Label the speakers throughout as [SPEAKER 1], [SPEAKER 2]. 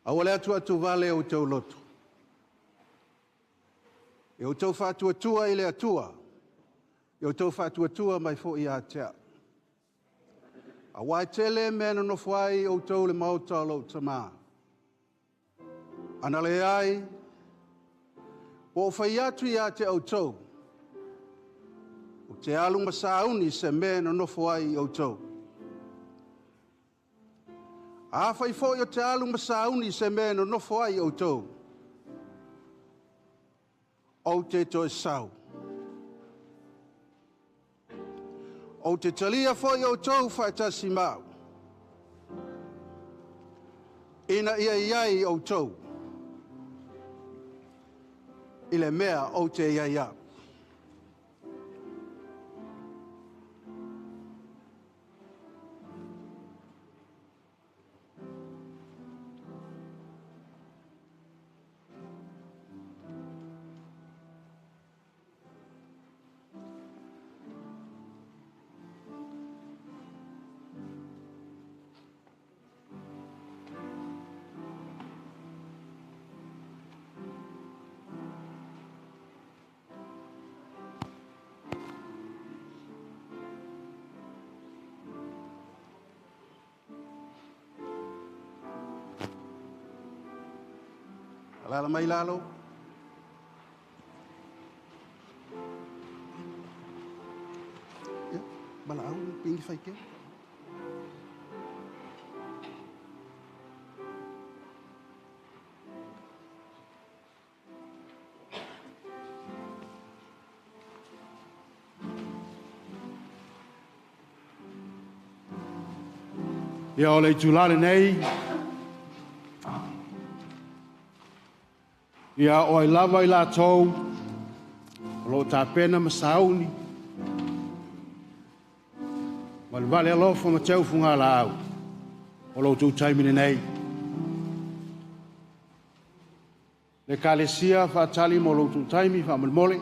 [SPEAKER 1] Aua le atuatuvale o outou loto. Ia outou faatuatua i le Atua, ia outou faatuatua mai foi ia te au. Aua e tele mea e nonofo ai outou i le maota o lou Tama. A na leai, ua ou fai atu ia te outou, ou te alu ma sauni se mea e nonofo ai outou. Afai foi ou te alu ma sauni se mea e nonofo ai outou, ou te toe sau. Ou te talia foi outou faatasi ma au, ina ia i ai outou i le mea ou te i ai au. Alaala mai lalo. Ia, valaau pingi faikea.
[SPEAKER 2] Ia o le itula lenei, ia o ai lava i latou o lo o tapena ma sauni, valevale alofa ma teu fugalaau, o lo outou taimi lenei. Le Ekalesia faatali mo lo outou taimi faamolemole.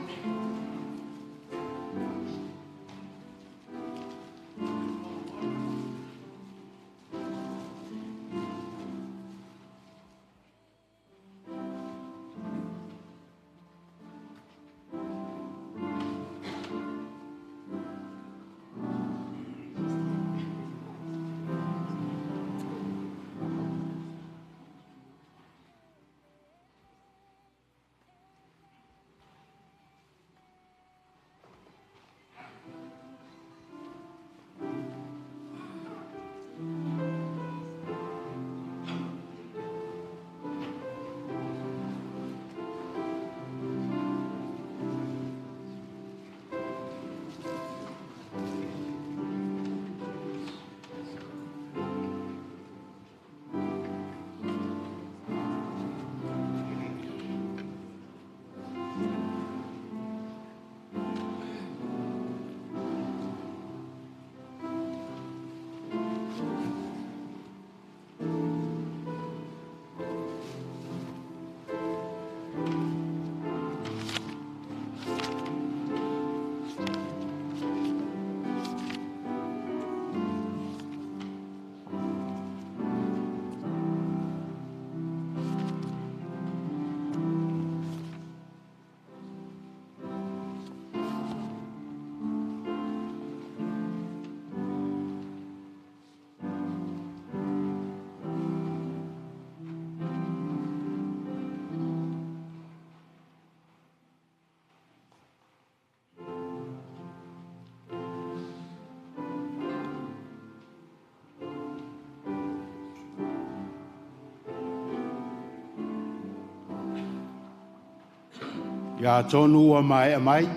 [SPEAKER 2] Ia atonu ua maea mai.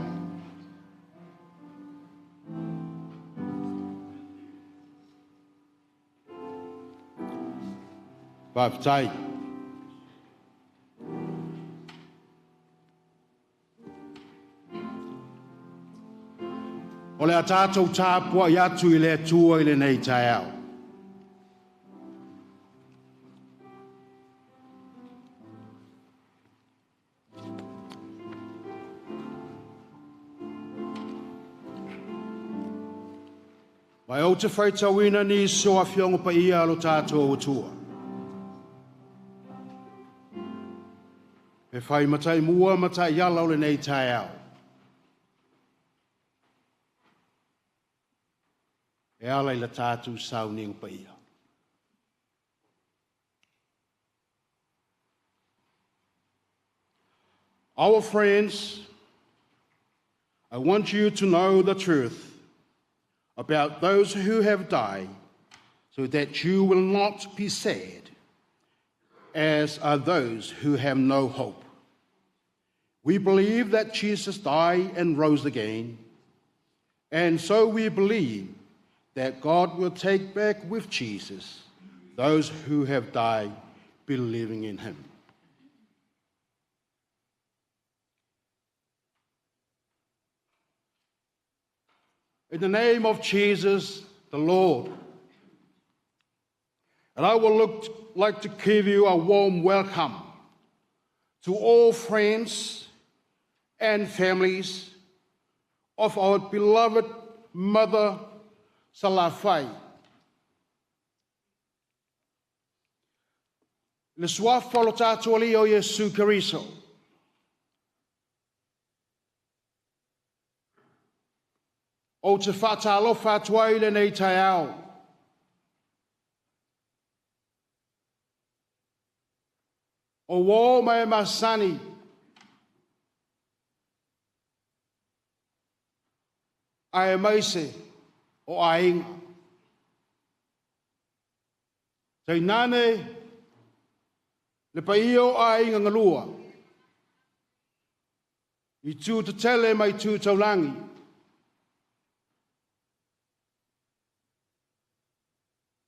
[SPEAKER 2] Faafetai. O le a tatou tapuai atu i le Atua i lenei taeao. Ma ou te faitauina nisi o afioga paia a lo tatou Atua. E fai matai mua matai ala o lenei taeao. E ala i le tātou sauniga paia. Our friends, I want you to know the truth about those who have died, so that you will not be sad, as are those who have no hope. We believe that Jesus died and rose again, and so we believe that God will take back with Jesus those who have died believing in him. In the name of Jesus, the Lord, and I would like to give you a warm welcome to all friends and families of our beloved mother, Salafai. Le suafa o lo tātou Alii o Iesu Keriso. Ou te faatalofa atu ai i lenei taeao. O uō ma e masani aemaise o aiga. Tainane le paia o aiga galua i tu tetele mai tu taulangi.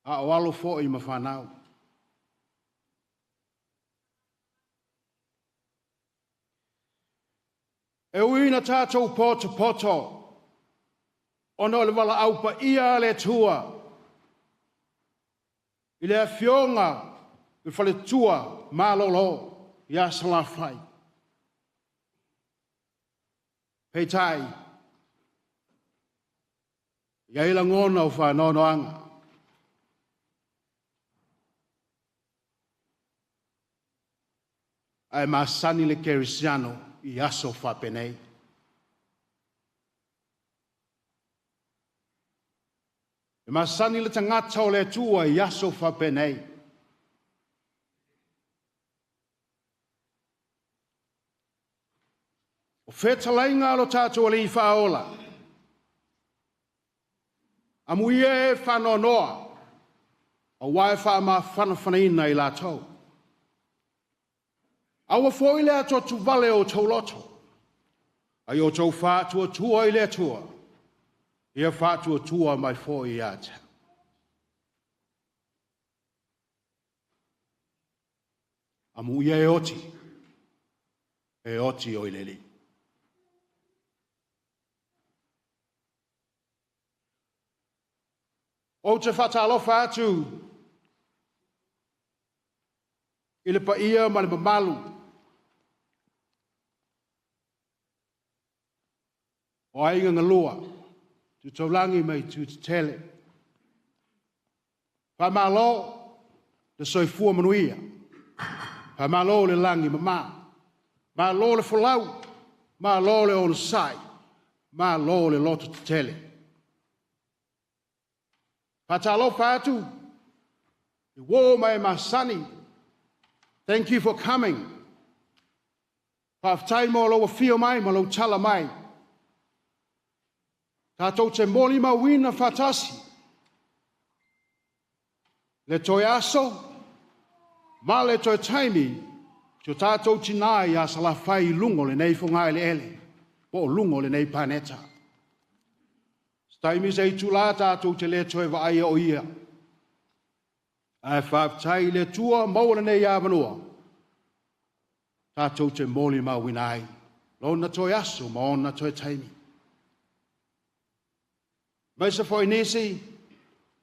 [SPEAKER 2] A o alo foi ma fanau. E ui ina tātou potopoto, ona o le valaau paia a le Atua i le afioga i le faletua malolo ia Salafai. Peitai, e i ai lagona o faanoanoaga. Ae masani le kerisiano i aso faapenei. E masani le tagata o le Atua i aso faapenei. O fetalaiga a lo tātou Alii Faaola, amuia e faanoanoa, aua e faamafanafanaina i latou. Aua foi le atuatuvale o outou loto, a ia outou faatuatua i le Atua, ia faatuatua mai foi ia te au. Amuia e oti, e oti o i le Alii. Ou te faatalofa atu i le paia ma le mamalu o aiga galua, tu taulagi mai tu tetele. Faamalo le soifua manuia, faamalo le lagi mama, malo le folau, malo le onosai, malo le loto tetele. Faatalofa atu i uō ma e masani. Thank you for coming. Faafetai mo lou afio mai ma lou tala mai. Tātou te molimauina faatasi. Le toe aso, ma le toe taimi, si o tātou tinā ia Salafai i luga o lenei fogaeleele, po o luga o lenei paneta. Se taimi se itulā tātou te le toe vaaia o ia. Ae faafetai i le Atua maua lenei avanoa, tātou te molimauina ai, lona toe aso ma ona toe taimi. Aemaise foi nisi,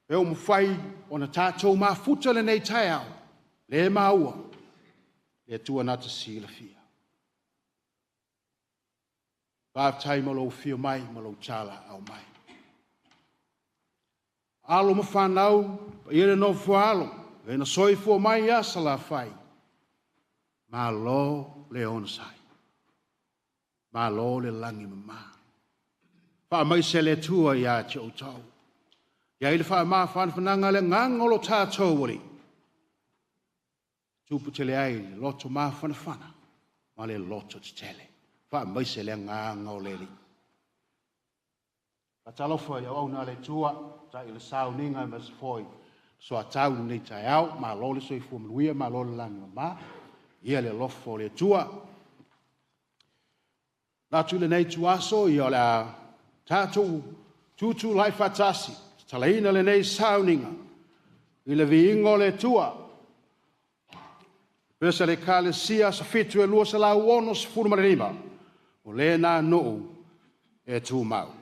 [SPEAKER 2] e ua mafai ona tātou mafuta lenei taeao, le maua, le Atua na te silafia. Faafetai mo lou afio mai ma lou talaau mai. Alo ma fanau, paia le nofo a alo, e na soifua mai ia Salafai. Malo le onosai. Malo le lagi e mama. Faamaise le Atua ia te outou. Ia i le faamafanafanaga le agaga o lo tatou Alii. Tupu tele ai le loto mafanafana ma le loto tetele. Faamaise le agaga o le Alii. Faatalofa i auauna a le Atua, tai i le sauniga aemaise foi soatau i lenei taeao. Malo le soifua manuia, malo le lagi e mama. Ia le alofa o le Atua. Manatu i lenei ituaso, ia o le a tatou tutulai faatasi, tatalaina lenei sauniga i le viiga o le Atua. Pese a le Ekalesia Aso Fitu e 265, o lena nuu e tumau.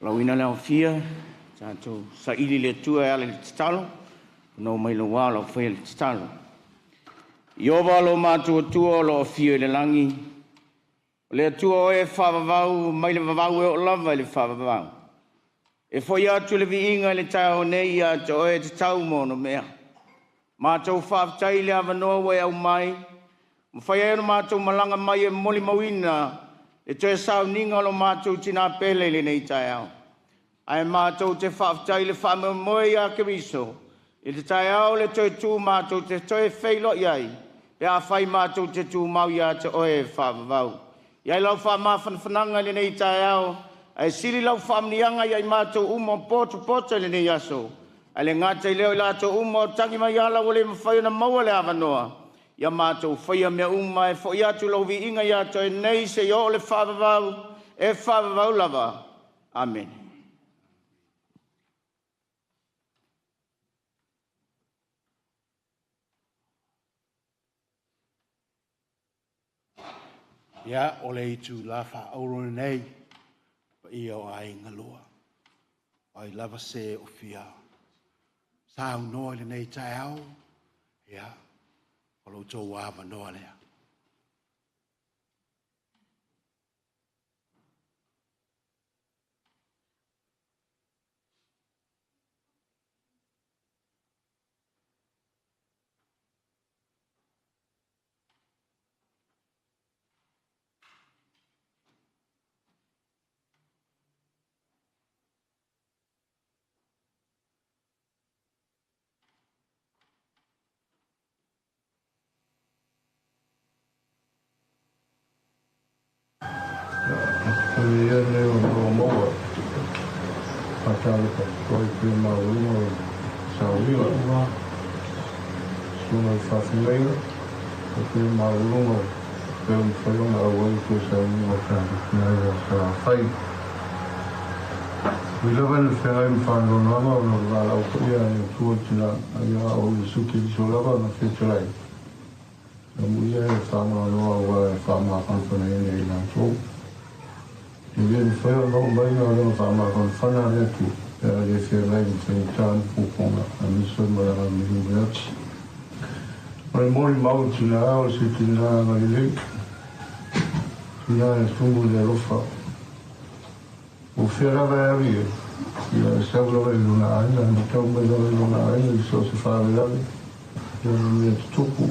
[SPEAKER 3] Lauina le aofia, tatou saili le Atua e ala i le tatalo, ona mai lou ao lau faia le tatalo. Ieova lo matou Atua o lo o afio i le lagi, o le Atua oe e faavavau mai le vavau e oo lava i le faavavau. E foi atu le viiga i le taeao nei ia te oe e tatau ma ono mea. Matou faafetai i le avanoa ua e aumai, mafai ai ona matou malaga mai e molimauina le toe sauniga o lo matou tina pele i lenei taeao. Ae matou te faafetai i le faamoemoe ia Keriso, i le taeao le toe tu matou te toe feiloai ai, pe afai matou te tumau ia te oe e faavavau. I ai lau faamafanafanaga i lenei taeao, ae sili lau faamanuiaga ia i matou uma o potopoto i lenei aso, ae le gata i lea o i latou uma o tagi mai ala ua le mafai ona maua le avanoa, ia matou faia mea uma e foi atu lau viiga ia te oe nei seia oo le faavavau, e faavavau lava. Amene.
[SPEAKER 2] Ia, o le itulā faaauuro lenei, paia o aiga lua. Ai lava se o fia saunoa i lenei taeao, ia, o lo outou avanoa lea.
[SPEAKER 4] Ia lenei o lo maua faatalofa atu ai i le maualuga o le sauniga, susuga i le faafeagaiga, faapea le maualuga pe ua mafai ona auai toe sauniga o tatou tina ia Salafai. Ui lava ina feagai ma faanoanoaga ona o le valaau paia a le Atua i le tina, a ia o Iesu Keriso lava na fetalai, amuia e faanoanoa aua e faamafanafanaina i latou. E le mafai ona oo mai galuega faamafanafana a le Atua pe a le feagai ma faigata ma puapuaga aemaise o le malaga miliu ati. O le molimau i tina o se tina agalelei, tina e tumu i le alofa. O fea lava e alu i ai, ia e sau lava i lona aiga, e matau mai lava i lona aiga i so o se faalavelave, ia ma mea tutupu.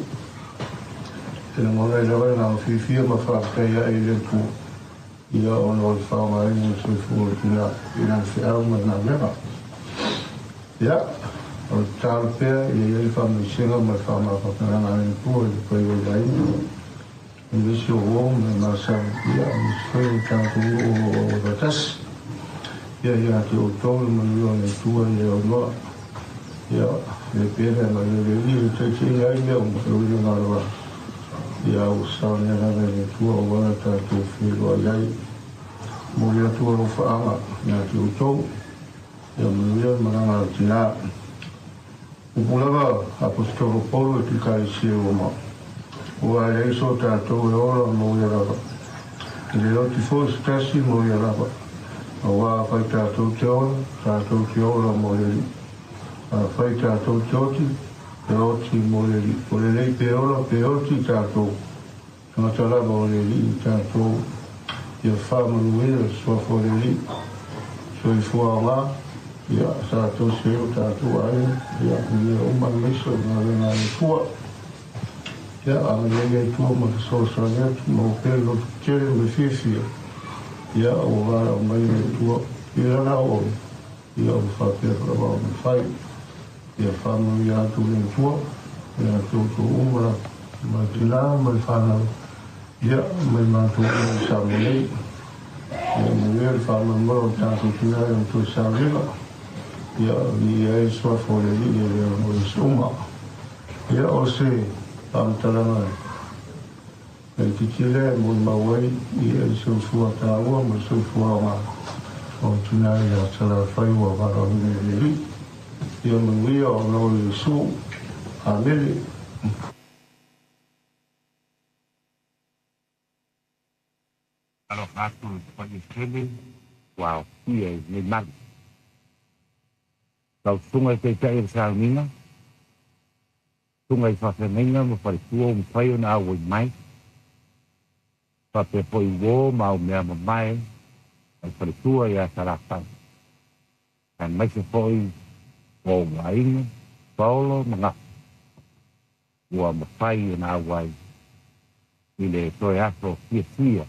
[SPEAKER 4] E lagona ai lava le agaga fiafia ma faafetai ae i le Atua, ia ona o le faaaogaina o le soifua o le tina i lana feau ma le galuega. Ia, o le tatalo pea ia i ai le faamaisega ma le faamafanafanaga a le Atua i le paia o le aiga, aemaise o uo ma le masani, ia, aemaise foi o le tatou nuu o lo o auai faatasi. Ia ia te outou le manuia o le Atua e le aunoa. Ia, le pea le agalelei o le Alii e taitaiina ai mea uma e ui lava lava. Ia, ua saonia lava e le Atua aua le tatou feiloai ai. Momoli atu alofaaga ia te outou. Ia manuia le malaga a le tina. Upu lava Aposetolo Paulo i te Ekalesia i Roma, Aua e leai so tatou e ola mo ia lava, e le oti foi se tasi mo ia lava, aua afai tatou te ola, tatou te ola mo le Alii. Afai tatou te oti, e oti mo le Alii. O lelei pe ola pe oti tatou, tagata lava o le Alii tatou. Ia faamanuina le suafa o le Alii. Soifua aoga, ia sa tausi ai o tatou aiga, ia manuia uma aemaise o le galuega a le Atua. Ia agalelei le Atua ma fesoasoani atu, maua pea le loto tele ma le fiafia, ia ua valaau mai le Atua i lana auauna, ia ua faapea lava ona fai. Ia faamanuia atu le Atua ia te outou uma lava, mai tina ma le fanau, ia mai matou uma i Samoa nei. Ia manuia le faamoemoe o le tatou tina i lana toe sauniga, ia viia ai le suafa o le Alii e le aunoa i aso uma. Ia o se faamatalaga laitiiti lea e molimau ai i le soifua taua ma le soifua aoga o le tina ia Salafai ua valaauina e le Alii. Ia manuia ona o Iesu. Amene.
[SPEAKER 5] Alofa atu i le paia tele ua aofia i lenei malu. Lau Susuga i le Taitai o le Sauniga, Susuga i Faafeagaiga ma Faletua ua mafai ona auai mai, faapea foi uo ma aumea mamae a le faletua ia Salafai, aemaise foi o ou aiga, Paolo ma Gafa, ua mafai ona auai i le toe aso fiafia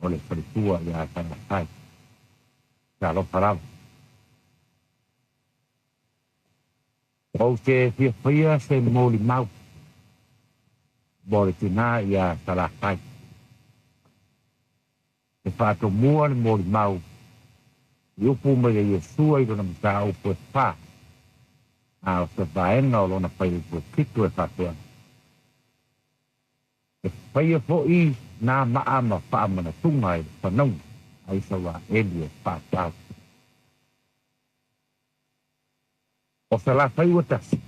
[SPEAKER 5] o le faletua ia Salafai. Talofa lava. Ou te fia faia se molimau mo le tina ia Salafai. E faatomua le molimau i upu mai le Iesua i lona mataupu e fa, a o se vaega o lona fuaiupu e 7 e faapea. E faia foi nā maa ma faamanatuga i le fanauga a Isaraeli e faatau. O Salafai ua tasi,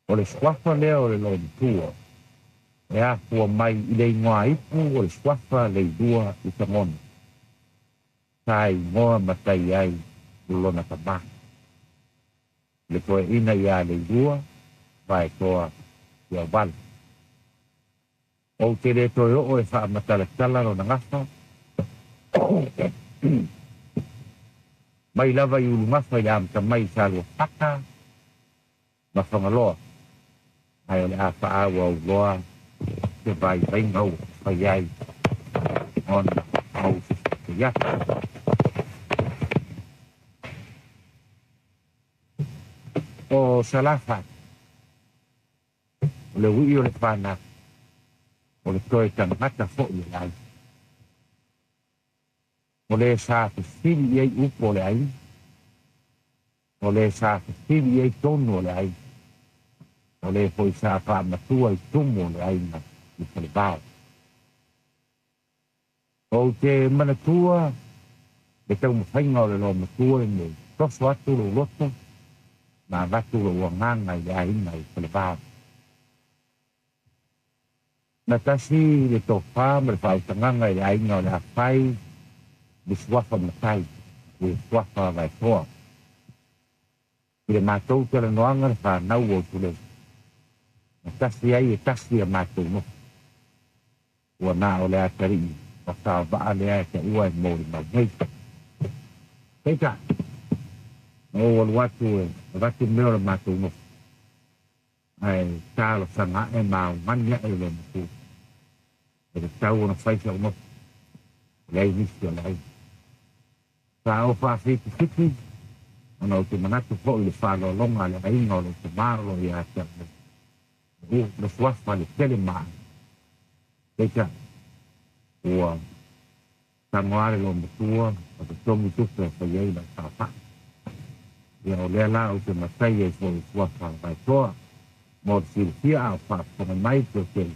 [SPEAKER 5] o le suafa lea o le loomatua E afua mai i le igoa ipu o le suafa Leilua i Tagona. Sa igoa matai ai lona tamā. Le toeaina ia Leilua Vaetoa Fiauvala. Ou te le toe oo e faamatalatala lona gafa mai lava i ulugafa i le amata mai i Saluafata ma Fagaloa, ae o le a faaauau loa se vaivaiga ua fai ai ona ou fesootaiatu. O Salafai, o le ui'i o le fanau, o le toe tagata fo'i o le aiga. O le sa fesili i ai upu o le aiga, o le sa fesili i ai tonu o le aiga, o le foi sa faamatua i tumu o le aiga i Falevao. Ou te manatua le taumafaiga o le loomatua ina ia toso atu lou loto ma avatu lou agaga i le aiga i Falevao. Na tasi le tofa ma le faautagaga i le aiga o le a fai le suafa matai, le suafa Vaetoa. I le matou talanoaga le fanau o Utulei, na tasi ai e tasi a matou nofo. Ua na o le atalii o saovaa lea e taua e molimau nei. Peitai, na ou alu atu e avatu mea o le matou nofo, ae talosaga ae ma augani ae i le matua. E tatau ona fai sa'u nofo, e leai nisi o le aiga. Sa ou faafitifiti ona ou te manatu fo'i i le faaaloaloga a le aiga o lou tamā o lo o ia te au nei. Le le suafa le tele ma ai. Peitai, ua tago lava le loomatua ma totogi tupe e fai ai lau saofa'i. Ia o lea la ou te matai ai foi i suafa Vaetoa. Mo le silafia a o faafofoga mai Tuatele,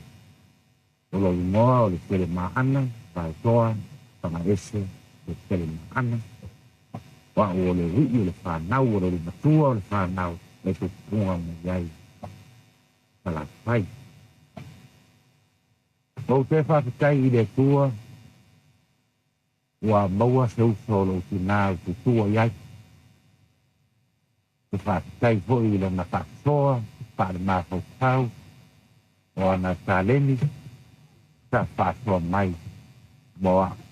[SPEAKER 5] o lou igoa o le Telemaana Vaetoa Fagaese le Telemaana. O a'u o le ui'i o le fanau o le matua o le fanau le tupuga mai ai Salafai. Ou te faafetai i le Atua ua maua se uso o lou tinā ou te tua i ai. Te faafetai foi i lana faasoa faalemafaufau o ana taleni sa faasoa mai mo a'u.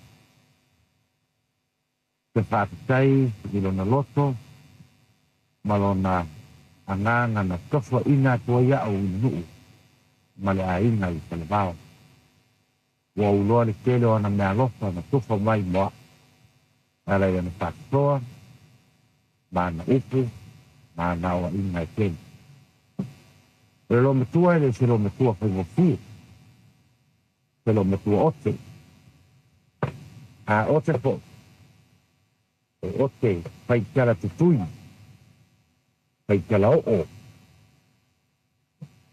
[SPEAKER 5] Te faafetai i lona loto ma lona agaga na tosoaina atu ai a'u i le nuu ma le aiga i Falevao. Ua ou iloa le tele o ana meaalofa na tufa mai mo a'u, e ala i ana faasoa ma ana upu ma ana aoaiga e tele. O le loomatua e le o se loomatua faigofie, se loomatua ote. A ote fo'i, e ote faitala tutui, faitala oo,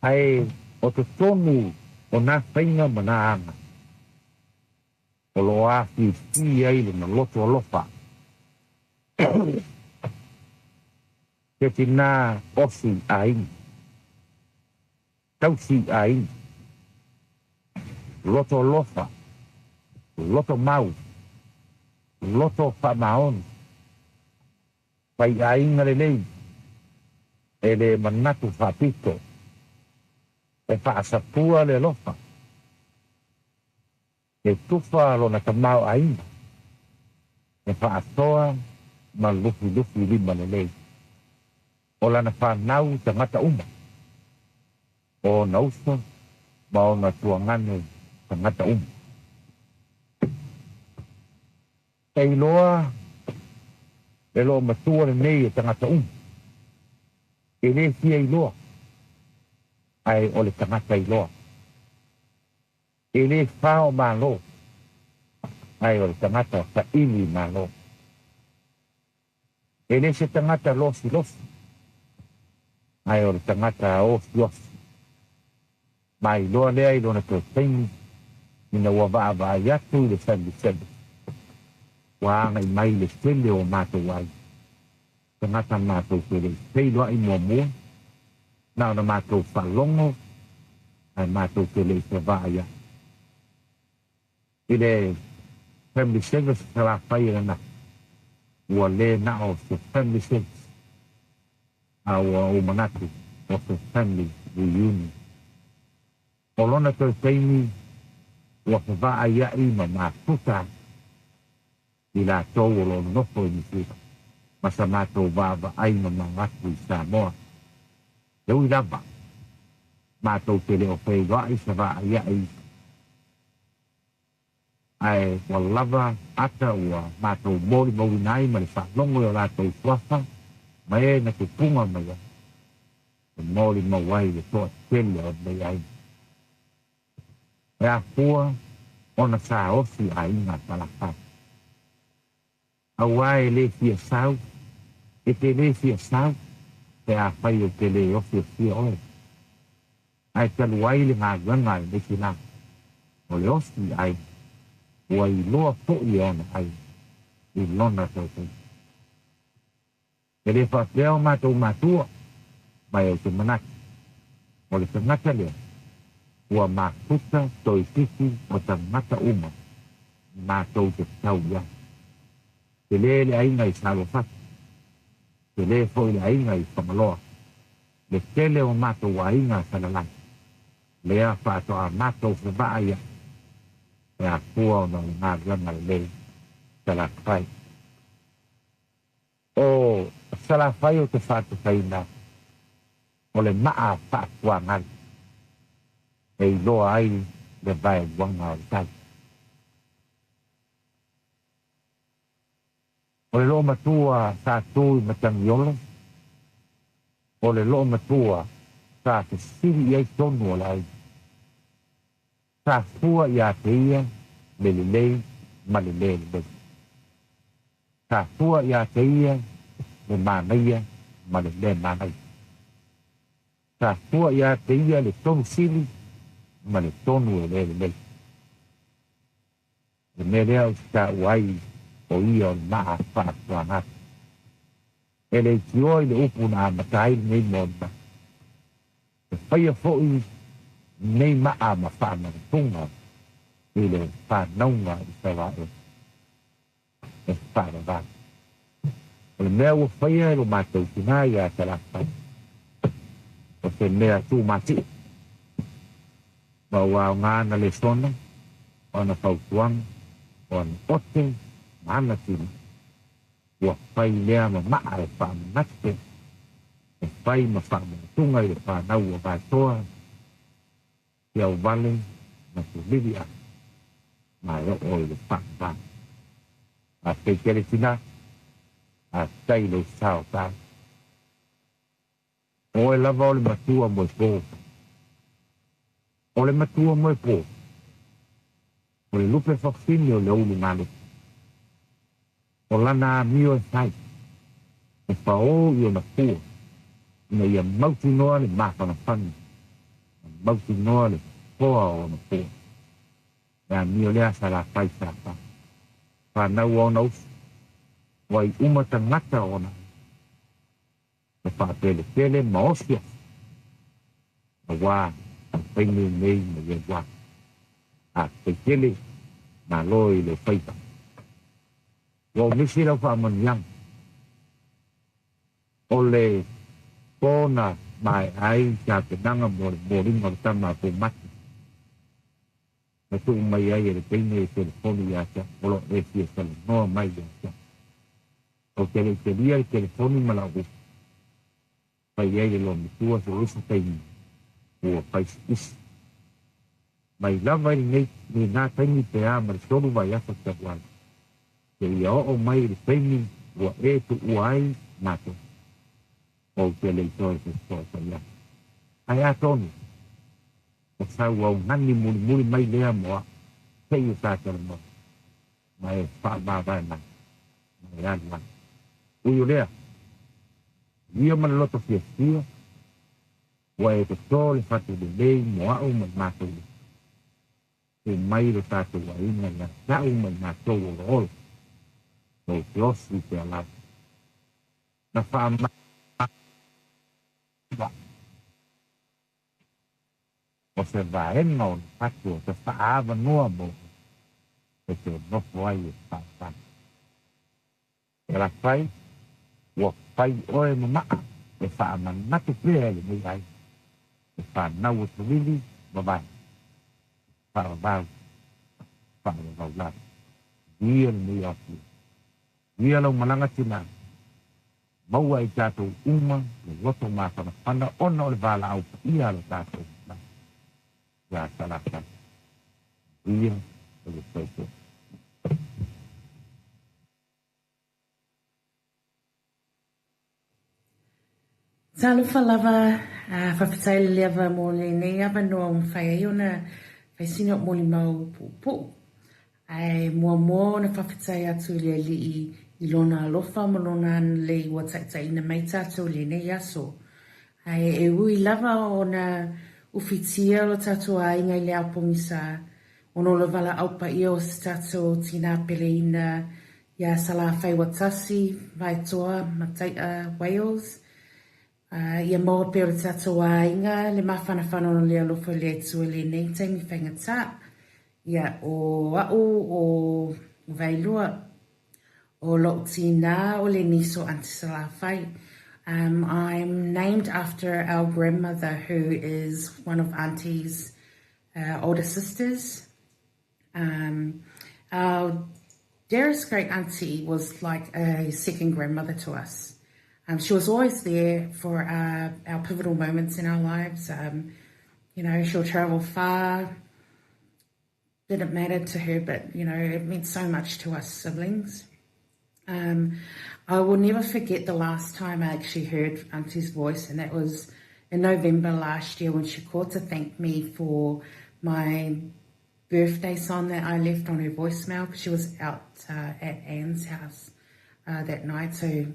[SPEAKER 5] ae o totonu o nā faiga ma nā aga o lo o afifi ai lona loto alofa. Se tinā osi aiga, tausi aiga, loto alofa, loto mau, loto faamaoni, faiaiga lelei, e le manatu faapito, e faasapua le alofa, e tufa lona tamaoaiga, e faasoa ma lufilufi lima lelei. O lana fanau tagata uma, o ona uso ma ona tuagane tagata uma. E iloa le loomatua lenei e tagata uma, e lē fia iloa, ae o le tagata iloa. E lē fao malo, ae o le tagata saili malo. E lē se tagata losilosi, ae o le tagata osiosi. Ma iloa lea i lona toe taimi ina ua vaavaai atu i le family service, ua agai mai le tele o matou aiga, tagata matou te le i feiloai muamua, na ona matou faalogo. Ae matou te le i fevaaiai. I le family service sa Salafai ananafi, ua le na o se family service, a ua ou manatu o se family reunion. O lona toe taimi ua fevaaiai ma mafuta ai i latou o lo o nonofo i Niu Sila ma sa matou vaavaai mamao atu i Samoa. E ui lava, matou te le o feiloai sa vaaiai, ae ua lava ata ua matou molimauina ai ma le faalogo i o latou suafa ma e na tupuga mai ai, e molimau ai le toatele o lenei aiga. E afua ona saofi aiga a Salafai. Aua e le fia sau, e te le fia sau pe afai ou te le ofiofia oe. Ae talu ai le galuega a lenei tina, o le ofi i aiga, ua iloa foi e ona aiga i lona tautaiga. E le faapea o matou matua, ma e ou te manatu, o le tagata lea ua mafuta toeitiiti o tagata uma matou te tau i ai. Tele le aiga i Saluafata, tele foi le aiga i Fagaloa, le tele o matou aiga Salalai, lea faatoa matou fevaaiai e afua ona o le galuega lelei Salafai. O Salafai ou te faatusaina o le maa faatuagali e iloa ai le vaeluaga o le tai. O le loomatua sa tu i Matagiolo, o le loomatua sa fesili i ai tonu o le aiga. Sa fua ia te ia le lelei ma le lē lelei. Sa fua ia te ia le manaia ma le lē manaia. Sa fua ia te ia le tonu sili ma le tonu e lē lelei. O le mea lea ou te taua ai o ia o le maa faatuaga. E leitioa i le upu na amata ai lenei molimau. E faia foi nei maa ma faamanatuga i le fanauga i Isaraelu e faavavau. O le mea ua faia e lo matou tina ia Salafai, o se mea tumatie, ma ua aoga ana lesona, o ana fautuaga, o ana ote ma ana tina, ua fai lea ma maa e faamanatu pea, e fai ma faamanatuga i le fanau a Vaetoa, Fiauvale ma Tulivi Afi, ma e oo i le faavavau. Faafetai tele tina, faafetai i lou sao tau. O oe lava o le matua moepo. O le matua moepo, o le lupe fafine o le ulu galupe. O lana amio e fai, e paō i ona fua, ina ia mautinoa le mafanafana, ma mautinoa le toa o ona fua. Le amio lea Salafai sa fai. Fanau a ona uso, o ai uma tagata o ona aiga. E faapelepele ma osiasi, aua le taimi lenei ma ia wā. Faafetai tele, malo i lou faiva. Ua ou misi lau faamanuiaga. O le po na maea ai tapenaga mo le moliga o le tama a Pumati, na tuu mai ai e le teine e telefoni ia te au, o lo o e fia talanoa mai ia te au. Ou te le i talia le telefoni ma lau upu, fai ai le loomatua so isi taimi ua faisiisi. Mai lava i lenei lena taimi pe a ma le 3 vaiaso talu ai, seia oo mai i le taimi ua e tuua ai matou, ou te le i toe fesootai atu. Ae atonu, o sau augani mulimuli mai lea mo au, seia ta talanoa, ma e faamavae mai, ma e alu ai. Ui o lea, ia ma le loto fiafia, ua e totō le fatu lelei mo au ma le matou loto. Tu mai lo tatou aiga ia te au ma i matou oloholo, ou te osi i pea lava. Na faamavae. O se vaega o le fatu o te faaavanoa mo oe e te nofo ai e faavavau. Salafai, ua fai oe ma maa e faamanatu pea e lenei aiga, le fanau o Tolili ma Vae, faavavau, faavavau lava. Ia lenei aofia. Ia lau malaga tinā, maua e i tatou uma le loto mafanafana ona o le valaau paia a lo tatou Matai ia Salafai. Ia o le soifua.
[SPEAKER 6] Talofa lava, faafetai i le ava mo lenei avanoa ua mafai ai ona fai sina ou molimau puupuu. Ae muamua ona faafetai atu i le Alii i Lona alofa ma Lona agalelei ua taitaiina mai tatou i lenei aso. Ae e ui lava ona ufitia lo tatou aiga i le ao pogisa, ona o le valaau paia o se tatou tinā peleina iā Salafaiuatasi, Vaetoa, Matai'a, Wales, ā, ia maua pea o le tatou aiga le mafanafana o le alofa o le Atua i lenei taimi faigata. Ia, ʻo aʻu ʻo Vailua, ʻo loʻu tinā ʻo Leniso Aunty Salafai. I'm named after our grandmother who is one of Auntie's older sisters. Our dearest great auntie was like a second grandmother to us. She was always there for our pivotal moments in our lives. You know, she'll travel far. Didn't matter to her, but, you know, it meant so much to us siblings. I will never forget the last time I actually heard Auntie's voice, and that was in November last year when she called to thank me for my birthday song that I left on her voicemail because she was out at Anne's house that night. So,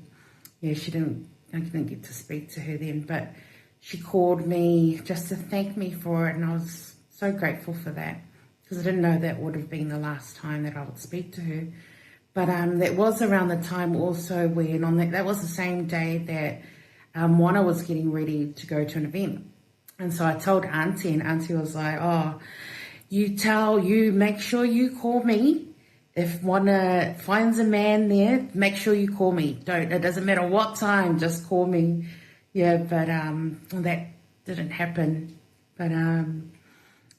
[SPEAKER 6] yeah, she didn't, I didn't get to speak to her then, but she called me just to thank me for it, and I was so grateful for that because I didn't know that would have been the last time that I would speak to her. But that was around the time also when on that, that was the same day that Moana was getting ready to go to an event. And so I told Auntie, and Auntie was like, oh, you tell, you make sure you call me. If Moana finds a man there, make sure you call me. Don't, it doesn't matter what time, just call me. Yeah, but that didn't happen. But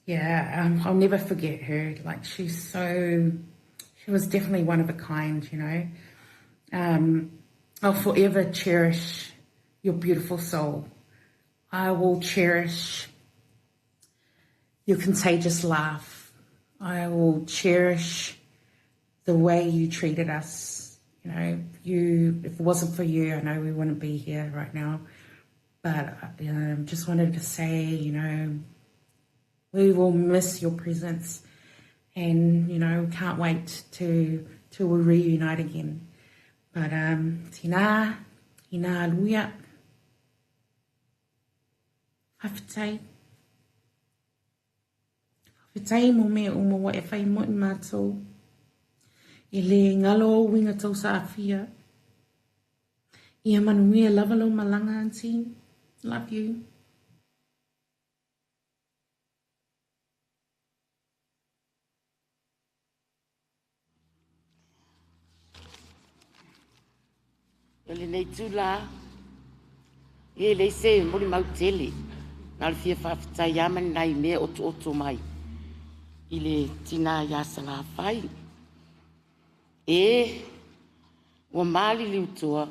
[SPEAKER 6] yeah, I'll never forget her. Like she's so, she was definitely one of a kind, you know. I'll forever cherish your beautiful soul. I will cherish your contagious laugh. I will cherish the way you treated us. You know, you if it wasn't for you, I know we wouldn't be here right now. But just wanted to say, you know, we will miss your presence and, you know, can't wait to to we reunite again. But tina, ina luia. Faafetai. Faafetai mo mea uma ua e fai mo i mātou. E le ngalo o uiga tau saafia. Ia manuia lava lou malaga, Aunty. Love you.
[SPEAKER 7] O lenei itula, e leai se molimau tele, na o le fia faafetai lava ma ni nai mea otooto mai i le tina ia Salafai. E, ua maliliutoa,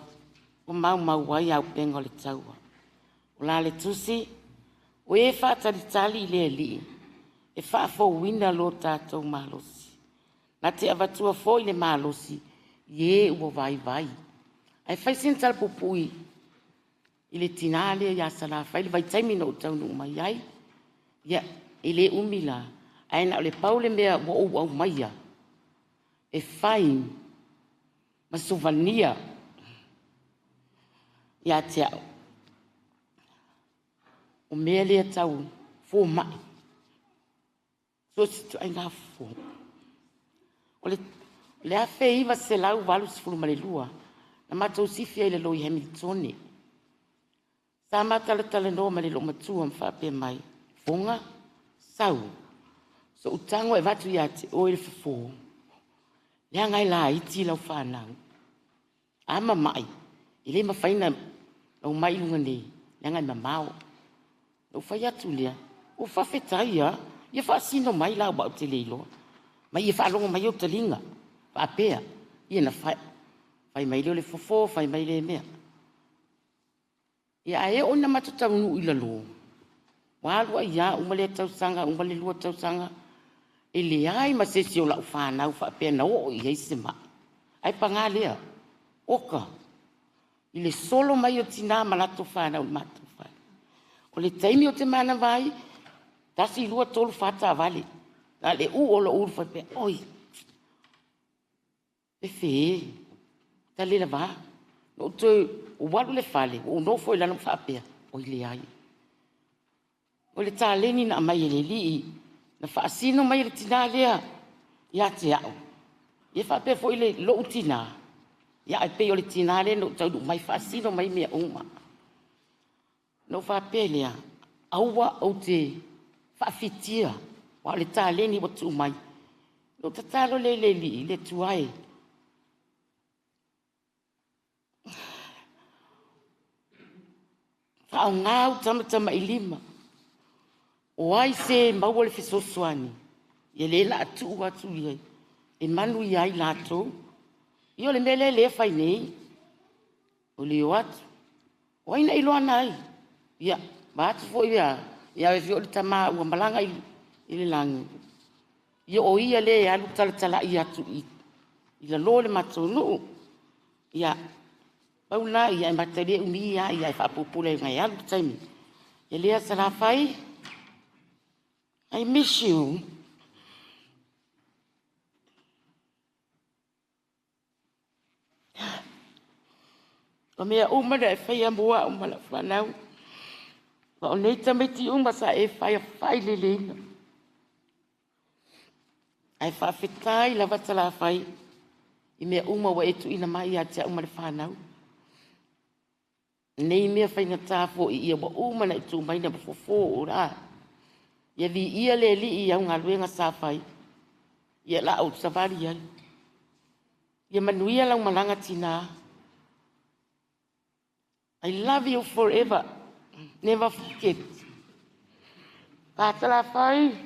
[SPEAKER 7] ua maumau ai auupega o le taua. O la le tusi, o e faatalitali i le Alii, e faafouina lo tatou malosi. Na te avatua foi le malosi i e ua vaivai. Ae fai sina tala puupuu i le tinā lea ia Salafai le vaitaimi na ou taunuu mai ai. Ia, e le umi la, ae na o le pau le mea ua ou aumaia e fai ma souvenia ia te au. O mea lea tau fomai. So o se ituaiga fofo. O le 1982, na matou sifi ai i le loi Hamiltone. Sa ma talatalanoa ma le loomatua ma faapea mai, Foga, Sau, so'u tago e avatu ia te oe le fofo, leaga e laiti lau fanau. A mama'i, e le mafai ona aumai i luga nei, leaga e mamao. Ou fai atu lea, ua faafetai lava, ia faasino mai la aua ou te le iloa. Ma ia faalogo mai ou taliga, faapea, ia na fai mai lea o le fofo, fai mai lea mea. Ia ae oo ina matou taunuu i lalo, ua alu ai lava uma lea tausaga, uma le 2 tausaga, e leai ma se isi o lau fanau faapea na oo i ai se mai. Ae paga lea, oka, i le solo mai o tina ma latou fanau i le matou fale. O le taimi ou te manava ai, 1, 2, 3, 4 taavale. Na o le uu o lou ulu faapea, oi, fefe e, tale lava. Na ou toe ou alu i le fale, ou nofo i lalo ma faapea, oi leai. O le taleni na aumai e le Alii, na faasino mai e le tina lea ia te au. Ia faapea foi le lou tina, ia ae pei o le tina lea na ou taunuu mai faasino mai mea uma. Na ou faapea lea, aua ou te faafitia, aua o le taleni ua tuu mai. Na ou tatalo lea i le Alii, le Atua e, faaaoga ou tamatamailima, o ai se e maua le fesoasoani, ia lea o le a tuu atu i ai e manuia ai latou. Ia o le mea lea e fai nei, o le o atu, o ai na iloa ana ai? Ia, vaeatu foi ia oe le tama ua malaga i le lagi, ia o ia lea e alu talatalai atu i lalo i le matou nuu. Ia, pau lena, e le umi lava, ae faapupula e alu le taimi. Ia Leah Salafai, I miss you. O mea uma na e faia mo au ma lau fanau, ma o nei tamaiti uma sa e faileleina. Ae faafetai lava Salafai i mea uma ua e tuuina mai ia te au ma le fanau. Nei mea faigata foi ia ua uma ona e tu mai na fofo o la. Ia viia le Alii i au galuega sa fai, ia o le a ou savali ai. Ia manuia lau malaga tina. I love you forever. Never forget. Pa Salafai.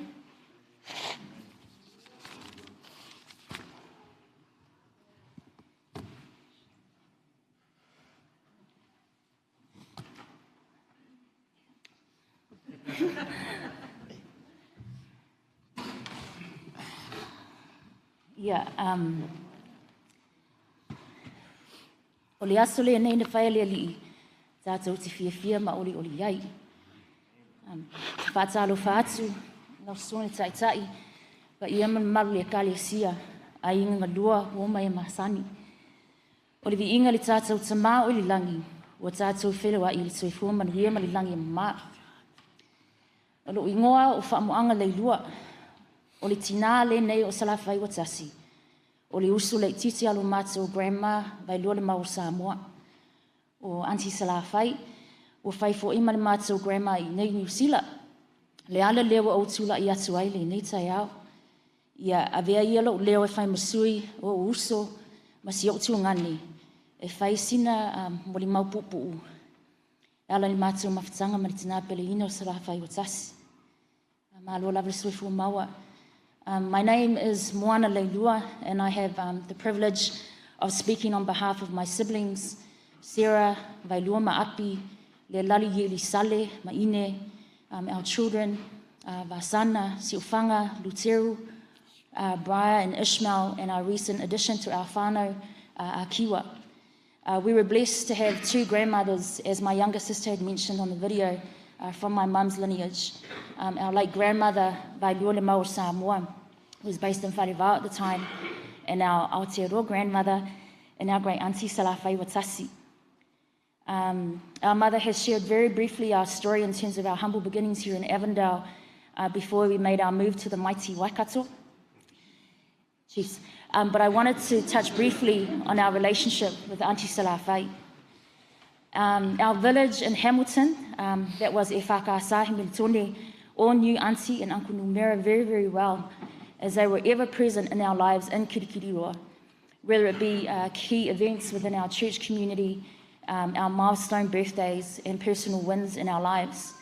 [SPEAKER 8] Ia, o le aso lenei na fai e le Alii, tatou te fiafia ma olioli ai. Faatalofa atu lau susuga i le Taitai, paia ma le mamalu i le Ekalesia, aiga galua ua uma e masani. O le viiga i le tatou Tama o i le lagi, ua tatou feiloai i le soifua manuia ma le lagi e mama. O lou igoa o Faamoaga Leilua, o le tina lenei o Salafai ua tasi, o le uso laitiiti a lo matou grandma Vaelua Le Mau o Samoa. O Aunty Salafai, ua fai foi ma le matou grandma i nei Niu Sila. Le ala lea ua ou tulai atu ai lenei taeao. Ia avea ia lou leo e fai ma sui o ou uso ma si ou tuagane e fai sina molimau puupuu e ala i le matou mafutaga ma le tina peleina o Salafai ua tasi. Malo lava le soifua maua. My name is Moana Leilua, and I have the privilege of speaking on behalf of my siblings, Sarah, Vailua Ma'api, Lealali Yeli Sale, Ma'ine, our children, Vasana, Siufaga, Luteru, Briar and Ishmael, and our recent addition to our whānau, Akiwa. We were blessed to have two grandmothers, as my younger sister had mentioned on the video, from my mum's lineage. Our late grandmother, Vailua Le Mau o Samoa, who was based in Falevao at the time, and our Aotearoa grandmother, and our great auntie Salafai Watasi. Our mother has shared very briefly our story in terms of our humble beginnings here in Avondale before we made our move to the mighty Waikato. Chiefs. But I wanted to touch briefly on our relationship with Auntie Salafai. Our village in Hamilton, that was E Whakaasa Hamiltone, all knew Auntie and Uncle Numera very, very well, as they were ever present in our lives in Kirikiriroa, whether it be key events within our church community, our milestone birthdays, and personal wins in our lives.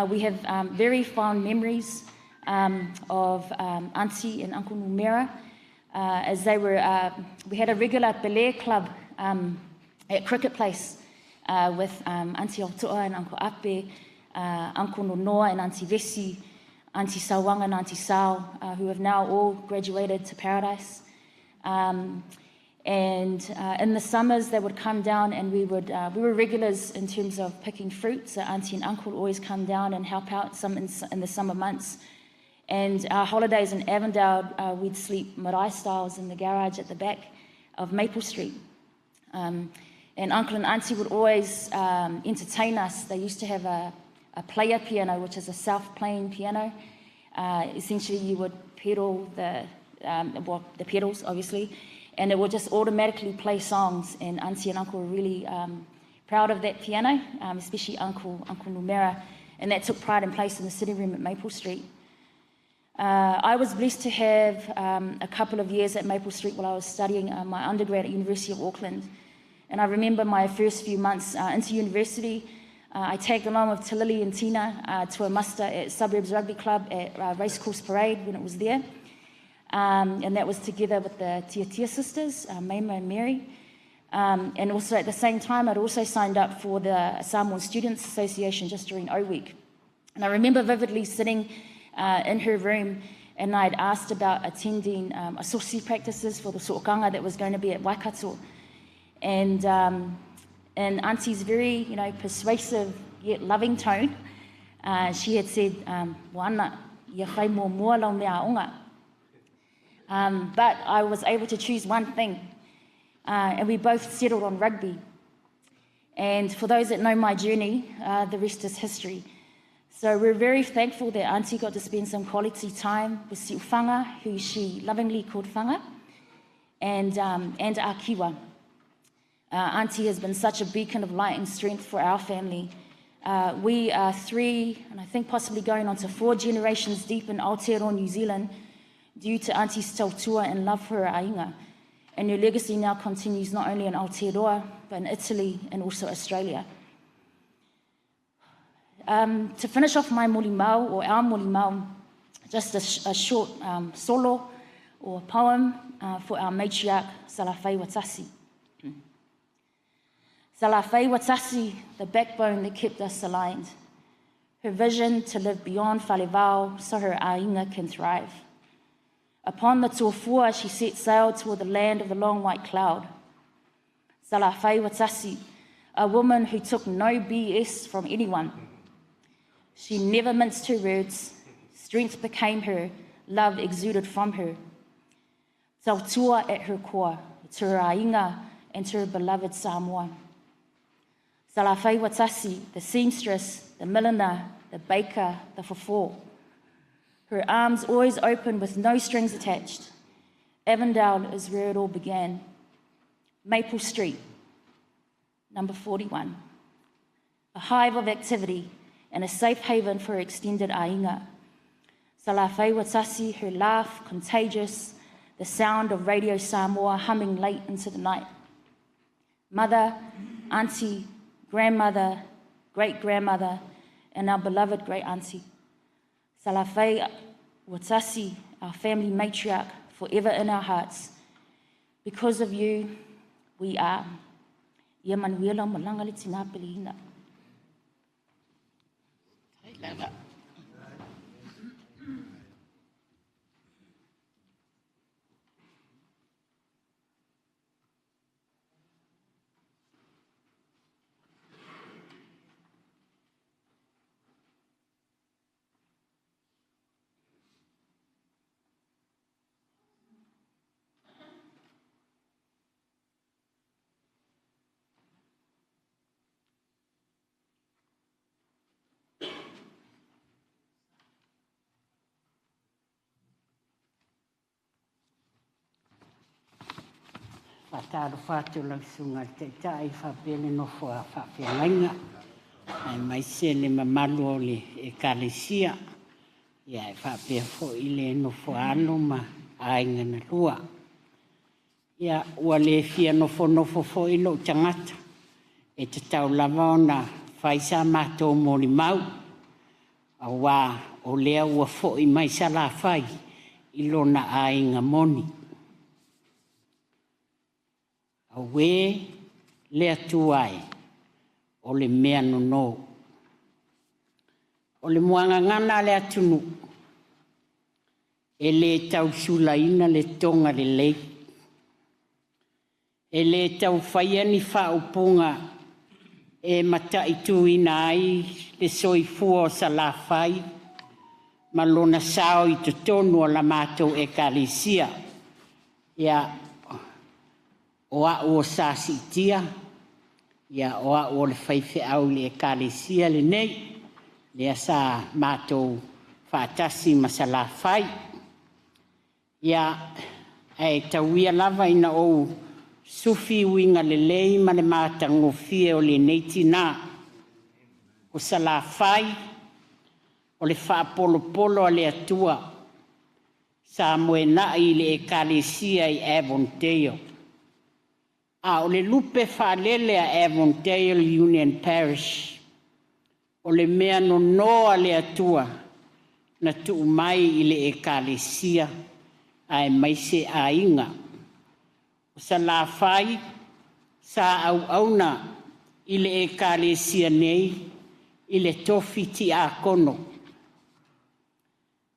[SPEAKER 8] We have very fond memories of Auntie and Uncle Numera, as they were, we had a regular Belair club at Cricket Place with Auntie Otoa and Uncle Ape, Uncle Nonoa and Auntie Vesi, Auntie Sawanga and Auntie Sao, who have now all graduated to paradise. And in the summers, they would come down and we were regulars in terms of picking fruit. So Auntie and Uncle would always come down and help out some in the summer months. And our holidays in Avondale, we'd sleep marae styles in the garage at the back of Maple Street. And Uncle and Auntie would always entertain us. They used to have a player piano, which is a self-playing piano. Essentially, you would pedal the pedals, obviously, and it would just automatically play songs. And Auntie and Uncle were really proud of that piano, especially Uncle Numera, and that took pride and place in the sitting room at Maple Street. I was blessed to have a couple of years at Maple Street while I was studying my undergrad at University of Auckland. And I remember my first few months into university, I tagged along with Talili and Tina to a muster at Suburbs Rugby Club at Racecourse Parade when it was there. And that was together with the Tiatia sisters, Maima and Mary. And also at the same time, I'd also signed up for the Samoan Students Association just during O Week. And I remember vividly sitting in her room, and I'd asked about attending asosi practices for the so'okanga that was going to be at Waikato. And Auntie's very, persuasive yet loving tone, she had said, "Wana, ia whai mua mua lau mea aonga." But I was able to choose one thing, and we both settled on rugby. And for those that know my journey, the rest is history. So we're very thankful that Auntie got to spend some quality time with Siufanga, who she lovingly called Fanga, and Akiwa. Auntie has been such a beacon of light and strength for our family. We are 3, and I think possibly going on to 4 generations deep in Aotearoa, New Zealand, due to Auntie's tautua and love for her ainga. And her legacy now continues not only in Aotearoa, but in Italy and also Australia. To finish off my molimau, or our molimau, just a short solo or poem for our matriarch, Salafai Watasi. Salafai Watasi, the backbone that kept us aligned. Her vision to live beyond Falevao so her ainga can thrive. Upon the Tuafua, she set sail toward the land of the long white cloud. Salafai Watasi, a woman who took no BS from anyone. She never minced her words. Strength became her, love exuded from her. Tautua at her core, to her ainga and to her beloved Samoa. Salafai Watasi, the seamstress, the milliner, the baker, the fofo. Her arms always open with no strings attached. Avondale is where it all began. Maple Street, number 41. A hive of activity and a safe haven for her extended ainga. Salafai Watasi, her laugh contagious, the sound of Radio Samoa humming late into the night. Mother, auntie, grandmother, great-grandmother, and our beloved great-auntie. Salafai Watasi, our family matriarch, forever in our hearts. Because of you, we are. Ia manuela malanga le tina pele ina.
[SPEAKER 9] Whātaro whātu lau sunga te tai whapele nofo a whawhiangainga. Ai mai se le mamalu o le e kalesia. Ia e faapea fo'i le nofo a alo ma aiga na lua. Ia ua le fia nofonofo foi lou tagata, e tatau lava ona fai sa matou molimau, auā o lea ua fo'i mai Salafai i lona aiga moni. Auē le Atua e, o le mea nono. O le muagagana a le atunuu, e le tau sulaina le toga lelei, e le tau faia ni faaupuga e mataituina ai le soifua o Salafai ma lona sao i totonu o la matou Ekalesia. Ia, o au o Sa Siitia, ia o au o le faifeau i le Ekalesia lenei, lea sa matou faatasi ma Salafai. Ia, ae tau ia lava ina ou sufi uiga lelei ma le matagofie o lenei tinā. O Salafai, o le faapolopolo a le Atua, sa moenai i le Ekalesia i Avondale. A o le lupe faalele a Avondale Union Parish, o le mea nono a le Atua na tuu mai i le Ekalesia aemaise aiga. O Salafai sa auauna i le Ekalesia nei i le tofi tiakono.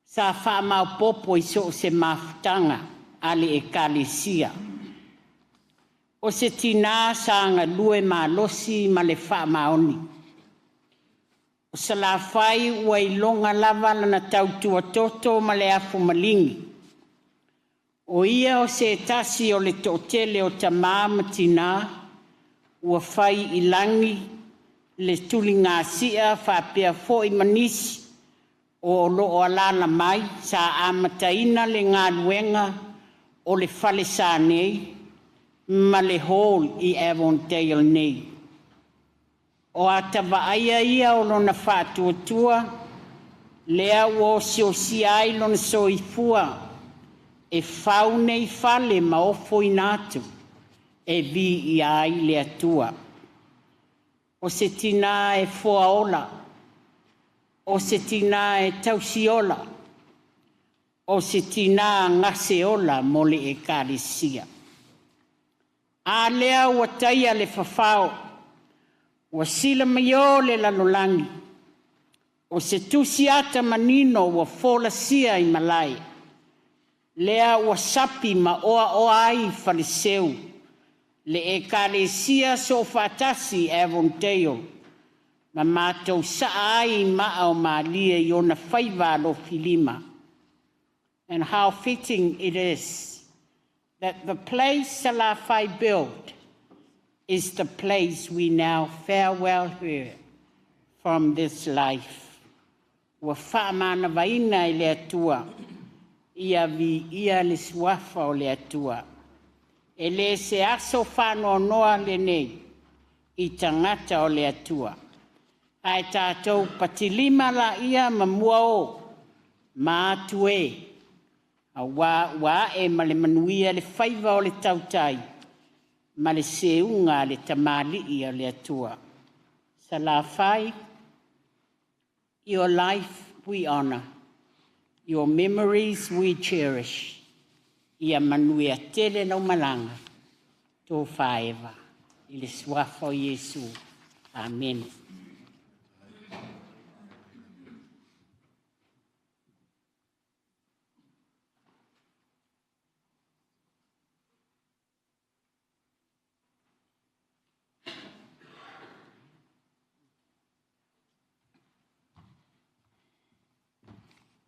[SPEAKER 9] Sa faamaopoopo i so o se mafutaga a le Ekalesia. O se tinā sa galue malosi ma le faamaoni. O Salafai ua iloga lava lana tautua toto ma le afu maligi. O ia o se tasi o le toatele o tamā ma tinā ua fai i lagi le tuligasia faapea foi ma nisi o lo o alaala mai sa amataina le galuega o le falesa nei ma le hall i Avondale nei. O ata vaaia ia o lona faatuatua lea ua osiosia ai lona soifua e fau nei fale ma ofoina atu e viia ai le Atua. O se tinā e fuaola, o se tinā e tausiola, o se tinā gaseola mo le Ekalesia. A lea ua taia le fafao, ua sila mai o le lalolagi, o se tusi ata manino ua folasia i malae, lea ua sapi ma oaoa ai i faleseu le Ekalesia Soofaatasi i Avondale ma matou saa ai i maa o malie i ona faiva alofilima. And how fitting it is that the place Salafai built is the place we now farewell her from this life. Ua faamanavaina e le Atua, ia viia le suafa o le Atua. E le se aso faanoanoa lenei i tagata o le Atua. Ae tatou patilima laia ma mua o ma atu e, auā ua ae ma le manuia le faiva o le tautai ma le seuga a le tamalii o le Atua. Salafai, your life we honor, your memories we cherish. Ia manuia tele lau malaga, tofa Eva, i le suafa o Iesu. Amene.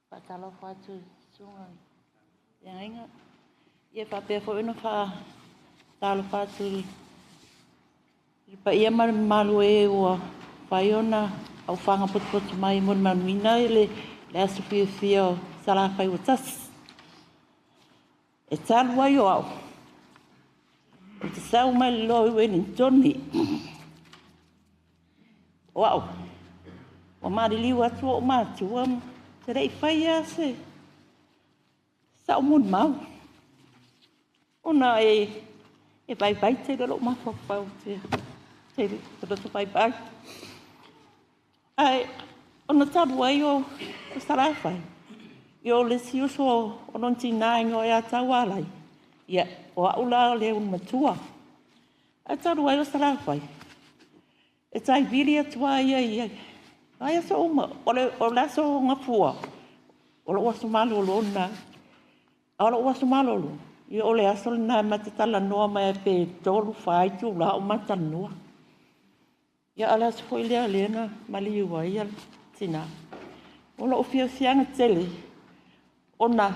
[SPEAKER 8] Faatalofa atu i le susuga i le feagaiga. Ia faapea foi ona faatalofa atu i le paia ma le mamalu o e ua mafai ona aofaga potopoto mai mo le manuiga i le aso fiafia o Salafai ua tasi. E talu ai o au, ou te sau mai le loa i Ueligitone. O au, ua maliliu atu ou matua.
[SPEAKER 10] Te le'i faia se sa'u molimau, ona e vaivai tele lo'u mafaufau, ou te loto vaivai. Ae ona talu ai o Salafai, ia o le isi uso o lona tina e igoa ia Taualai, ia o au la le ulumatua. Ae talu ai o Salafai, e tai vili atu lava ia i aso uma. O le aso Gafua, o lou aso malolo lena. A o lou aso malolo, ia o le aso lena ma te talanoa mai ai pe 3, 4 itula o ma talanoa. Ia a o le aso foi lea o lea na maliu ai le tina. O lou fiafiaga tele, ona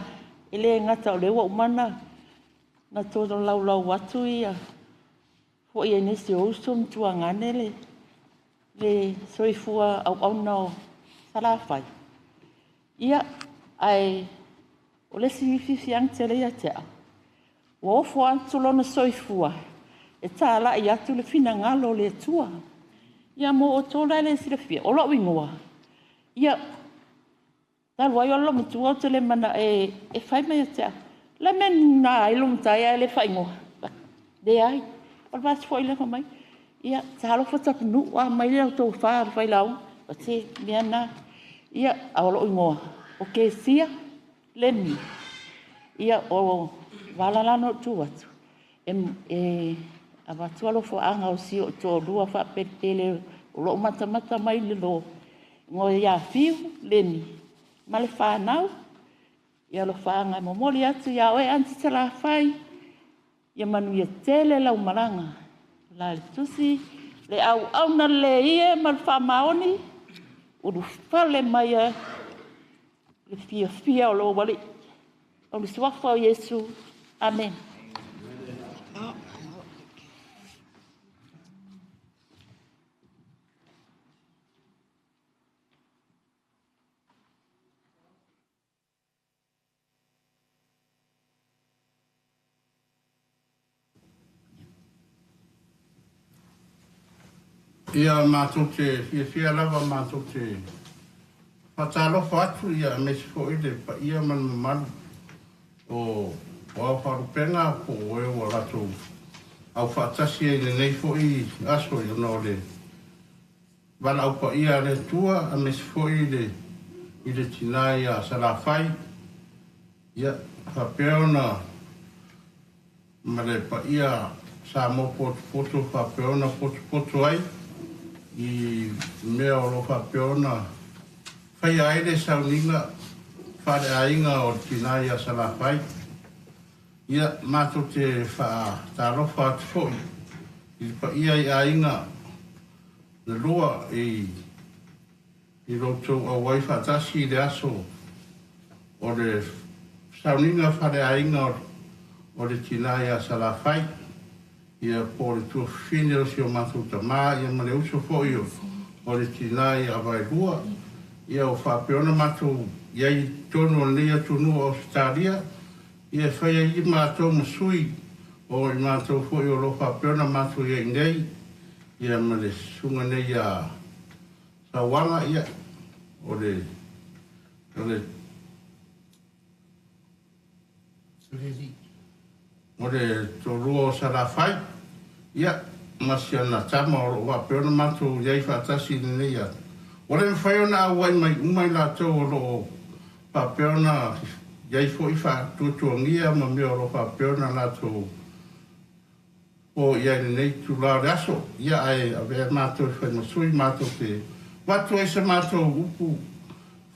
[SPEAKER 10] e le gata o lea ua uma ona tolaulau atu ia foi e nisi o uso ma tuagane le soifua auauna o Salafai, ia, ae o le isi fiafiaga tele ia te au, ua ofo atu lona soifua e talai atu le finagalo o le Atua. Ia mo outou la e le silafia, o lou igoa, ia, talu ai o le loomatua ou te le e fai mai ia te au, o le a le mea e nuna ai lou matai ae le faaigoa? Leai. O le vaiaso foi lea fai mai, ia, talofa Tapunuu, a mai le au tofa le failauga. Ou fai atu, se o mea na. Ia, a o lou igoa, o Kesia Lemi. Ia, ua ala la ona ou tu atu, e avatu alofaaga o si ou toalua faapelepele o lo o matamata mai i le igoa ia Fiu Lemi ma le fanau. Ia alofaaga e momoli atu ia oe Aunty Salafai, ia manuia tele lau malaga. O le tusi, le auauna lelei e ma le faamaoni, ulufale mai le fiafia o lou Alii. O le suafa o Iesu. Amene.
[SPEAKER 2] Ia matou te fiafia lava matou te faatalofa atu ia aemaise foi le paia ma le mamalu o ao faalupega po o e ua latou aufaatasi ai i lenei foi aso ona o le valaau paia a le Atua aemaise foi i le tina ia Salafai, ia faapea ona ma le paia Samoa potopoto faapea ona potopoto ai i mea o lo o faapea ona faia ai le sauniga faaleaiga o le tina ia Salafai. Ia, matou te faatalofa atu foi i le paia i aiga na lua i lo outou auai faatasi i le aso o le sauniga faaleaiga o le tina ia Salafai, ia po o le tuafafine o si o matou tama, ia ma le uso foi o le tina ia Vaelua. Ia o faapea ona matou i ai i totonu o lenei atunuu o Ausetalia, ia e fai ai matou ma sui o i matou foi o lo o faapea ona matou i ai nei, ia ma le susuga nei ia Sauaga, ia o le o le toalua o Salafai, ia ma si ana tama o lo o faapea ona matou i ai faatasi i lenei aso. Ua le mafai ona auai mai uma i latou o lo o faapea ona i ai foi faatuatuagia ma mea o lo o faapea ona latou o i ai i lenei itula o le aso. Ia ae avea matou e fai ma sui matou te avatu ai se matou upu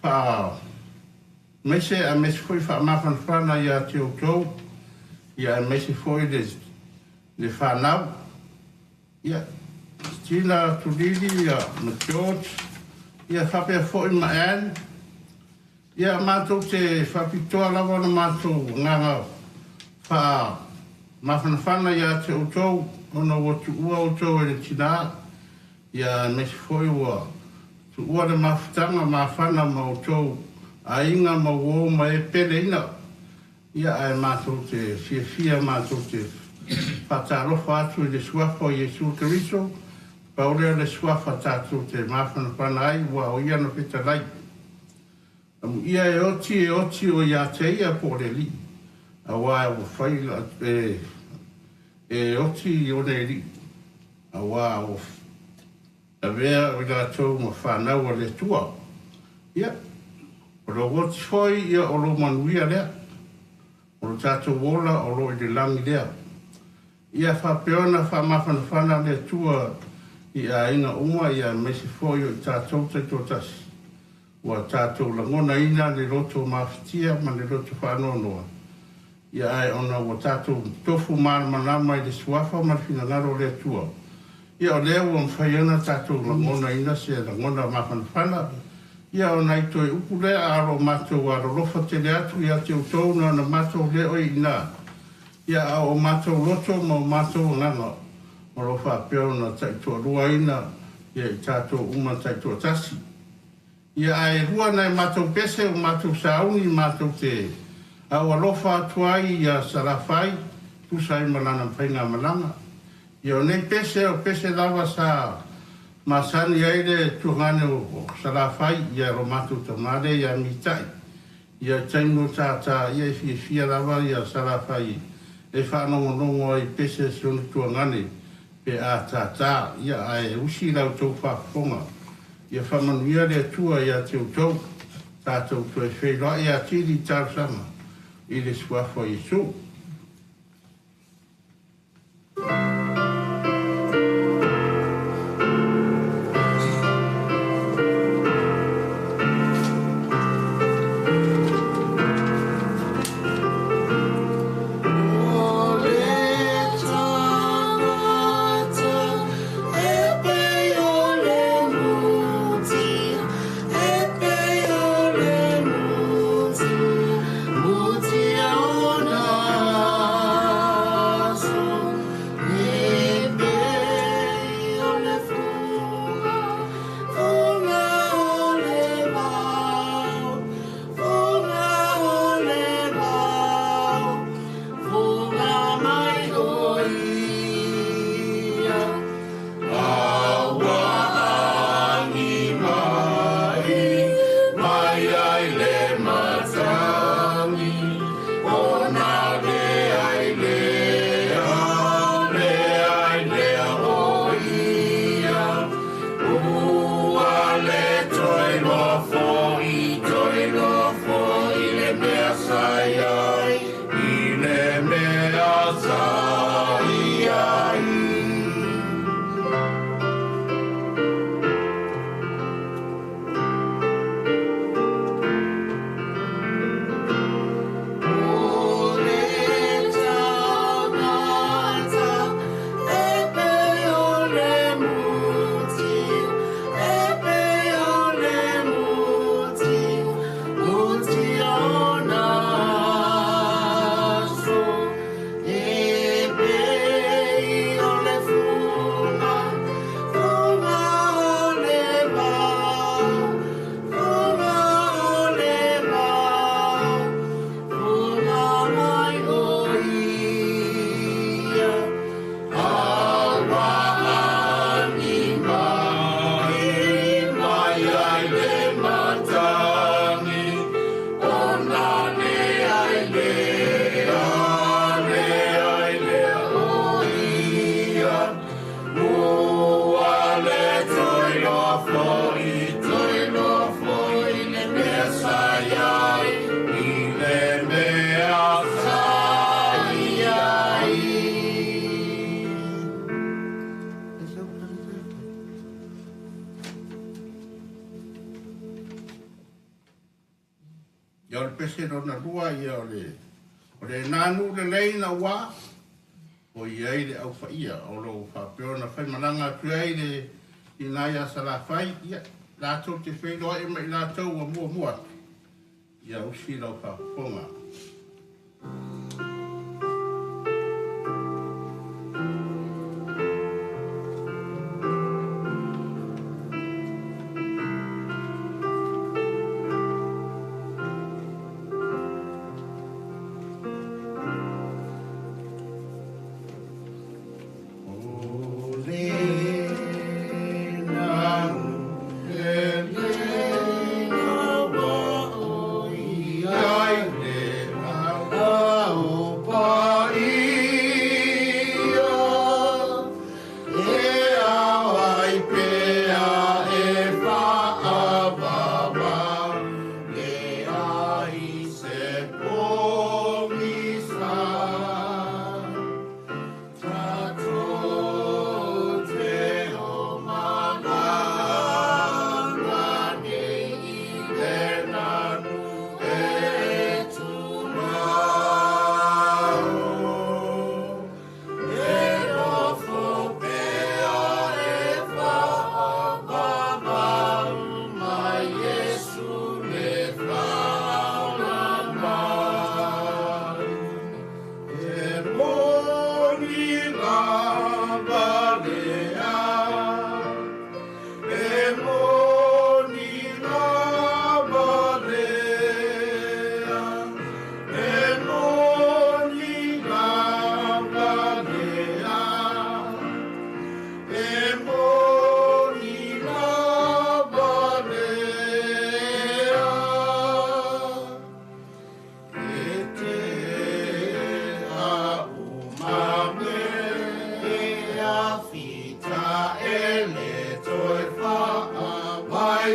[SPEAKER 2] faamaise aemaise foi faamafanafana ia te outou, ia aemaise foi le fanau. Ia, Tina Tulili, ia, ma George, ia faapea foi ma Ann. Ia matou te faapitoa lava ona matou agaga faamafanafana ia te outou ona ua tuua outou e le tina, ia aemaise foi ua tuua le mafutaga mafana ma outou aiga ma uo ma e peleina. Ia ae matou te fiafia matou te faatalofa atu i le suafa o Iesu Keriso, pau lea o le suafa tatou te mafanafana ai, ua o ia na fetalai.
[SPEAKER 4] Amuia e oti e oti o ia te ia po o le alii, auā ua fai e, e oti i ona alii, auā ua avea o i latou ma fanau a le Atua. Ia, o lou oti foi ia o lou manuia lea, o lo tatou ola o lo o i le lagi lea. Ia faapea ona faamafanafana le Atua i aiga uma ia aemaise foi o i tatou taitoatasi, ua tatou lagonaina le loto mafatia ma le loto faanoanoa, ia ae ona ua tatou tofu malamalama i le suafa ma le finagalo o le Atua, ia o lea ua mafai ona tatou lagonaina se lagona mafanafana. Ia o nai toe upu lea, a o lo matou alolofa tele atu ia te outou na ona matou le o i ina, ia a o matou loto ma o matou agaga o lo o faapea ona taitoaluaina ia i tatou uma taitoatasi. Ia ae lua nai matou pese o matou sauni matou te aualofa atu ai ia Salafai tusa ai ma lana faigamalaga. Ia o nei pese o pese lava sa masani ai le tuagane o Salafai ia lo matou tamā lea ia Mitai. Ia taimi o tātā ia e fiafia lava ia Salafai e faanogonogo ai pese a si ona tuagane pe a tātā. Ia ae usi la outou faafofoga. Ia faamanuia le Atua ia te outou, tatou toe feiloai atili i talosaga i le suafa o Iesu.
[SPEAKER 11] O le tagata e pei o le muti, e pei o le muti, muti ona aso, e pei o le fuga, fuga o le vao, fuga o le vao, fuga mai o ia. Aua agi mai, mai ai le matagi, ona le ai lea, le ai lea o ia. Ua le toe loa foi, toe loa foi le mea sa iai, i le mea sa iai. O le tagata e pei o le muti, e pei o le muti, muti ona aso, e pei o le fuga, fuga o le vao, fuga o le vao, fuga mai o ia. Aua agi mai, mai ai le matagi, ona le ai lea, le ai lea o ia. Ua le toe loa foi, toe loa foi le mea sa iai, i le mea sa iai.
[SPEAKER 4] Ia o le pese lona lua ia o le o le nanu lelei na ua o i ai le aufaia o lo o faapea ona faimalaga atu ai le tina ia Salafai, ia latou te feiloai ma i latou ua muamua atu. Ia usi lau faafofoga. O le nanu lelei na ua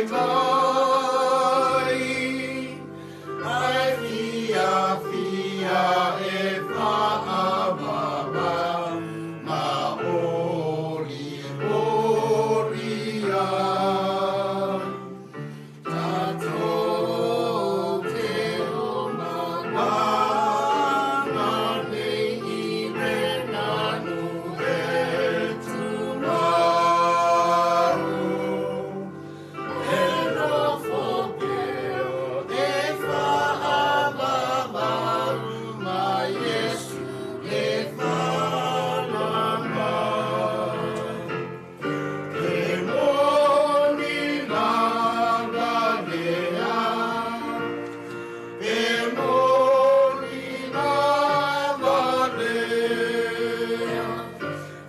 [SPEAKER 11] mai, ae fiafia e faamama ma olioli ai. Tatou te omanga nei i le manu e tumau. E nofo pea e faamama ma Iesu le fala mai. E moni lava lea, e moni lava lea,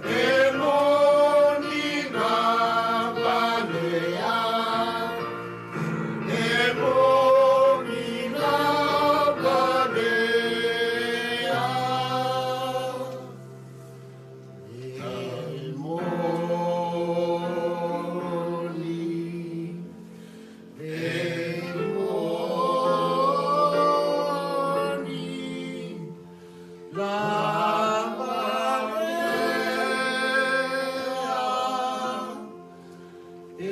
[SPEAKER 11] e moni lava lea, e moni lava lea. E moni, e moni lava lea. E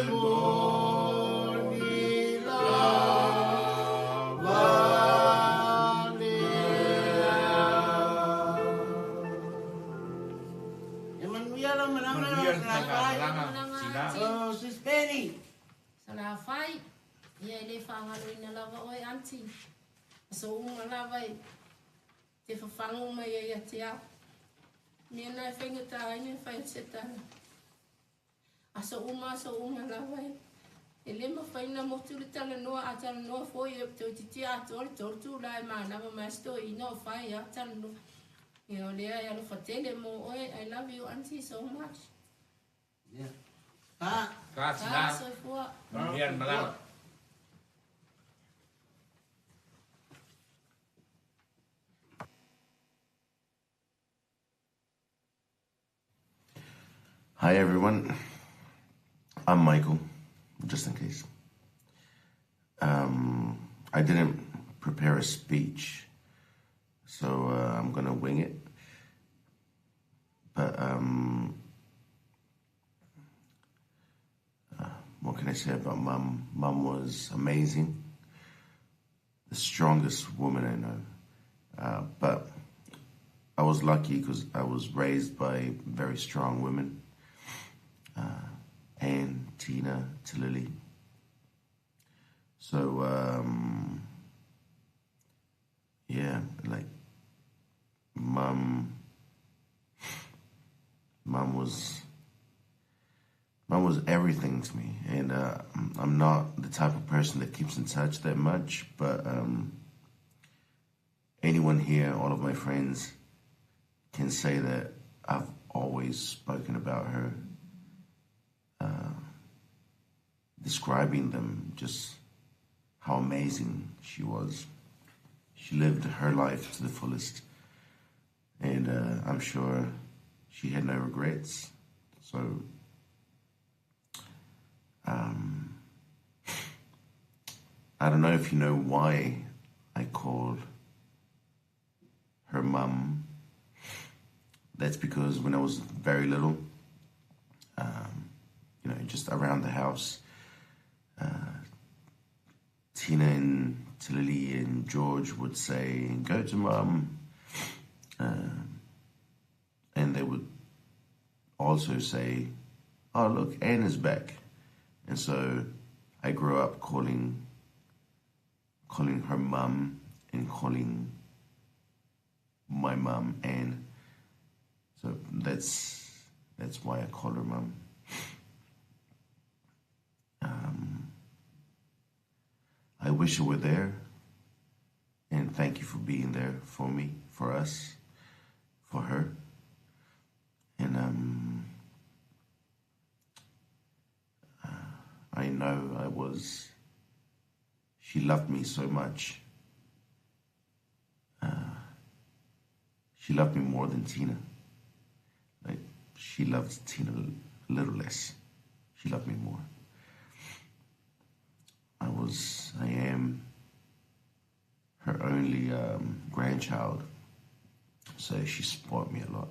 [SPEAKER 11] moni lava lea.
[SPEAKER 7] E manuia lau malaga.
[SPEAKER 5] Manuia le
[SPEAKER 7] Salafai.
[SPEAKER 5] faigamalaga, tina.
[SPEAKER 7] Oh, Sis Penny.
[SPEAKER 12] Salafai, ia e le faagaloina lava oe aunty. Aso uma lava e te fafagu mai ai ia te au. Mea na e faigata ai ona fai atu se tala. Aso uma aso uma lava e. E le mafai ona motu le talanoa a talanoa foi e toeitiiti atoa le 3 itulā e manava mai ai si toeaina o fai a talanoa. Ia o lea e alofa tele mo oe. I love you aunty so much.
[SPEAKER 7] Yeah. Pa.
[SPEAKER 5] Ka tina.
[SPEAKER 12] Ka soifua.
[SPEAKER 5] Manuia le malaga.
[SPEAKER 13] Hi everyone, I'm Michael, just in case. I didn't prepare a speech, so I'm gonna wing it. But what can I say about Mum? Mum was amazing, the strongest woman I know. But I was lucky because I was raised by very strong women. Anne, Tina, Tilili. So, yeah, like, Mum was everything to me. And I'm not the type of person that keeps in touch that much, but anyone here, all of my friends, can say that I've always spoken about her, describing them, just how amazing she was. She lived her life to the fullest, and I'm sure she had no regrets. So, I don't know if you know why I called her mum. That's because when I was very little, you know, just around the house, Tina and Tilili and George would say, "Go to mum," and they would also say, "Oh, look, Anne is back." And so I grew up calling her mum and calling my mum Anne. So that's why I call her mum. I wish you were there, and thank you for being there for me, for us, for her. And I know she loved me so much. She loved me more than Tina. Like, she loved Tina a little less. She loved me more. only grandchild, so she spoiled me a lot.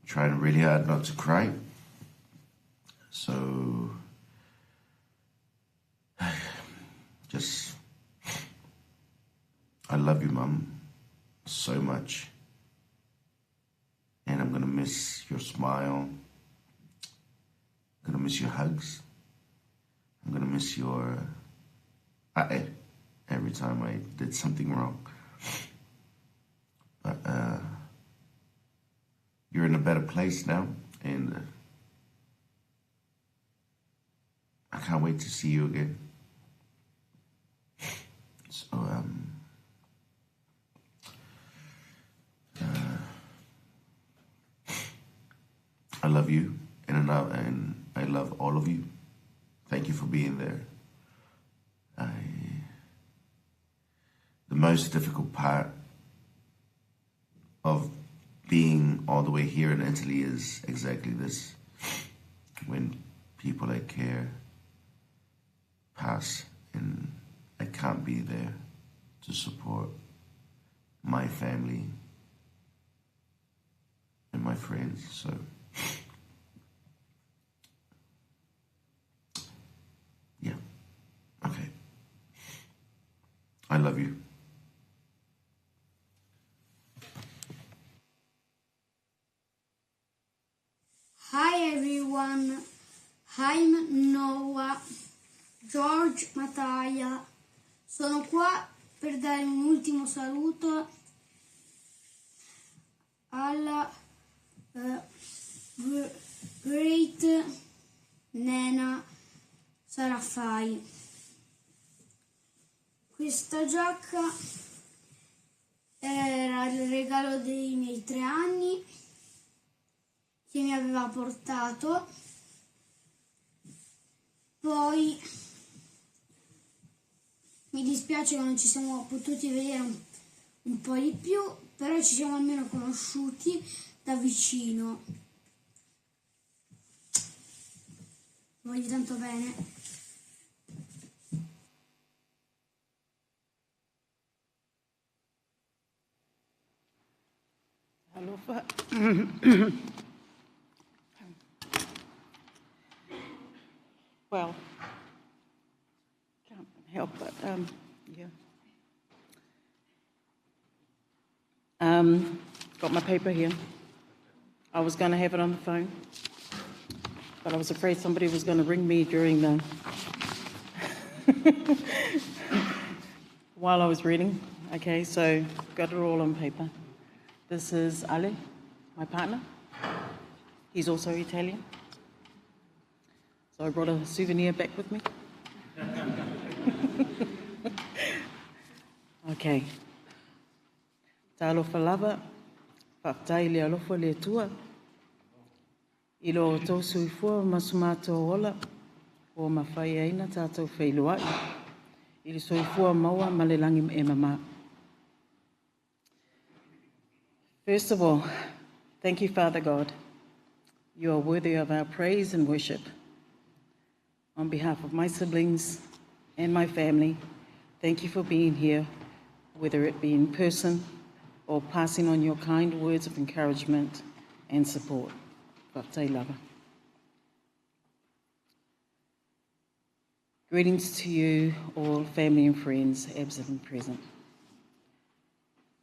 [SPEAKER 13] Trying really hard not to cry. So just I love you, Mum, so much. And I'm gonna miss your smile. I'm gonna miss your hugs. I'm gonna miss your ae every time I did something wrong. But you're in a better place now, and I can't wait to see you again. So, I love you, and I love all of you. Thank you for being there. The most difficult part of being all the way here in Italy is exactly this: when people I care pass and I can't be there to support my family and my friends. So yeah, okay. I love you.
[SPEAKER 14] Hi everyone, I'm Noah George Mataia. Sono qua per dare un ultimo saluto alla Great Nena Sarafai. Questa giacca era il regalo dei miei 3 anni che mi aveva portato. Poi mi dispiace che non ci siamo potuti vedere un po' di più, però ci siamo almeno conosciuti da vicino. Voglio tanto bene.
[SPEAKER 10] Alofa. Well, can't help but, yeah. Got my paper here. I was going to have it on the phone, but I was afraid somebody was going to ring me during the while I was reading. Okay, so got it all on paper. This is Ale, my partner. He's also Italian. So I brought a souvenir back with me. Okay. Talofa lava, whaatai le alofa le tua. I lo tō suifua masumato ola, o mawhai aina tātou whailuai. I le soifua maua ma le langi e mama. First of all, thank you, Father God. You are worthy of our praise and worship. On behalf of my siblings and my family, thank you for being here, whether it be in person or passing on your kind words of encouragement and support. Whakatei lava. Greetings to you all, family and friends, absent and present.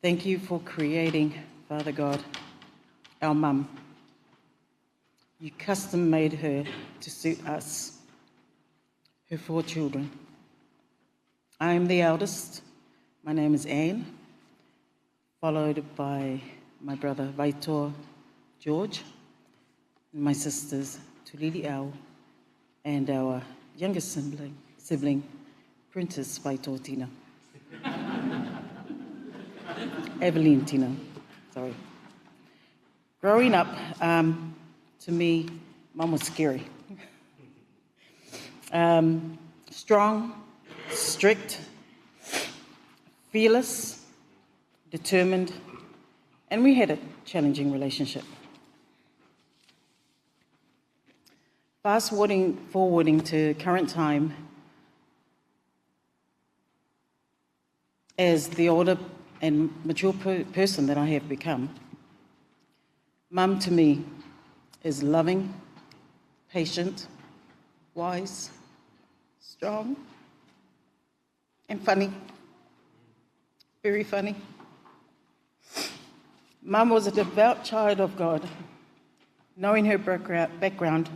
[SPEAKER 10] Thank you for creating, Father God, our mum. You custom made her to suit us, her 4 children. I am the eldest. My name is Anne, followed by my brother Vaitor George, and my sisters Tulili Au, and our youngest sibling Princess Vaitor Tina. Evelyn Tina, sorry. Growing up, to me, Mum was scary. Strong, strict, fearless, determined, and we had a challenging relationship. Fast forwarding to current time,
[SPEAKER 6] As the older and mature person that I have become, Mum to me is loving, patient, wise, strong, and funny. Very funny. Mum was a devout child of God. Knowing her background,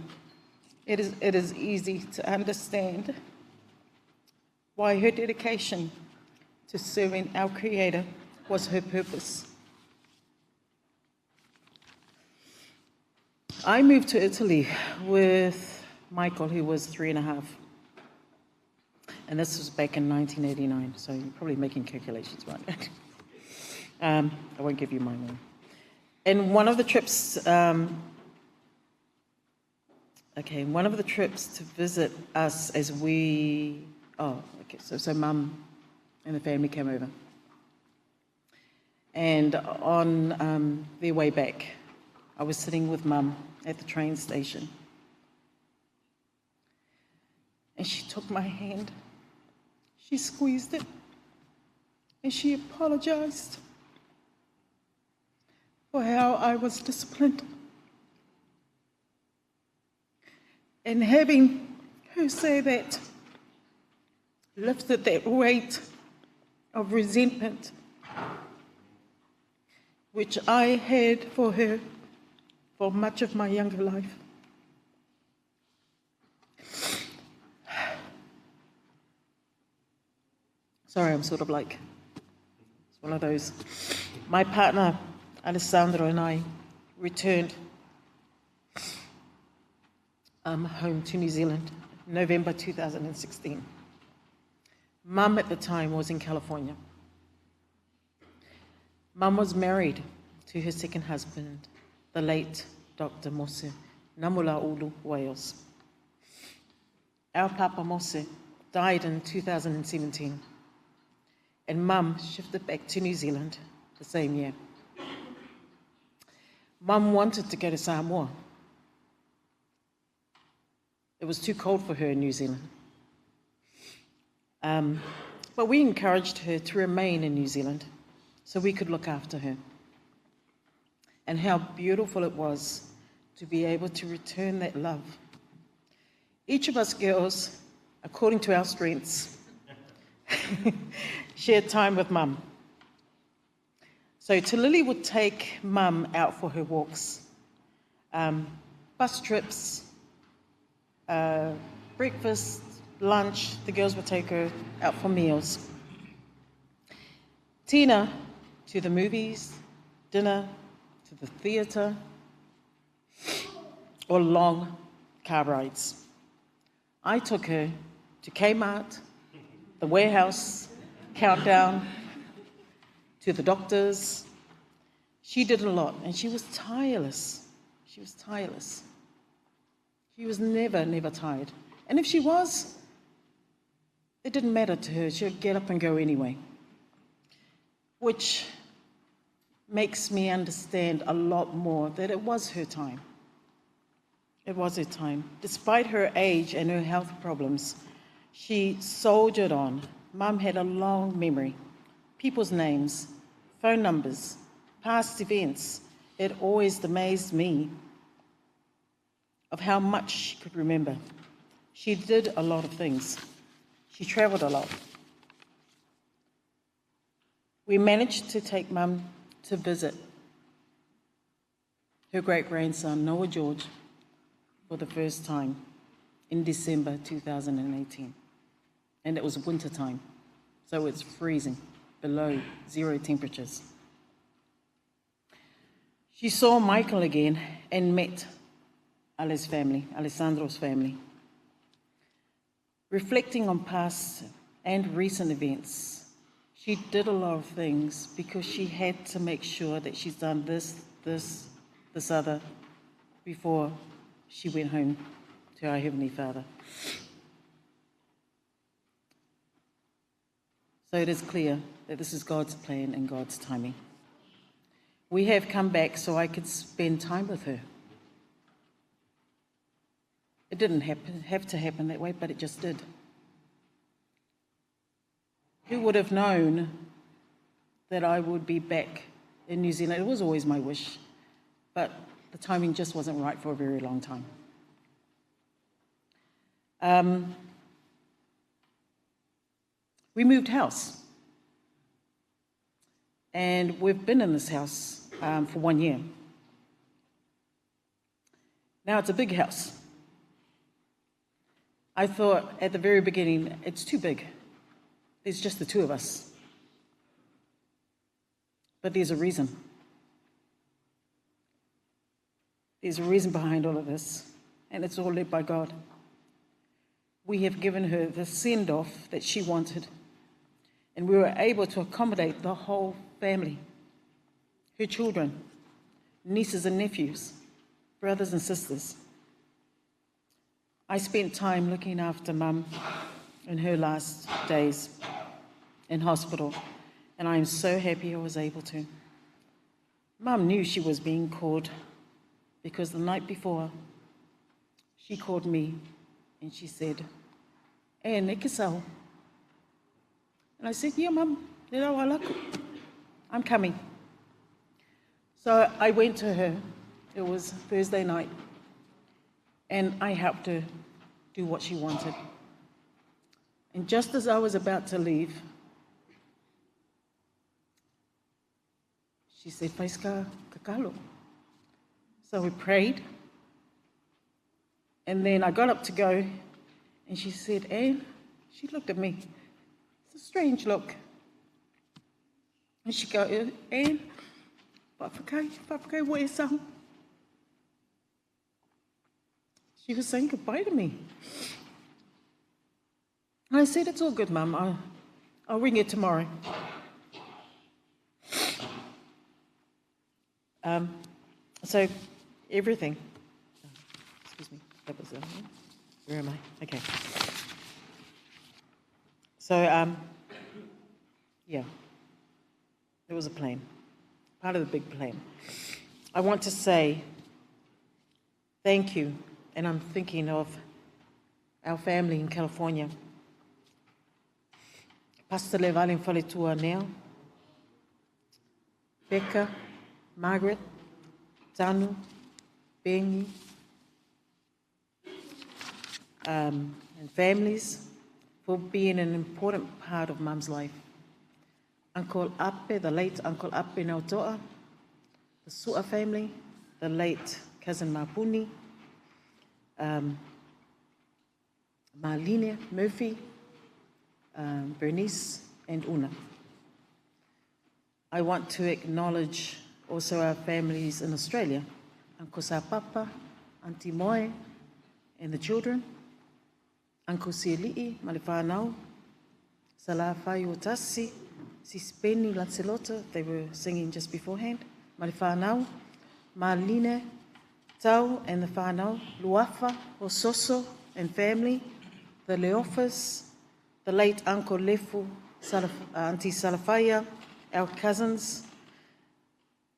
[SPEAKER 6] it is easy to understand why her dedication to serving our Creator was her purpose. I moved to Italy with Michael, who was 3.5. And this was back in 1989, so you're probably making calculations right now. I won't give you my name. And one of the trips, one of the trips to visit us as we, oh, okay, so Mum and the family came over. And on their way back, I was sitting with Mum at the train station. And she took my hand, she squeezed it, and she apologized for how I was disciplined. And having her say that lifted that weight of resentment which I had for her for much of my younger life. Sorry, I'm sort of like, it's one of those. My partner, Alessandro, and I returned home to New Zealand, November 2016. Mum at the time was in California. Mum was married to her second husband, the late Dr. Mose Namulau'ulu Wales. Our Papa Mose died in 2017, and Mum shifted back to New Zealand the same year. Mum wanted to go to Samoa. It was too cold for her in New Zealand. But we encouraged her to remain in New Zealand so we could look after her. And how beautiful it was to be able to return that love. Each of us girls, according to our strengths, shared time with Mum. So Talili would take Mum out for her walks, bus trips, breakfast, lunch. The girls would take her out for meals. Tina to the movies, dinner, to the theatre, or long car rides. I took her to Kmart, the warehouse, Countdown, to the doctors. She did a lot, and she was tireless. She was tireless. She was never, never tired. And if she was, it didn't matter to her. She would get up and go anyway, which makes me understand a lot more that it was her time. It was her time. Despite her age and her health problems, she soldiered on. Mum had a long memory. People's names, phone numbers, past events. It always amazed me of how much she could remember. She did a lot of things. She travelled a lot. We managed to take Mum to visit her great-grandson, Noah George, for the first time in December 2018. And it was winter time, so it's freezing, below zero temperatures. She saw Michael again and met Ale's family, Alessandro's family. Reflecting on past and recent events, she did a lot of things because she had to make sure that she's done this, this, this other before she went home to our Heavenly Father. So it is clear that this is God's plan and God's timing. We have come back so I could spend time with her. It didn't have to happen that way, but it just did. Who would have known that I would be back in New Zealand. It was always my wish, but the timing just wasn't right for a very long time. We moved house, and we've been in this house for 1 year. Now it's a big house. I thought at the very beginning, it's too big. There's just the two of us. But there's a reason. There's a reason behind all of this, and it's all led by God. We have given her the send-off that she wanted, and we were able to accommodate the whole family, her children, nieces and nephews, brothers and sisters. I spent time looking after Mum in her last days in hospital, and I am so happy I was able to. Mum knew she was being called because the night before, she called me and she said, "Eh, nekisao." And I said, "Yeah, Mum, I'm coming." So I went to her. It was Thursday night, and I helped her do what she wanted. And just as I was about to leave, she said, "Faiska kakalo." So we prayed, and then I got up to go, and she said, "Anne," she looked at me. It's a strange look. And she go, "Anne, whafekai wo e sahu." She was saying goodbye to me. And I said, "It's all good, Mum. I'll ring you tomorrow." So everything. Oh, excuse me. That was where am I? Okay. So, yeah, there was a plan, part of the big plan. I want to say thank you, and I'm thinking of our family in California. Pastor Levale Faletua now, Becca, Margaret, Tanu, Bengi, and families for being an important part of Mum's life. Uncle Ape, the late Uncle Ape Nautoa, the Sua family, the late cousin Mapuni, Marlene Murphy, Bernice, and Una. I want to acknowledge also our families in Australia, Uncle Sapapa, Auntie Moe, and the children, Uncle Sieli'i, Malewhanau, Salafai Otasi, Sispeni Lancelota, they were singing just beforehand, Malewhanau, Marlene, Tau and the whanau, Luafa, Ososo and family, the Leofas, the late Uncle Lefu, Auntie Salafaya, our cousins,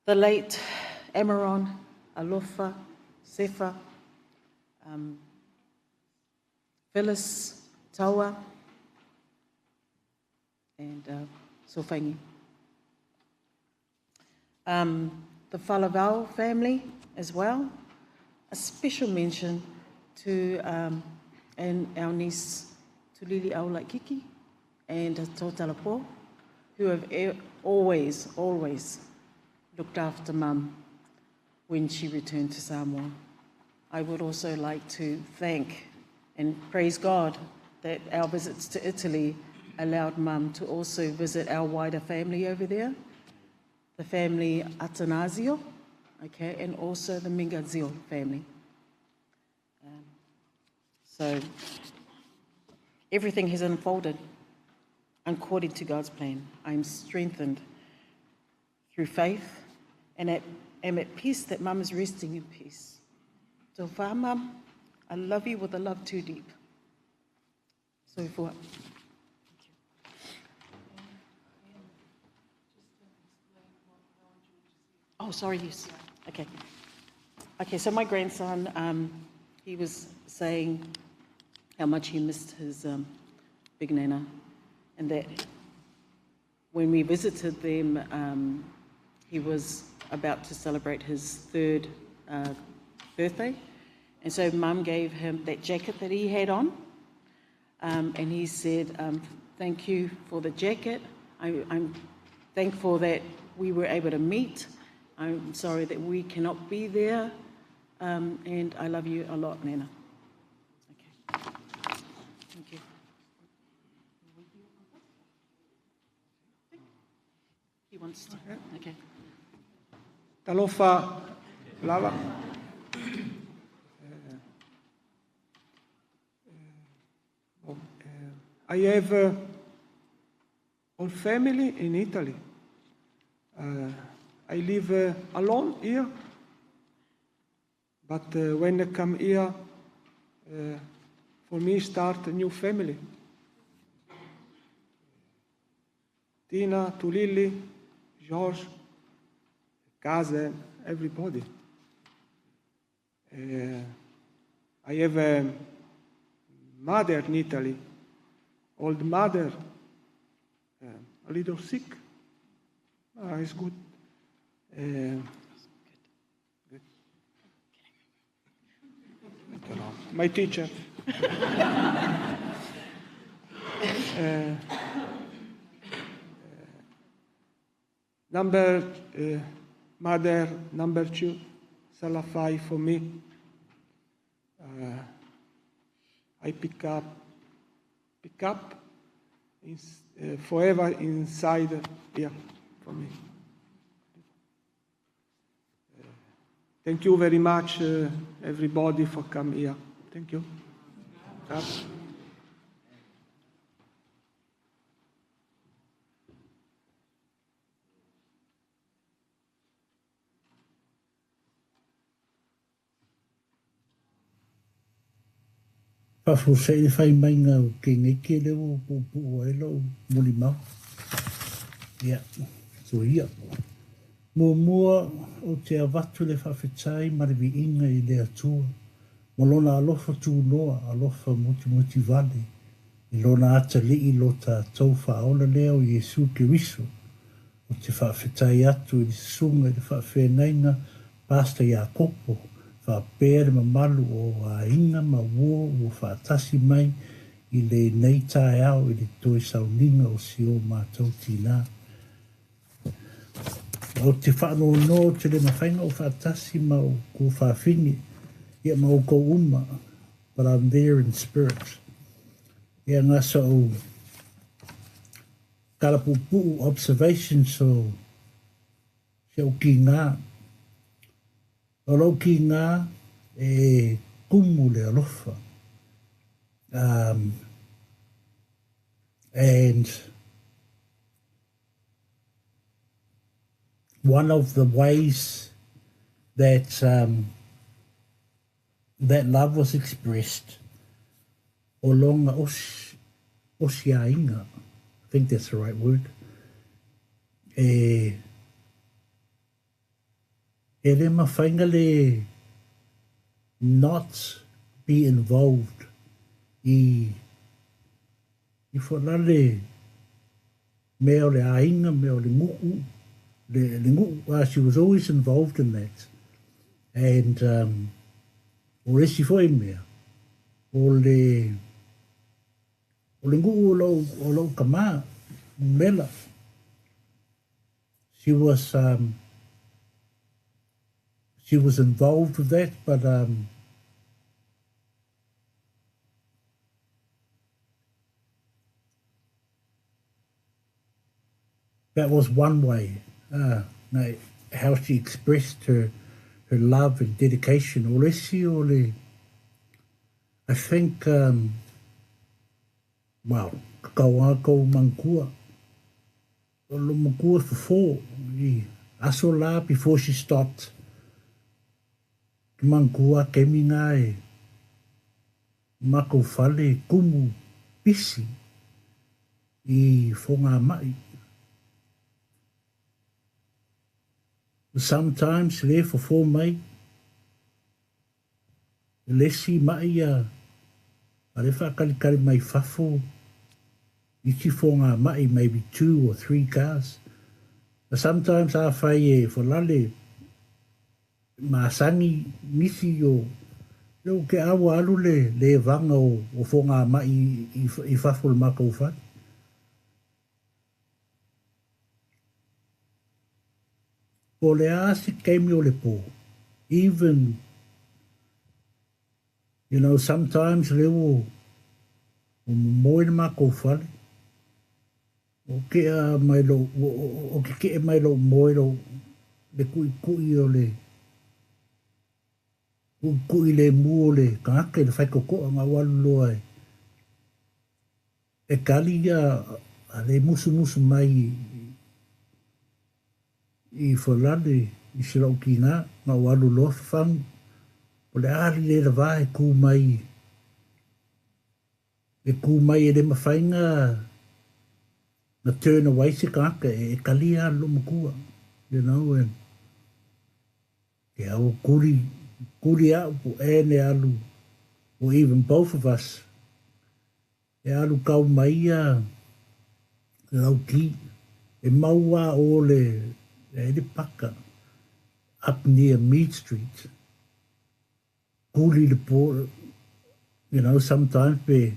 [SPEAKER 6] the late Amaron, Alofa, Sefa, Phyllis, Taua, and Sofangi. The Falavau family as well. A special mention to and our niece Tulili Aulakiki and Totalapo, who have always, always looked after Mum when she returned to Samoa. I would also like to thank and praise God that our visits to Italy allowed Mum to also visit our wider family over there, the family Atanasio, okay, and also the Mingazio family. So everything has unfolded according to God's plan. I am strengthened through faith and am at peace that Mum is resting in peace. Tō Mum, I love you with a love too deep. So for. Oh, sorry, yes. Okay. Okay, so my grandson, he was saying how much he missed his big nana and that
[SPEAKER 15] When we visited them, um, he was about to celebrate his third birthday. And so mum gave him that jacket that he had on. Um, and he said, um, Thank you for the jacket. I, I'm thankful that we were able to meet. I'm sorry that we cannot be there. Um, and I love you a lot, Nana. Okay. Thank you. He wants to. Okay.
[SPEAKER 16] Talofa lava. I have all family in Italy. I live alone here, but when I come here, for me start a new family. Tina, Tulili, George, cousin, everybody. I have a mother in Italy, old mother, a little sick. It's good. Good. I don't know. My teacher. Number mother number two, Salafai for me. I pick up, pick up, in, forever inside here for me. Thank you very much, everybody, for coming here. Thank you.
[SPEAKER 17] Faafuasei le fai maiga o Keneke lea ua puupuu ai lou molimau. Ia, soia. Muamua ou te avatu le faafetai ma le viiga i le Atua ma Lona alofa tunoa, alofa mutimoti vale i Lona atalii lo tatou Faaola lea o Iesu Keriso. Ou te faafetai atu i le susuga i le faafeagaiga Pastor Iakopo, faapea le mamalu o aiga ma uo ua faatasi mai i lenei taeao i le toe sauniga o si o matou tinā. Ou te faanoanoa ou te le mafai ona ou faatasi ma outou fafine, ia ma outou uma, but I'm there in spirit. Ia nga so'u tala puupuu observation so si o'u kīgā. O lou kīgā e kumu le alofa. Um, and one of the ways that um, that love was expressed o longa os, osiainga, I think that's the right word, e, e le mawhainga le not be involved i i le mea o le aiga, mea o le nu'u, le, le nu'u, uh, she was always involved in that. And um, o le isi foi mea, o le, o le nu'u o lou, o lou kamā, Mela, she was, um, she was involved with that, but um, that was one way uh, no, how she expressed her her love and dedication. O le isi o le, I think, um, well, kau a kou mangkua, o lo makua fofo i aso la before she stopped. Ki mangkua kemi ngā e makou fale kumu pisi i whonga mai. Sometimes le fofo mai, le si mai a, a le whakalikali mai fafo, Isi fogamai, maybe two or three cars. But sometimes afai e folale masani nisi o le o ke awa alu le le vanga o fogamai i fafo o le matou fale. Po o le a se taimi o le po, even, sometimes le ua momoe le matou fale, o kea mai lou, o ke ke'e mai lou moe lou, le ku'iku'i o le ku'iku'i lemu o le tagata i le faitoto'a na ou alu loa e kali ia a le musumusu mai i Folalē i si la'u tinā na ou alu loa fafagu o le a le lē lavā e kū mai e kū mai e le mafai na turn away se tagata e kalia lou matua, and ke au kuli kuli a'u po ene alu or even both of us e alu kau mai ia lauki e mau a o le e le paka up near Mead Street. Kuli le po, sometimes pe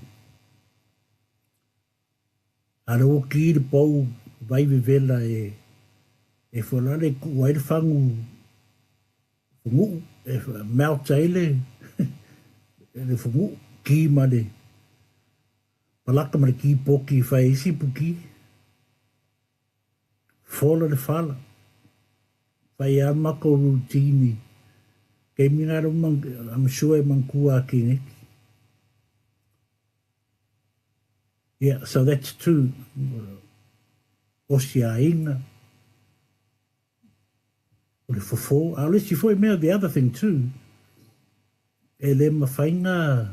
[SPEAKER 17] a le o ki le pou vai vevela e folale ku ai le fagu fagu'u e melt ai le fagu'u ki ma le palaka ma le kipoki fai isi puki fola le fala fai a makou routine taimi na I'm sure e manakua a kineki. Yeah, so that's two. Osi aiga o le fofo. A o le isi foi mea, the other thing too, e le mafai na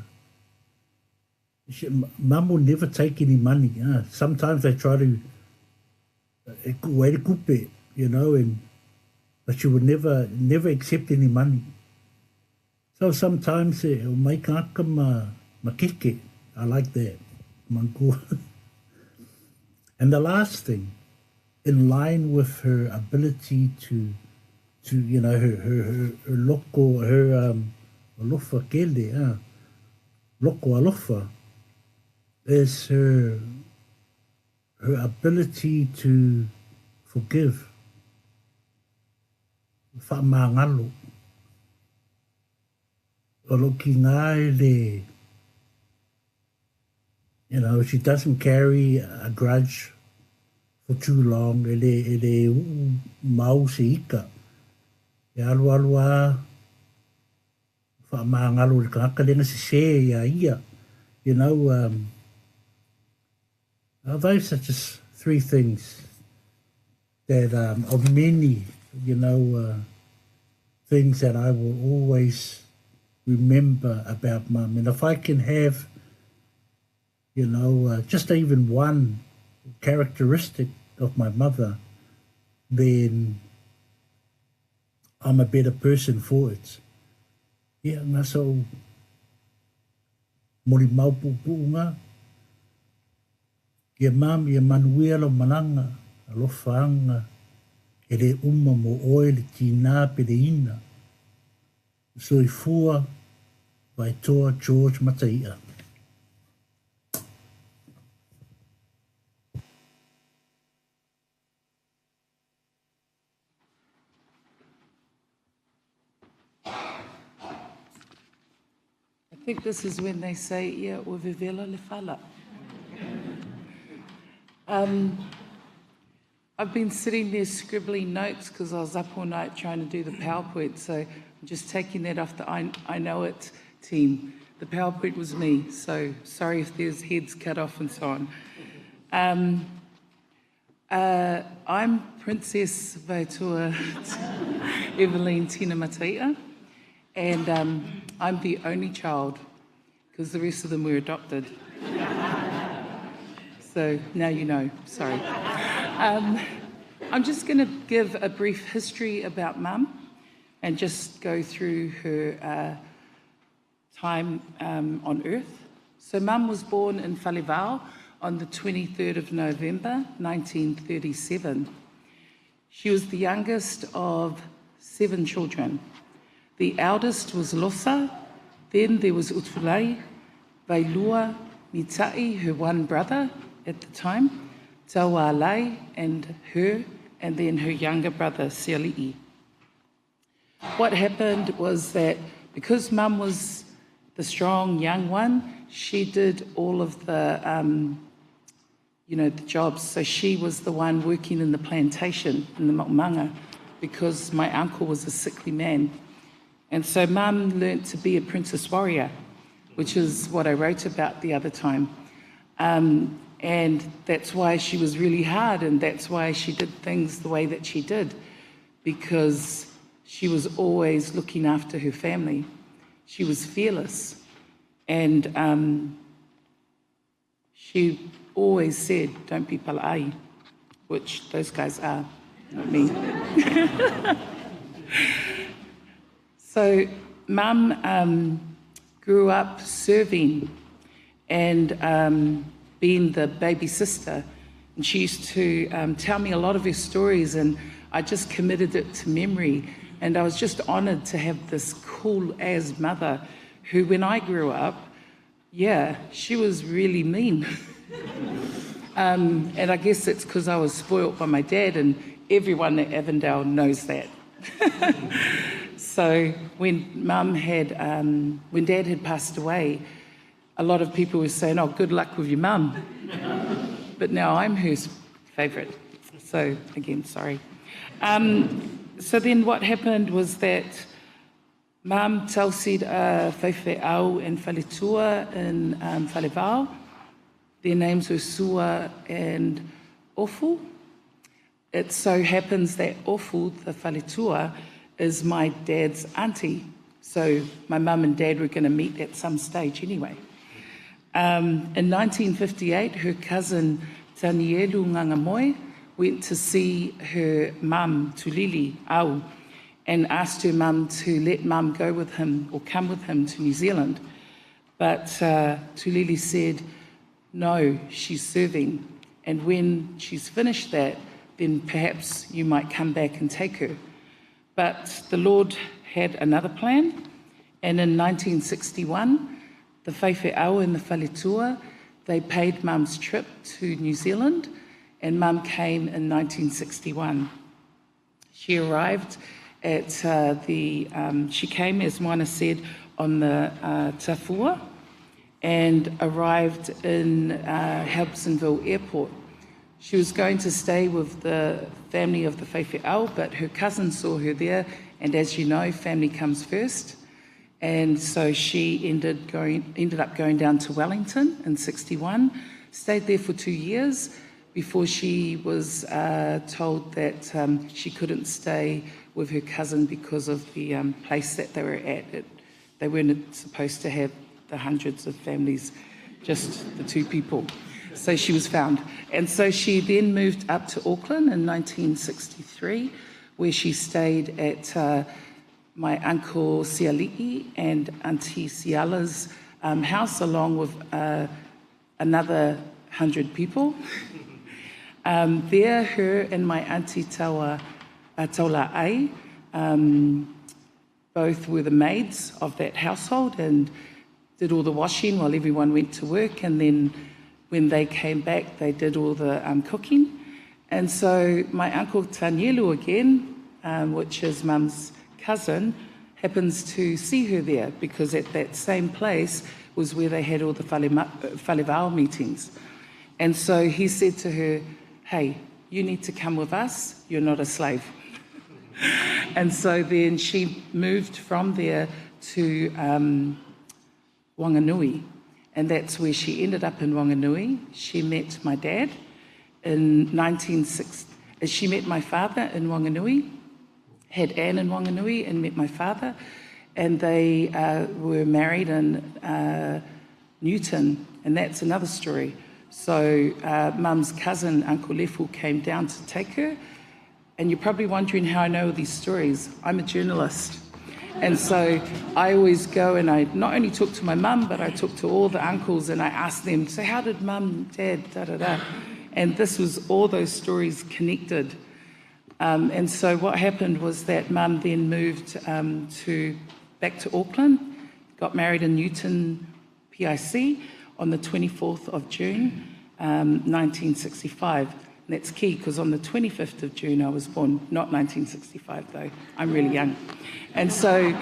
[SPEAKER 17] Mum will never take any money. Sometimes they try to e ku'u ai le kupe, and but she would never never accept any money. So sometimes e o mai tagata ma keke. I like that. Manakua. And the last thing, in line with her ability to her loko, her alofa kele, loko alofa, is her ability to forgive. Whaamāgalo. O lo ki ngā e le, she doesn't carry a grudge for too long. E le uu mau se ika. E alu alu a whaamāgalo le tagata lena sesē ia ia. Those are just three things that of many, things that I will always remember about Mum. And if I can have, just even one characteristic of my mother, then I'm a better person for it. Yeah, nga so molimau puupu'uga. Ia mam ia manuia lau malaga alofaga e lē uma mo oe le tinā peleina. Soifua Vaitoa George Matai'a.
[SPEAKER 18] I think this is when they say, "Ia ua vevela le fala." I've been sitting there scribbling notes because I was up all night trying to do the PowerPoint, so I'm just taking that off the I Know It team. The PowerPoint was me, so sorry if there's heads cut off and so on. I'm Princess Vaitoa Eveline Tina Mataia, and I'm the only child because the rest of them were adopted. So now you know, sorry. I'm just going to give a brief history about Mum and just go through her time on earth. So Mum was born in Falevao on the 23rd of November 1937. She was the youngest of 7 children. The eldest was Losa, then there was Utulei, Vailua, Mitai, her one brother at the time, Taualai and her, and then her younger brother, Siali'i. What happened was that because Mum was the strong young one, she did all of the the jobs. So she was the one working in the plantation in the manga because my uncle was a sickly man. And so Mum learnt to be a princess warrior, which is what I wrote about the other time. And that's why she was really hard, and that's why she did things the way that she did, because she was always looking after her family. She was fearless. And she always said, don't be palai, which those guys are, not me. So Mum grew up serving and being the baby sister. And she used to tell me a lot of her stories, and I just committed it to memory. And I was just honoured to have this cool-as mother who, when I grew up, yeah, she was really mean. And I guess it's because I was spoilt by my dad, and everyone at Avondale knows that. So when when Dad had passed away, a lot of people were saying, oh, good luck with your mum. But now I'm her favourite. So again, sorry. So then what happened was that Mum tausi'd a faifeau and faletua in Falevao. Their names were Sua and Ofu. It so happens that Ofu, the faletua, is my dad's auntie. So my mum and dad were going to meet at some stage anyway. In 1958, her cousin Tanielu Ngangamoe went to see her mum, Tulili Au, and asked her mum to let mum go with him or come with him to New Zealand. But Tulili said, no, she's serving. And when she's finished that, then perhaps you might come back and take her. But the Lord had another plan. And in 1961, the Faifeau and the Faletua, they paid Mum's trip to New Zealand, and Mum came in 1961. She arrived at she came, as Moana said, on the Tafua, and arrived in Hobsonville Airport. She was going to stay with the family of the Faifeau, but her cousin saw her there, and as you know, family comes first. And so she ended up going down to Wellington in 61, stayed there for 2 years before she was told that she couldn't stay with her cousin because of the place that they were at. They weren't supposed to have the hundreds of families, just the two people. So she was found. And so she then moved up to Auckland in 1963, where she stayed at my uncle Siali'i and Auntie Siala's house, along with another 100 people. There, her and my auntie Taula Ai, both were the maids of that household and did all the washing while everyone went to work. And then when they came back, they did all the cooking. And so my uncle Tanielu again, which is Mum's cousin, happens to see her there because at that same place was where they had all the Falevao meetings. And so he said to her, hey, you need to come with us, you're not a slave. And so then she moved from there to Wanganui, and that's where she ended up in Wanganui. She met my dad in 1960. She met my father in Wanganui, had Anne in Wanganui and met my father, and they were married in Newton, and that's another story. So Mum's cousin, Uncle Lefu, came down to take her, and you're probably wondering how I know all these stories. I'm a journalist. And so I always go and I not only talk to my mum, but I talk to all the uncles and I ask them, so how did mum, dad, da da da. And this was all those stories connected. And so what happened was that mum then moved to back to Auckland, got married in Newton PIC on the 24th of June, 1965. And that's key because on the 25th of June I was born, not 1965 though, I'm really young. And so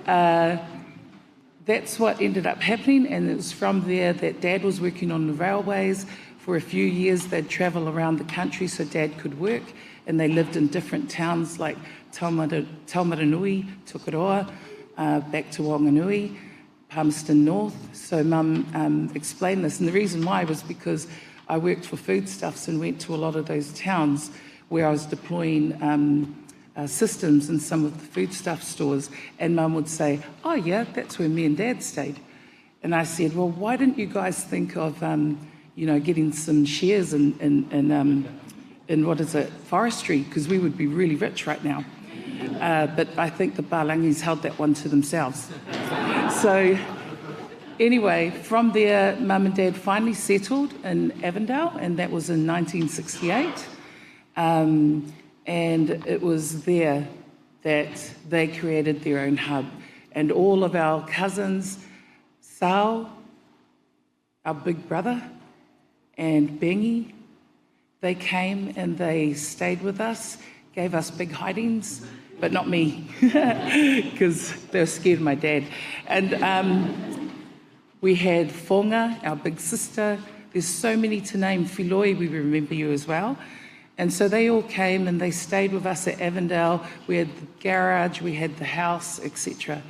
[SPEAKER 18] that's what ended up happening, and it was from there that Dad was working on the railways. For a few years they'd travel around the country so Dad could work, and they lived in different towns like Taumarunui, Tokoroa, back to Wanganui, Palmerston North. So Mum explained this, and the reason why was because I worked for Foodstuffs and went to a lot of those towns where I was deploying systems in some of the foodstuff stores, and Mum would say, oh yeah, that's where me and Dad stayed. And I said, well, why didn't you guys think of you know, getting some shares in what is it, forestry, because we would be really rich right now. But I think the Balangis held that one to themselves. So anyway, from there, Mum and Dad finally settled in Avondale, and that was in 1968. And it was there that they created their own hub. And all of our cousins, Sal, our big brother, and Bengi, they came and they stayed with us, gave us big hidings, but not me, because they were scared of my dad. And we had Fonga, our big sister. There's so many to name. Filoi, we remember you as well. And so they all came and they stayed with us at Avondale. We had the garage, we had the house, etc.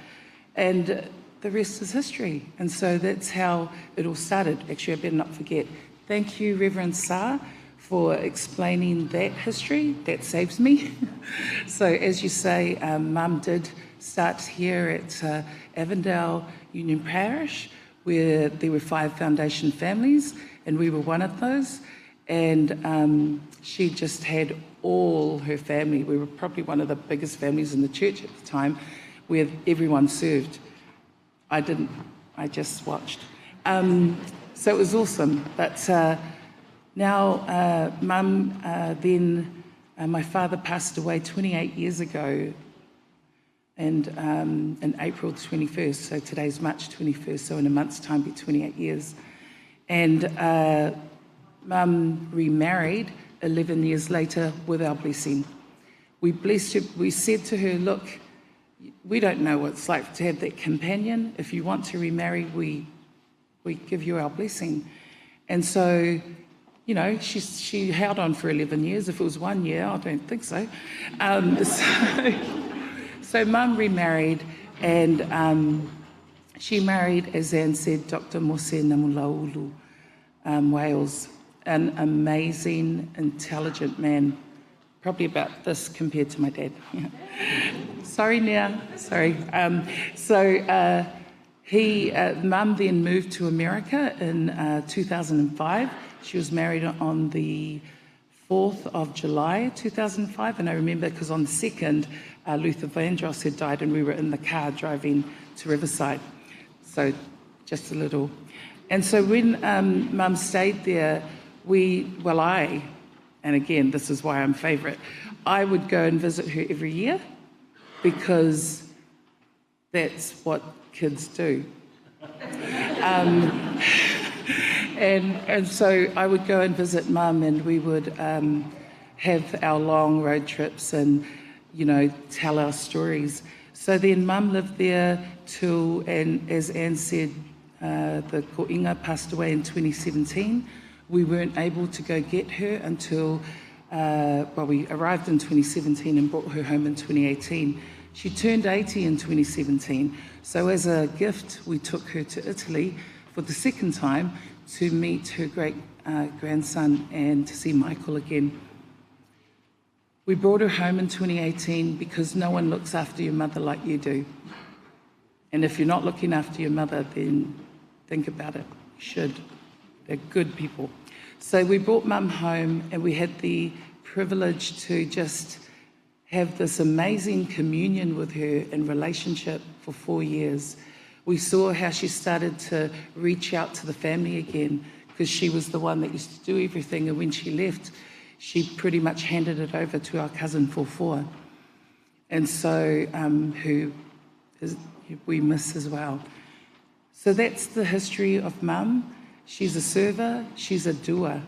[SPEAKER 18] And the rest is history. And so that's how it all started. Actually, I better not forget. Thank you, Reverend Sa, for explaining that history. That saves me. So as you say, Mum did start here at Avondale Union Parish, where there were 5 foundation families, and we were one of those. And she just had all her family. We were probably one of the biggest families in the church at the time, where everyone served. I didn't, I just watched. So it was awesome. But now, Mum, then my father passed away 28 years ago, and in April 21st, so today's March 21st, so in a month's time, be 28 years. And Mum remarried 11 years later with our blessing. We blessed her, we said to her, look, we don't know what it's like to have that companion. If you want to remarry, we give you our blessing. And so, you know, she held on for 11 years. If it was 1 year, I don't think so. So Mum remarried, and she married, as Anne said, Dr. Mose Namulaulu, Wales, an amazing, intelligent man, probably about this compared to my dad. Sorry, Nia, sorry. Mum then moved to America in 2005. She was married on the 4th of July, 2005, and I remember because on the 2nd, Luther Vandross had died and we were in the car driving to Riverside. So just a little. And so when Mum stayed there, I, and again, this is why I'm favourite, I would go and visit her every year because that's what kids do. And so I would go and visit Mum, and we would have our long road trips and, you know, tell our stories. So then Mum lived there till, and as Anne said, the koinga passed away in 2017. We weren't able to go get her until, we arrived in 2017 and brought her home in 2018. She turned 80 in 2017. So as a gift, we took her to Italy for the second time to meet her great-grandson and to see Michael again. We brought her home in 2018 because no one looks after your mother like you do. And if you're not looking after your mother, then think about it. You should. They're good people. So we brought Mum home, and we had the privilege to just have this amazing communion with her and relationship for four years. We saw how she started to reach out to the family again because she was the one that used to do everything. And when she left, she pretty much handed it over to our cousin Four. And so, who is, we miss as well. So that's the history of mum. She's a server, she's a doer.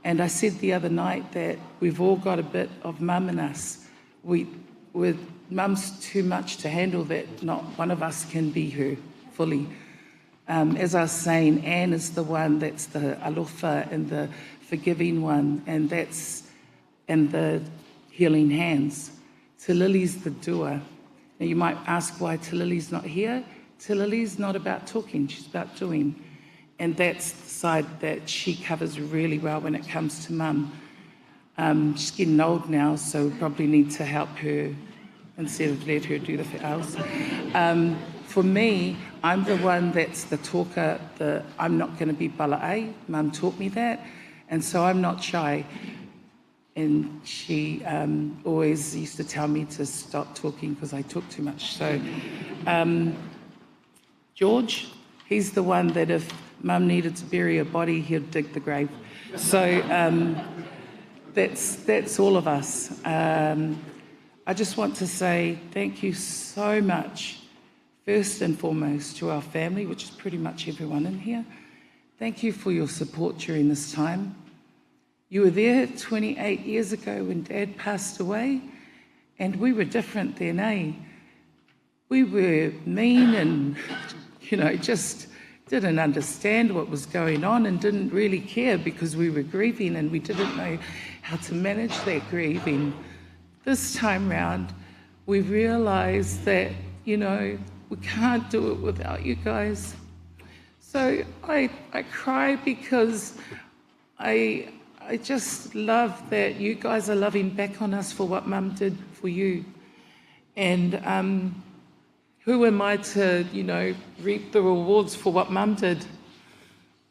[SPEAKER 18] And I said the other night that we've all got a bit of mum in us. We, with mum's too much to handle that not one of us can be her fully. Um, as I was saying, Anne is the one that's the alofa and the forgiving one, and that's and the healing hands. Tilily's the doer. Now you might ask why Tilily's not here. Tilily's not about talking, she's about doing. And that's the side that she covers really well when it comes to mum. Um, she's getting old now, so we probably need to help her instead of let her do the else. Um, for me, I'm the one that's the talker, the I'm not going to be bala'ai. Mum taught me that. And so I'm not shy. And she um, always used to tell me to stop talking because I talk too much. So, um, George, he's the one that if mum needed to bury a body, he'd dig the grave. So um, that's, that's all of us. Um, I just want to say thank you so much, first and foremost, to our family, which is pretty much everyone in here. Thank you for your support during this time. You were there 28 years ago when Dad passed away, and we were different then, eh? We were mean and, you know, just didn't understand what was going on and didn't really care because we were grieving and we didn't know how to manage that grieving. This time round, we realised that, you know, we can't do it without you guys. So I, I cry because I, I just love that you guys are loving back on us for what Mum did for you. And um, who am I to, you know, reap the rewards for what Mum did?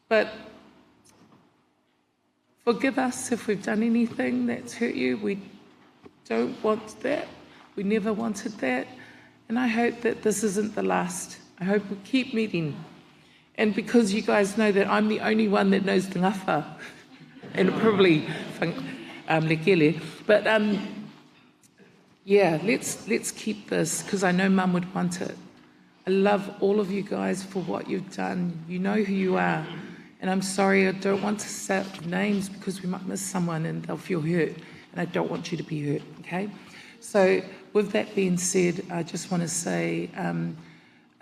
[SPEAKER 18] But forgive us if we've done anything that's hurt you. We don't want that. We never wanted that. And I hope that this isn't the last. I hope we keep meeting. And because you guys know that I'm the only one that knows the ngafa, and probably um, lekele, but um, yeah, let's, let's keep this because I know Mum would want it. I love all of you guys for what you've done. You know who you are. And I'm sorry, I don't want to say names because we might miss someone and they'll feel hurt. And I don't want you to be hurt, okay? So, with that being said, I just want to say um,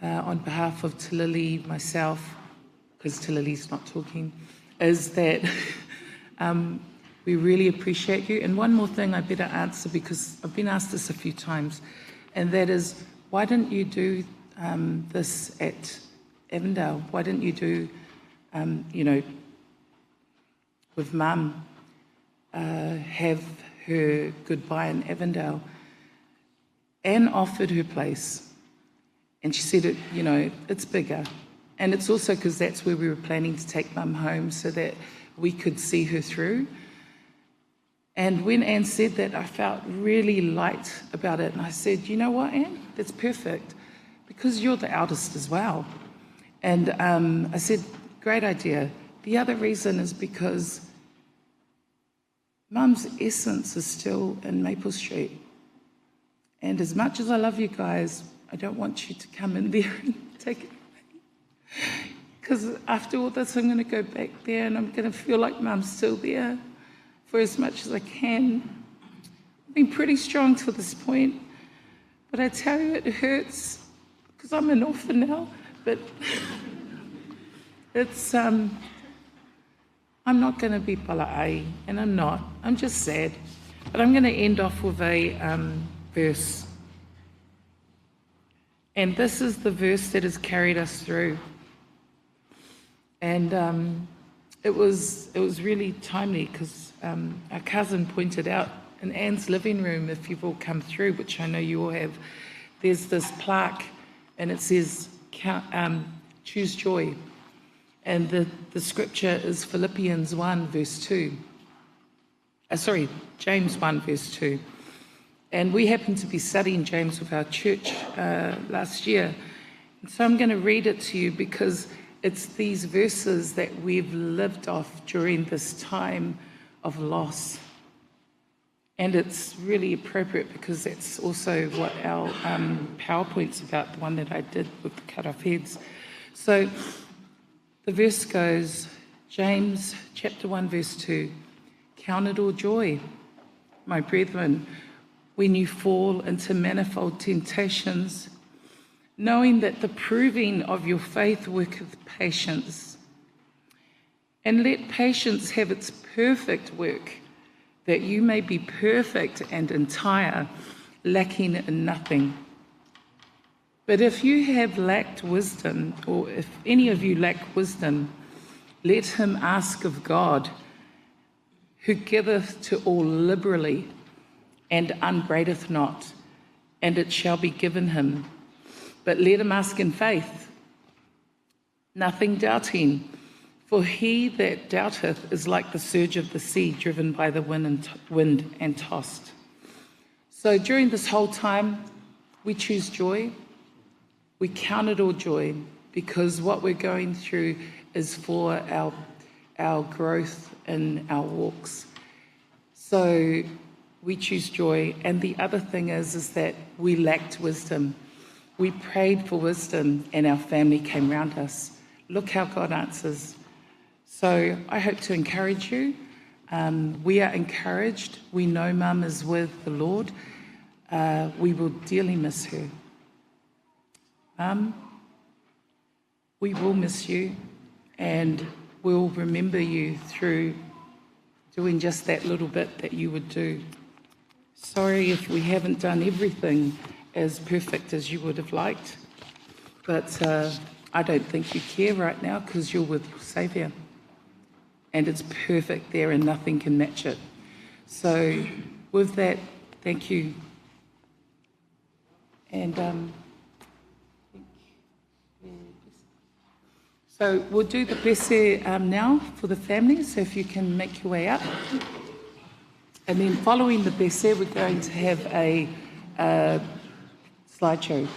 [SPEAKER 18] uh, on behalf of Tilili, myself, because Tilili's not talking, is that um, we really appreciate you. And one more thing I better answer because I've been asked this a few times, and that is why didn't you do um, this at Avondale? Why didn't you do, um, you know, with mum, uh, have her goodbye in Avondale? Anne offered her place, and she said, it, you know, it's bigger. And it's also because that's where we were planning to take mum home so that we could see her through. And when Anne said that, I felt really light about it. And I said, you know what, Anne? That's perfect because you're the eldest as well. And um, I said, great idea. The other reason is because Mum's essence is still in Maple Street. And as much as I love you guys, I don't want you to come in there and take it away. Because after all this, I'm going to go back there and I'm going to feel like Mum's still there for as much as I can. I've been pretty strong till this point, but I tell you, it hurts because I'm an orphan now. But it's, um, I'm not going to be pala'ai, and I'm not. I'm just sad. But I'm going to end off with a um, verse. And this is the verse that has carried us through. And um, it was, it was really timely because um, our cousin pointed out in Anne's living room, if you've all come through, which I know you all have, there's this plaque and it says, um, Choose joy. And the, the scripture is Philippians 1, verse 2. Uh, sorry, James 1, verse 2. And we happened to be studying James with our church last year. And so I'm going to read it to you because it's these verses that we've lived off during this time of loss. And it's really appropriate because that's also what our PowerPoint's about, the one that I did with the cut off heads. So the verse goes James chapter 1, verse 2 Count it all joy, my brethren, when you fall into manifold temptations, knowing that the proving of your faith worketh patience. And let patience have its perfect work, that you may be perfect and entire, lacking in nothing. But if you have lacked wisdom, or if any of you lack wisdom, let him ask of God, who giveth to all liberally and unbraideth not, and it shall be given him. But let him ask in faith, nothing doubting. For he that doubteth is like the surge of the sea driven by the wind and, wind and tossed. So during this whole time, we choose joy. We count it all joy because what we're going through is for our, our growth in our walks. So we choose joy. And the other thing is, is that we lacked wisdom. We prayed for wisdom and our family came round us. Look how God answers. So I hope to encourage you. We are encouraged. We know Mum is with the Lord. We will dearly miss her. Mum, we will miss you and we'll remember you through doing just that little bit that you would do. Sorry if we haven't done everything as perfect as you would have liked, but I don't think you care right now because you're with your Saviour. And it's perfect there and nothing can match it. So, with that, thank you. And so we'll do the pese now for the family, so if you can make your way up. And then following the pese, we're going to have a slideshow. Thank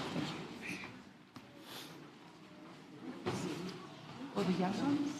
[SPEAKER 18] you. Or the young ones?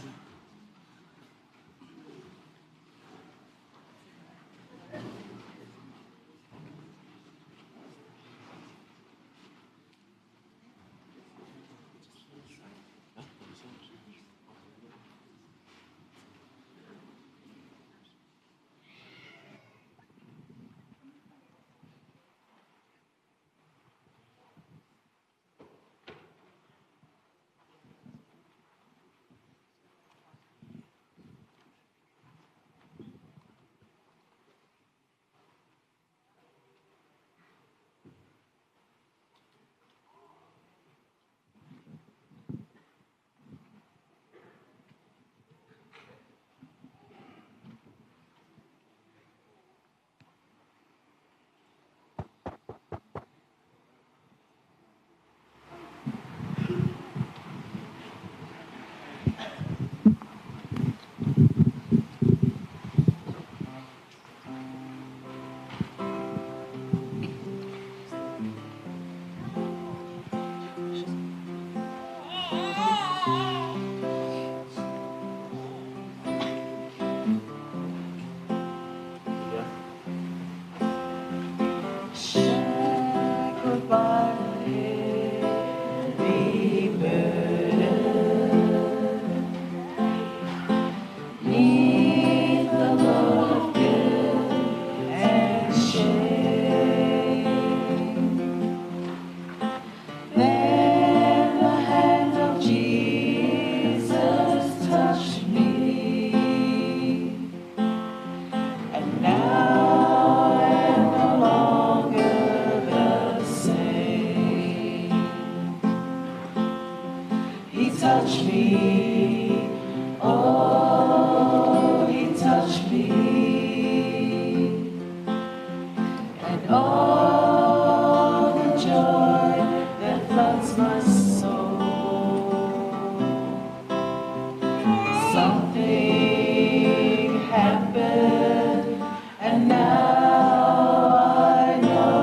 [SPEAKER 11] Something happened, and now I know.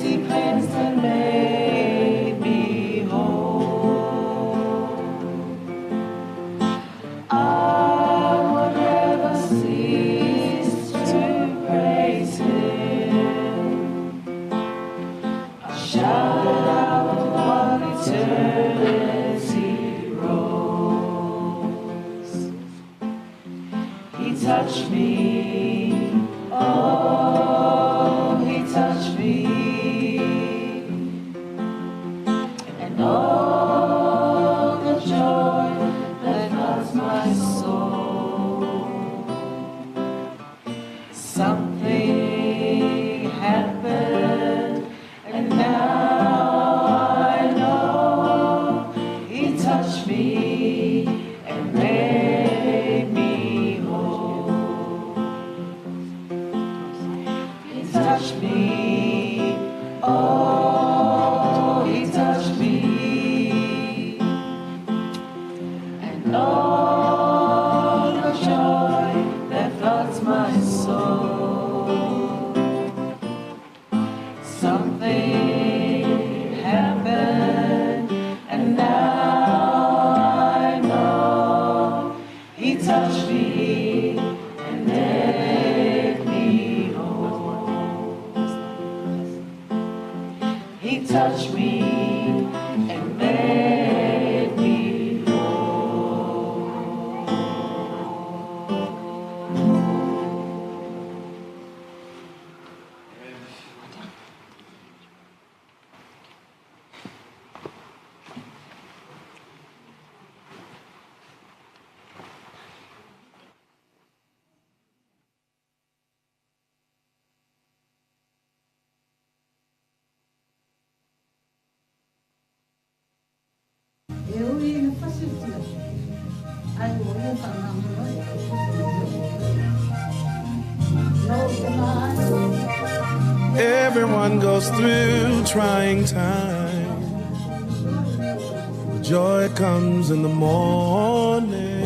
[SPEAKER 11] mercy cleansed and made me whole. I will never cease to praise Him. I shout it out while eternity rolls. He touched me, oh, He touched me, and all the joy that floods my soul. Something happened, and now I know He touched me and made me whole. He touched me, oh, He touched me, and all the joy that floods my soul. Something happened, and now I know He touched me and made me whole. He touched me and made me whole.
[SPEAKER 19] E ui na fasitia. Ai o ia whangamano e te No te mai.
[SPEAKER 20] Everyone goes through trying times. Joy comes in the morning.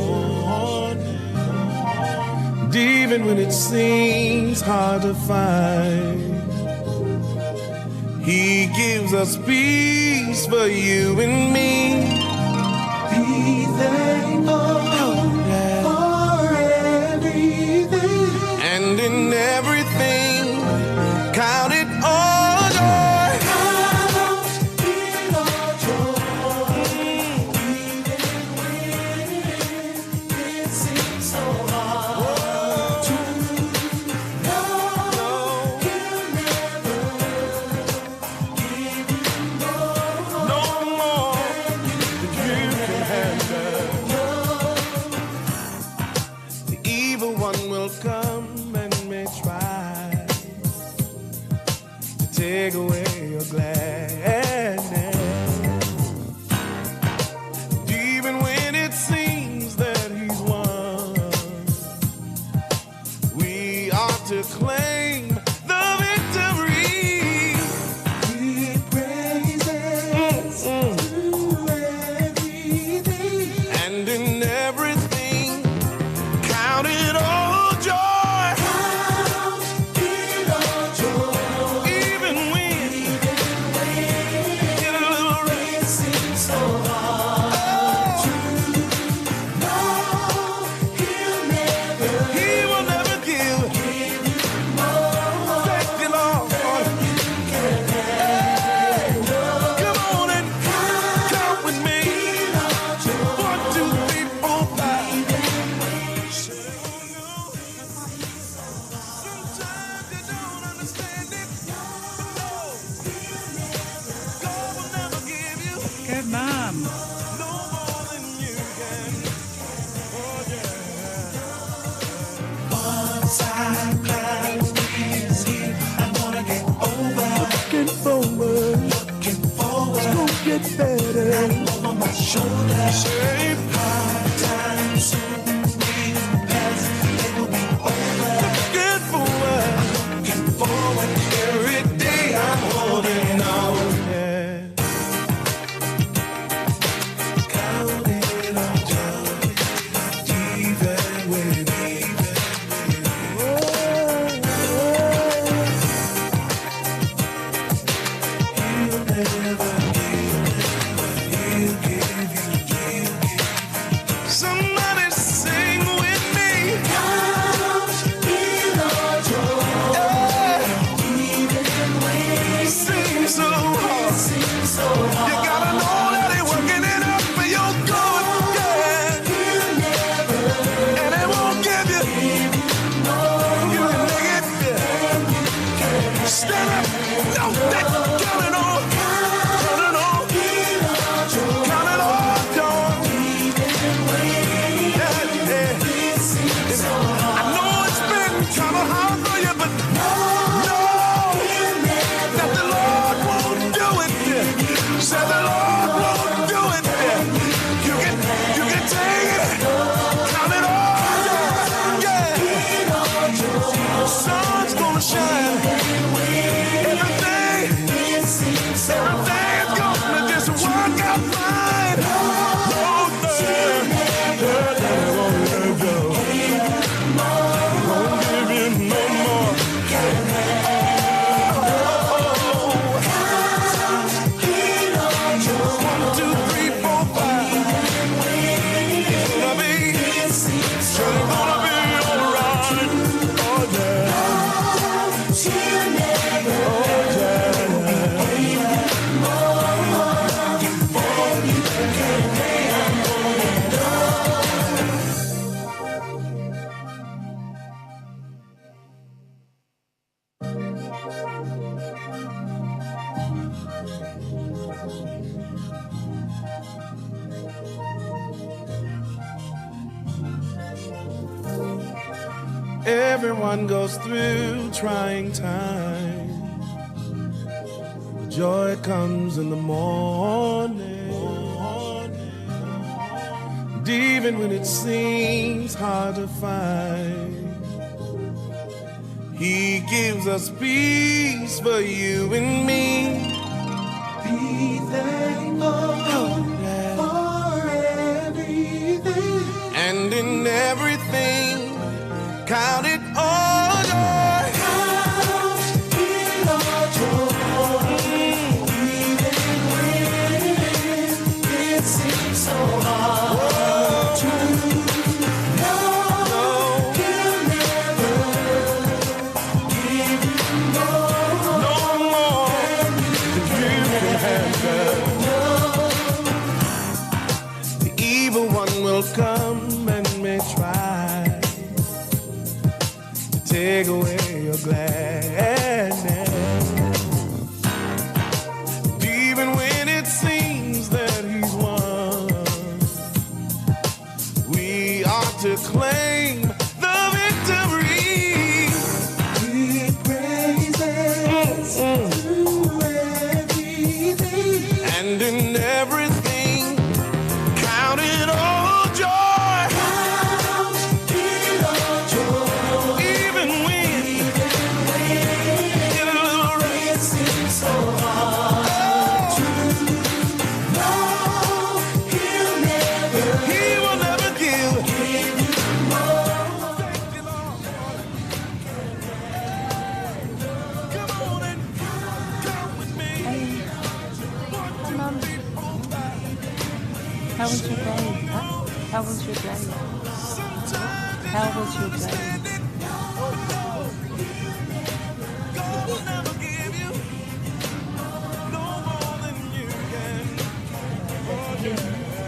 [SPEAKER 20] And even when it seems hard to find, He gives us peace for you and me.
[SPEAKER 11] Be thankful for everything.
[SPEAKER 20] And in everything, count it all joy.
[SPEAKER 11] Count it all joy. Even when it seems so hard to know He'll never give you more,
[SPEAKER 20] no more than you can handle. The evil one will come and may try to take away your gladness. And even when it seems that he's won, we ought to claim the victory.
[SPEAKER 11] With praises through everything.
[SPEAKER 20] And in everything, count it all joy.
[SPEAKER 11] Count it all joy.
[SPEAKER 20] Even when get a little
[SPEAKER 11] it seems so hard to know He'll never,
[SPEAKER 20] He will never give.
[SPEAKER 11] give you more
[SPEAKER 20] Thank you, Lord.
[SPEAKER 11] than you can handle.
[SPEAKER 20] Come on and count with me.
[SPEAKER 11] It all joy.
[SPEAKER 20] 1, 2, 3, 4, 5. Sometimes you don't understand it, but no, God will never give you
[SPEAKER 18] Go, Mum.
[SPEAKER 20] no more than you can. Oh yeah.
[SPEAKER 11] Once I climb this hill, I'm gonna get over.
[SPEAKER 20] Looking forward,
[SPEAKER 11] Looking forward,
[SPEAKER 20] it's gonna get better.
[SPEAKER 11] over my shoulder.
[SPEAKER 20] Shape
[SPEAKER 11] Hard times soon will pass, it will be over.
[SPEAKER 20] Looking forward,
[SPEAKER 11] Looking forward,
[SPEAKER 20] every day I'm holding on. Yeah.
[SPEAKER 11] count it all joy. Even when
[SPEAKER 20] Know that. Count it all. Count it all. Count it all joy. Yeah, yeah. I know it's been kind of hard for you, but know that the Lord won't do it. Said the Lord won't do it. You can take it. Count it all joy. Yeah. Sun's gonna shine. Everything's gonna just work out fine. No, that won't let go. Won't give you no more. One, two, three, four, five. It's gonna be, it's gonna be alright. Oh yeah. Oh yeah.
[SPEAKER 11] Everyone goes through trying times. But joy comes in the morning. And even when it seems hard to find, He gives us peace for you and me.
[SPEAKER 20] Be thankful for everything.
[SPEAKER 11] And in everything, count it all joy.
[SPEAKER 20] Count it all joy. Even when it seems so hard to know He'll never give you more,
[SPEAKER 11] no more than you can handle. The evil one will come and may try to take away your gladness. And even when it seems that he's won, we are to claim the victory.
[SPEAKER 20] With praises through everything.
[SPEAKER 11] And in everything, count it all joy.
[SPEAKER 20] Count it all joy.
[SPEAKER 11] Even when get a little
[SPEAKER 20] it seems so hard to know He'll never,
[SPEAKER 11] He will never give.
[SPEAKER 20] give you more.
[SPEAKER 18] Mum. How was your day? Huh? How was your day? How was your day?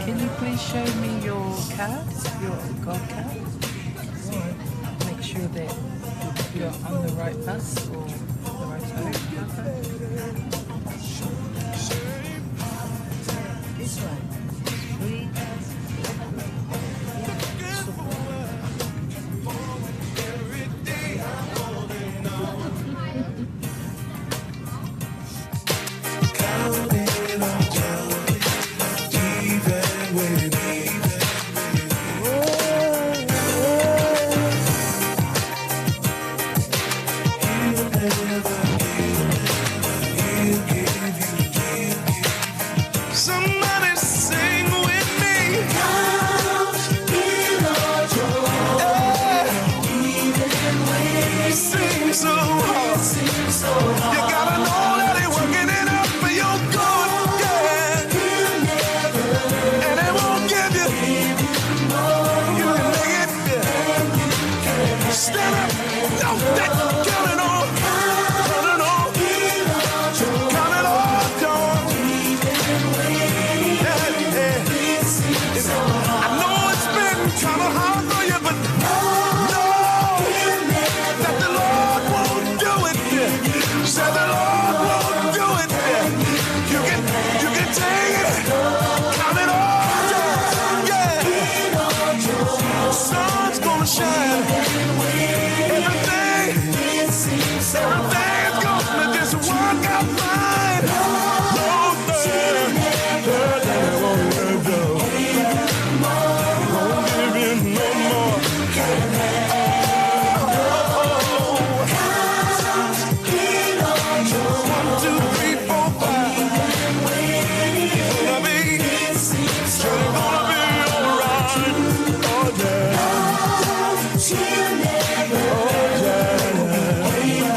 [SPEAKER 18] Can you please show me your card, your gold card? Make sure that you're on the right bus or the right boat.
[SPEAKER 19] This one. Three.
[SPEAKER 11] Count it all joy, even when He'll never give, he'll give you. Somebody sing with me.
[SPEAKER 20] Count it all joy. Even when
[SPEAKER 11] It seems so hard.
[SPEAKER 20] it seems so hard.
[SPEAKER 11] You gotta know that he's working it out for your good. Yeah.
[SPEAKER 20] He'll never
[SPEAKER 11] And it won't give you.
[SPEAKER 20] give you more.
[SPEAKER 11] You can make it. Yeah. Stand up. Know that. Count it all. Count it all.
[SPEAKER 20] It all joy.
[SPEAKER 11] Count
[SPEAKER 20] sunshine. Everything, everything's gonna just work out fine. No, her daddy won't let go. Won't give in no more. Oh, 1, 2, 3, 4, 5. Gonna be, it's gonna be alright. Oh yeah. Oh yeah.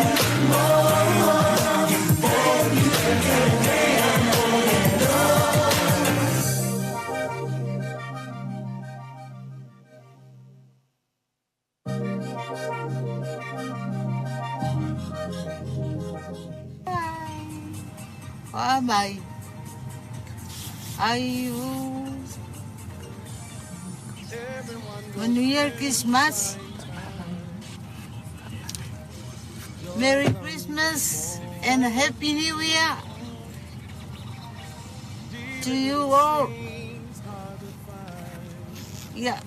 [SPEAKER 19] Oa mai. Ai u. Manuia Christmas. Merry Christmas and a Happy New Year to you all. Yeah.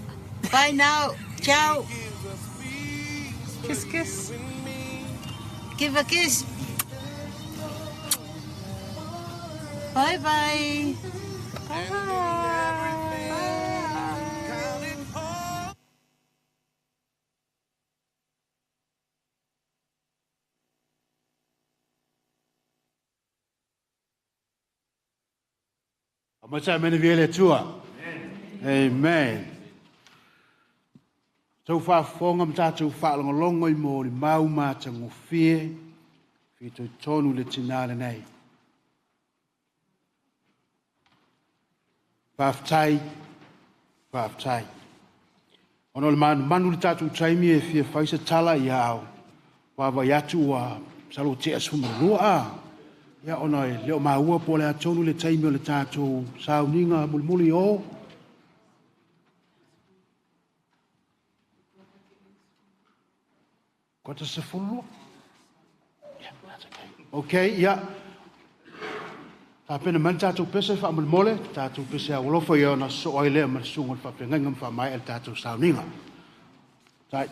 [SPEAKER 19] Bye now. Ciao.
[SPEAKER 18] Kiss, kiss.
[SPEAKER 19] Give a kiss. Bye bye. Bye.
[SPEAKER 2] Amatai mene vele tua. Amen. Tau whaafonga ma tātou whaalongolongo i mō ni mau mātango fie, fie tau tonu le tinale nei. Whaaftai, whaaftai. Ona o le manu manu le tātou taimi e fia whaisa tala i au. Wawa i atu ua salo tea sumarua a. Ia ona e leo maua po le atonu le taimi o le tātou sauninga mulimuli o. Kota se fulua. Yeah, that's okay. Okay, ia. Tā pena mani tātou pese wha mulimole, tātou pese a ulofa ia ona so ai lea ma sunga le whawhengainga ma wha mai el tātou sauninga. Tai.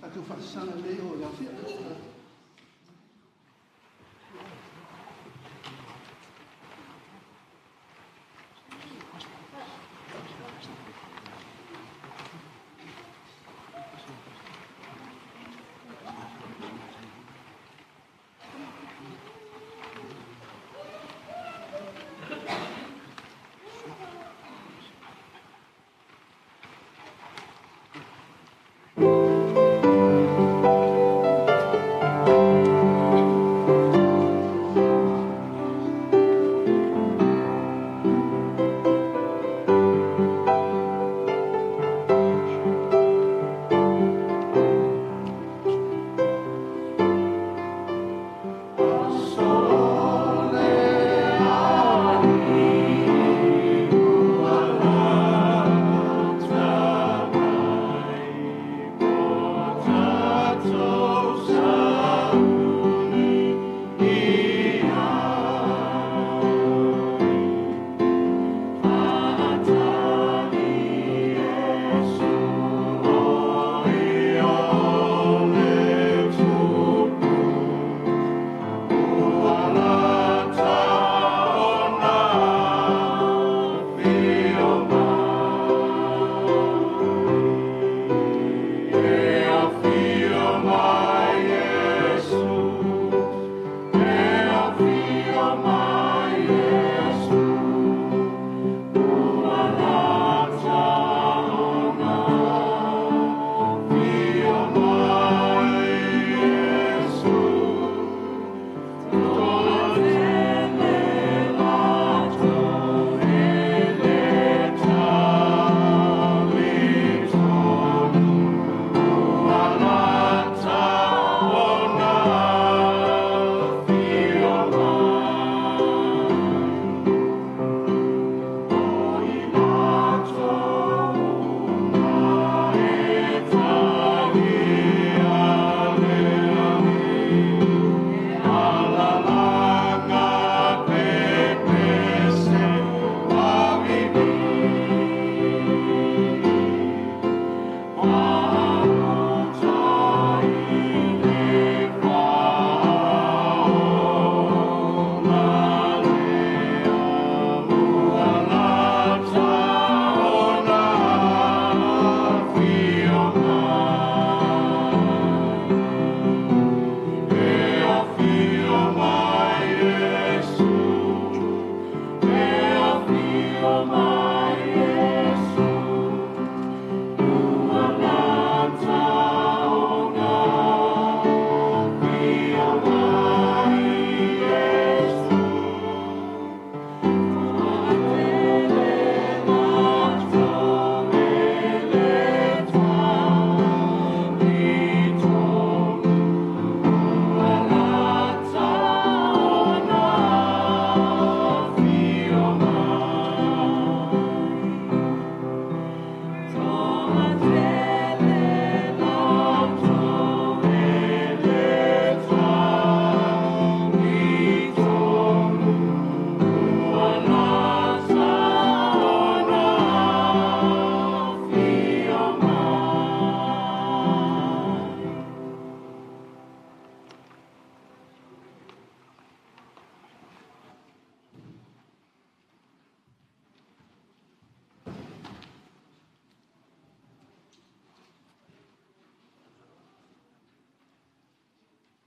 [SPEAKER 1] Tātou whaasanga lei o le awhia.
[SPEAKER 19] Thank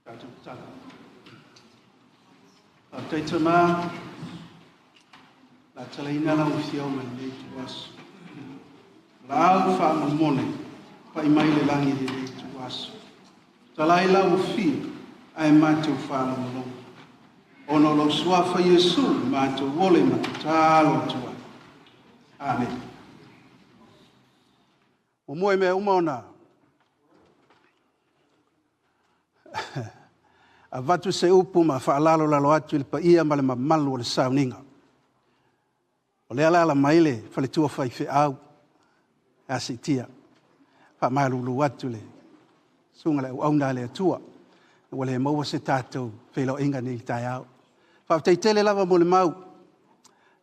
[SPEAKER 1] Tatou tatalo. Faafetai Tama, la talaina lau Afioga i lenei ituaso. Laau faamomone, pai mai le lagi i lenei ituaso. Talai lau afio, ae matou faalogologo. Ona o lou suafa Iesu, matou ole ma tatalo atu ai. Amen. Muamua i mea uma ona avatu se upu ma faalalolalo atu i le paia ma le mamalu o le sauniga. O lea la ala mai le faletua faifeau ia Siitia. Faamalulu atu le susuga le auauna a le Atua ua le maua se tatou feiloaiga nei i le taeao. Faafetai tele lava mo le mau.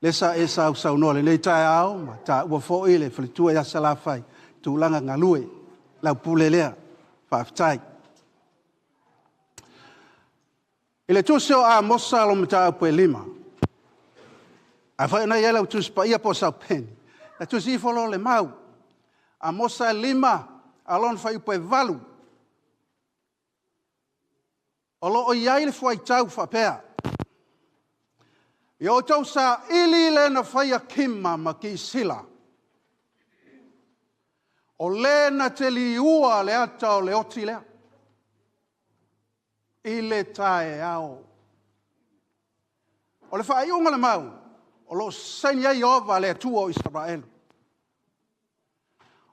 [SPEAKER 1] Lea sa e sausaunoa lenei taeao ma taua foi le faletua ia Salafai, tulaga galue, lau pule lea. Faafetai. I le tusi o Amosa lo mataupu e 5, afai ona i ai lau tusi paia po o sau peni, na tusi ifo loa le mau. Amosa e 5, a lona fuaiupu e 8, o lo o i ai le fuaitau faapea, ia outou saili le na faia Kima ma Kisila, o le na te liua le ata o le oti lea, i le taeao. O le faaiuga o le mau, o lo o saini ai Ieova le Atua o Isaraelu.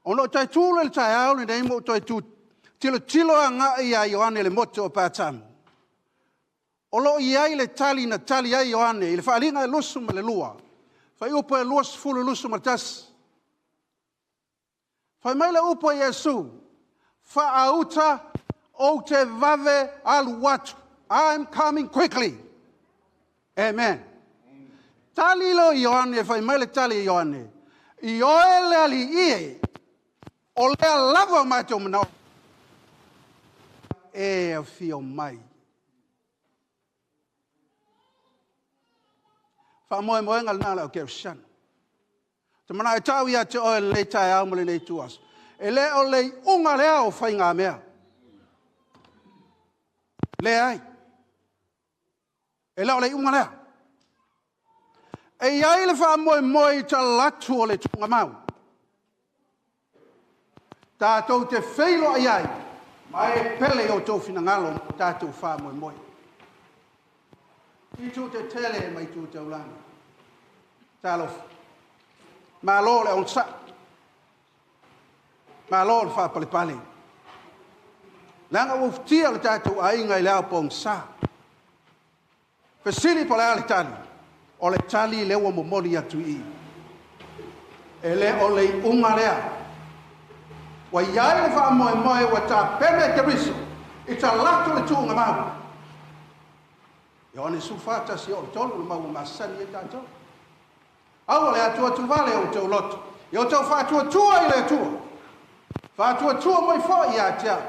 [SPEAKER 1] Ona ou toe tu lea i le taeao lenei ma ou toe tu tilotilo agai ia Ioane i le motu o Patamo, o lo o i ai le tali na tali ai Ioane i le faaaliga e 22, fuaiupu e 20, 21. Fai mai le upu a Iesu, faauta ou te vave alu atu. I'm coming quickly. Amen. Tali lo Ioane, fai mai le tali a Ioane, i oe le alii e, o lea lava o matou manao e afio mai. Faamoemoega lena o le au kerisiano. Te manao e tau ia te oe lenei taeao ma lenei ituaso. E le o le iuga lea o faigamea. Leai. E le o le iuga lea. E i ai le faamoemoe i talatu o le tuugamau. Tatou te feiloai ai, ma e pele i o outou finagalo ma o tatou faamoemoe. I tu tetele ma i tu taulaga. Talofa. Malo le onosai. Malo le faapalepale. Leaga ua ufitia le tatou aiga i le ao pogisa. Fesili po o le a le tali? O le tali lea ua momoli atu i i. E le o le iuga lea. Ua i ai le faamoemoe ua tapena e Keriso i talaatu o le tuugamau. Ioane 14, 1 oo i le 3 le mau ua masani ai tatou. Aua le atuatuvale o outou loto, ia outou faatuatua i le Atua. Faatuatua mai foi ia te au.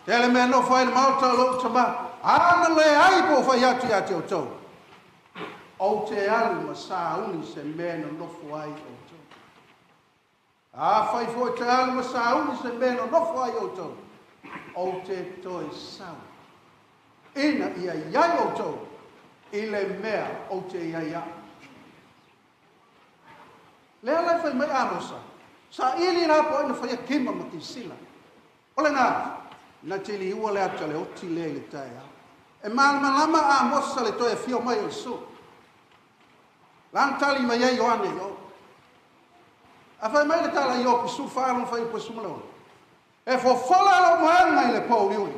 [SPEAKER 1] Tele mea nofo ai le maota o lou tama, ana leai po o fai atu ia te outou. Ou te alu ma sauni se mea e nonofo ai outou. Afai foi te alu ma sauni se mea e nonofo ai outou, ou te toe sau. Ina ia i ai outou i le mea ou te i ai au. Lea la e fai mai Amosa, saili la po o ai na faia Kima ma Kisila. O lena, na te liua le ata le oti lea i le taeao. E malamalama Amosa le toe afio mai o Iesu. Lana tali mai ai Ioane i o. A fai mai le tala i Iopi 14 lona fuaiupu e 16. E fofola lou moega i le pōuliuli.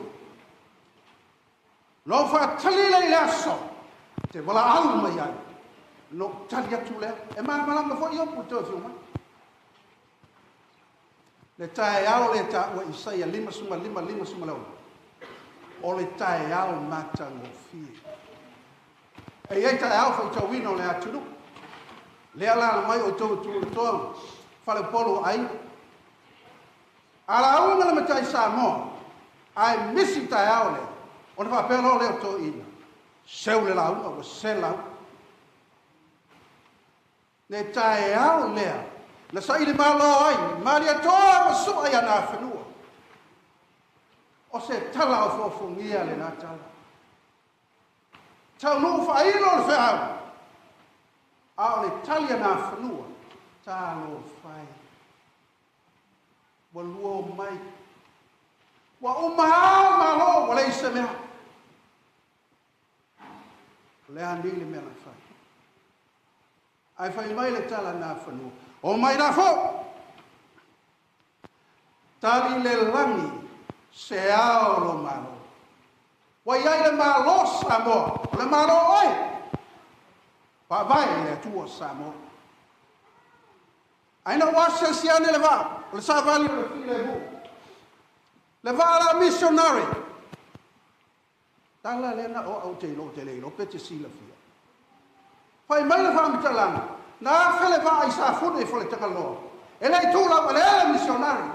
[SPEAKER 1] Na ou faatali lea i le aso te valaau mai ai. Na ou tali atu lea. E malamalama foi Iopu i le toe afio mai. Le taeao lea taua i Isaia 55, 56, o le taeao matagofie. E i ai taeao faitauina o le atunuu. Lea alaala mai outou e tulatoa faleupolu o aiga. A lauga le matai Samoa, ae misi le taeao lea, ona faapea loa lea o toeaiina, seu le lauga, ua se lauga. Le taeao lea na saili malo ai Malietoa ma Sua i ana afanua. O se tala ofoofogia lena tala. Taunuu faailo le feau, a o le tali a Nafanua, Talofa e, ua lua omai, ua uma lava le Malo, ua leai se mea. O le a nei le mea o le a fai? Ae fai mai le tala a Nafanua, Omai la fou! Tali le lagi, se ao lou Malo. Ua i ai le Malo Samoa, o le Malo oe! Faavae i le Atua Samoa. Ae na ou asiasi ane le vaa, o le savali o le filemu. Le vaa la missionary. Tala lea na o au te iloa, te le iloa pe te silafia. Fai mai le faamatalaga, na afe le vaa i Safune i Faletagaloa, e le i tu laueleele misionari.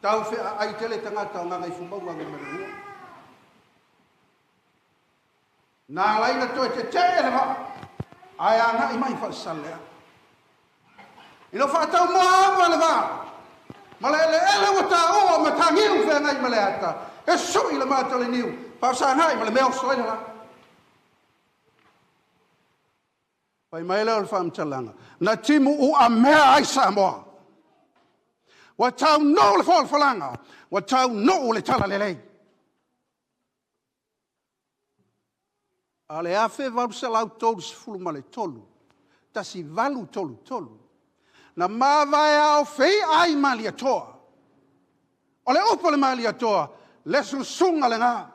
[SPEAKER 1] Tau feaai tele tagata o Gagaifomauga Nu.2. Na ala ai na toe tetee le vaa, ae agai mai i Falesaleleaga. Ina ua faataumoa ava le vaa, ma le eleele ua taua ma tagiu feagai ma le ata, e sui le mata o le niu, faafesagai ma le mea oso ai le la. Fai mai lea o le faamatalaga, na timu uamea ai Samoa. Ua taunuu le folafolaga, ua taunuu le talalelei. A o le 1833, 1833, na mavae ao fei'a ai Malietoa. O le upu a le Malietoa, le susuga lena.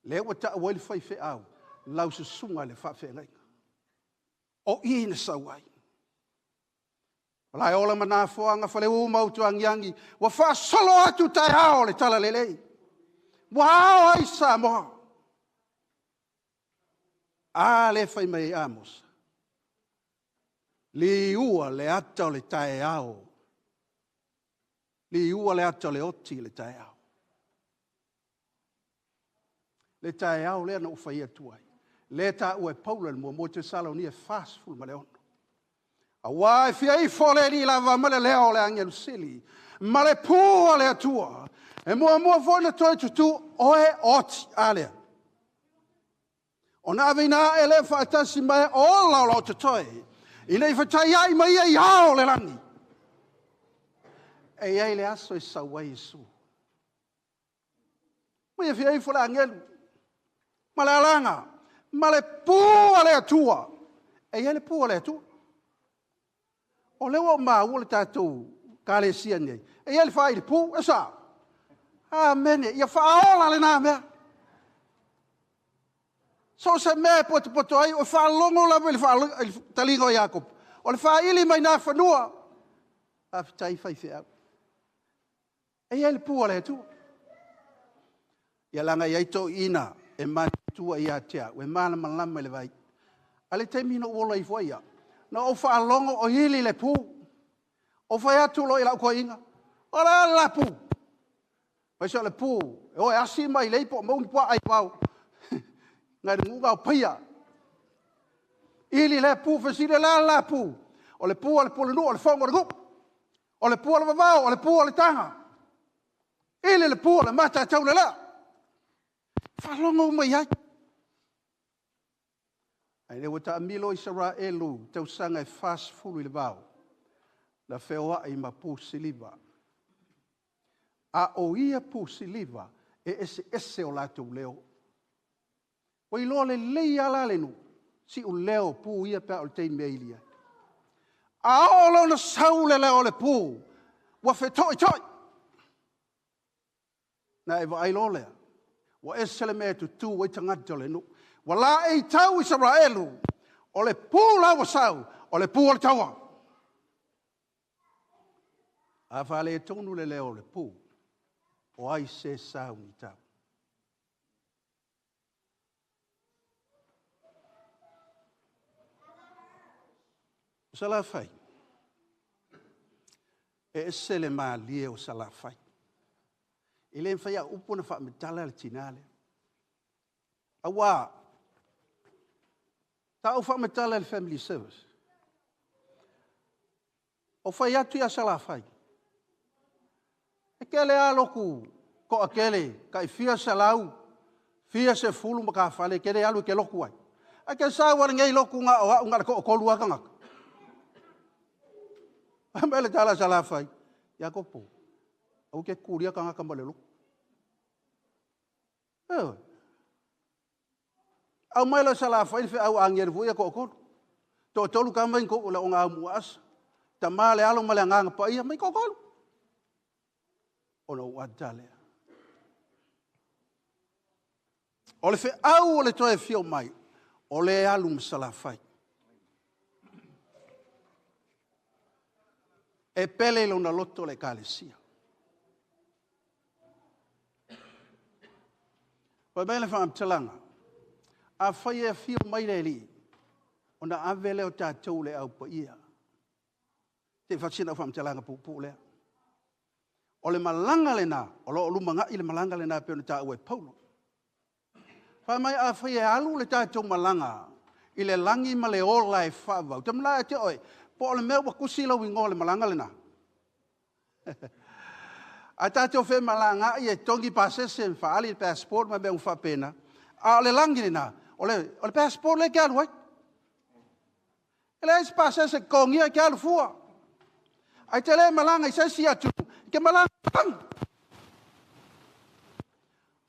[SPEAKER 1] Lea ua ta'u ai le faifeau, lau susuga i le faafeagaiga. O i na sau ai. Malaeola ma Nafoaga, Faleu ma Utuagiagi, ua faasolo atu taeao o le talalelei. Ua ao ai Samoa. A lea fai mai ai Amosa, liua le ata o le taeao, liua le ata o le oti i le taeao. Le taeao lea na ou fai atu ai, lea e taua e Paulo i le muamua Tesalonia 46. Aua e fia ifo le Alii lava ma le leo o le agelu sili, ma le pū a le Atua, e muamua foi ona toe tutū oe oti. A lea. Ona aveina ae lea faatasi ma e ola o lo o totoe, ina ia fetaiai ma ia i ao o le lagi. E i ai le aso e sau ai Iesu. Ma ia fia ifo le agelu, ma le alaga, ma le pū a le Atua. E i ai le pū a le Atua. O lea ua ou maua le tatou kalesia nei, e i ai le faaili pū, e sao? Amene. Ia faaola lena mea. So o se mea e potopoto ai, o faalogo lava i le taliga o Iakopo, o le faaili mai Nafanua. Faafetai faifeau. E i ai le pū a le Atua. Ia leaga e i ai toeaiina e matutua ia te au, e malamalama i le vai. A le taimi na ou ola ifo ai au, na ou faalogo o ili le pu. Ou fai atu loa i lau toeaina, o le a le la pu? Fai se o le pu, e o e asi mailei po o maua ni puaa i vao. Nai le nu'u na o paia. Ili lea pu, fesili, o le a le la pu? O le pu a le pulenuu, o le fono a le nuu. O le pu a le vavao, o le pu a le taga. Ili le pu o le mata e taulelea. Faalogo uma i ai. Ae ina ua taamilo Isaraelu i tausaga e 40 i le vao, na feoai ma pu siliva. A o ia pu siliva, e eseese o latou leo. Ua iloa lelei lava la le nuu, siuleo o pu ia pe a o le taimi e ili ai. A oo loa ina sau le leo o le pu, ua fetoitoi. Na e vaai loa lea, ua ese le mea e tutū ai tagata o le nuu. Ua laei tau Isaraelu, o le pu la ua sau, o le pu o le taua. A faaletonu le leo o le pu, o ai se sauni tau? O Salafai, e ese le malie o Salafai. E le mafai lava upu ona faamatala le tina lea. Aua, sa ou faamatala i le family service, ou fai atu ia Salafai, e tele lava lotu toatele, tai fia selau Fia sefulu matafale e te le alu e te lotu ai. Ae te sau lava lenei lotu na o au na o le toatolu lava tagata. Fai mai le tala a Salafai, Iakopo, aua e te tulia tagata ma le lotu. Ioe. Aumai loa e Salafai le feau a agelu foi ia e toatolu. Toatolu tama ia na o le Ogaumuaasa. Tama le Alo ma le Agaga Paia, mai toatolu. Ona ou ata lea. O le feau o le toe afio mai, o le alu ma Salafai. E pele i lona loto le Ekalesia. Fai mai le faamatalaga, afai e afio mai le Alii, ona ave lea o tatou i le Au Paia. Se i fai atu sina au faamatalaga puupuu lea. O le malaga lena, o lo o lumanai le malaga lena e pei ona taua e Paulo. Fai mai afai e alu le tatou malaga i le lagi ma le ola e faavavau, te manao ia te oe, po o le mea ua tusi lou igoa i le malaga lena. Ae tatou femalagaai e togi pasese ma faaali le passport ma mea uma faapena, a o le lagi lena, o le passport lea e te alu ai. E leai se pasese e totogia e te alu fua. Ae te le malaga i se isi atunuu, e te malaga i le lagi.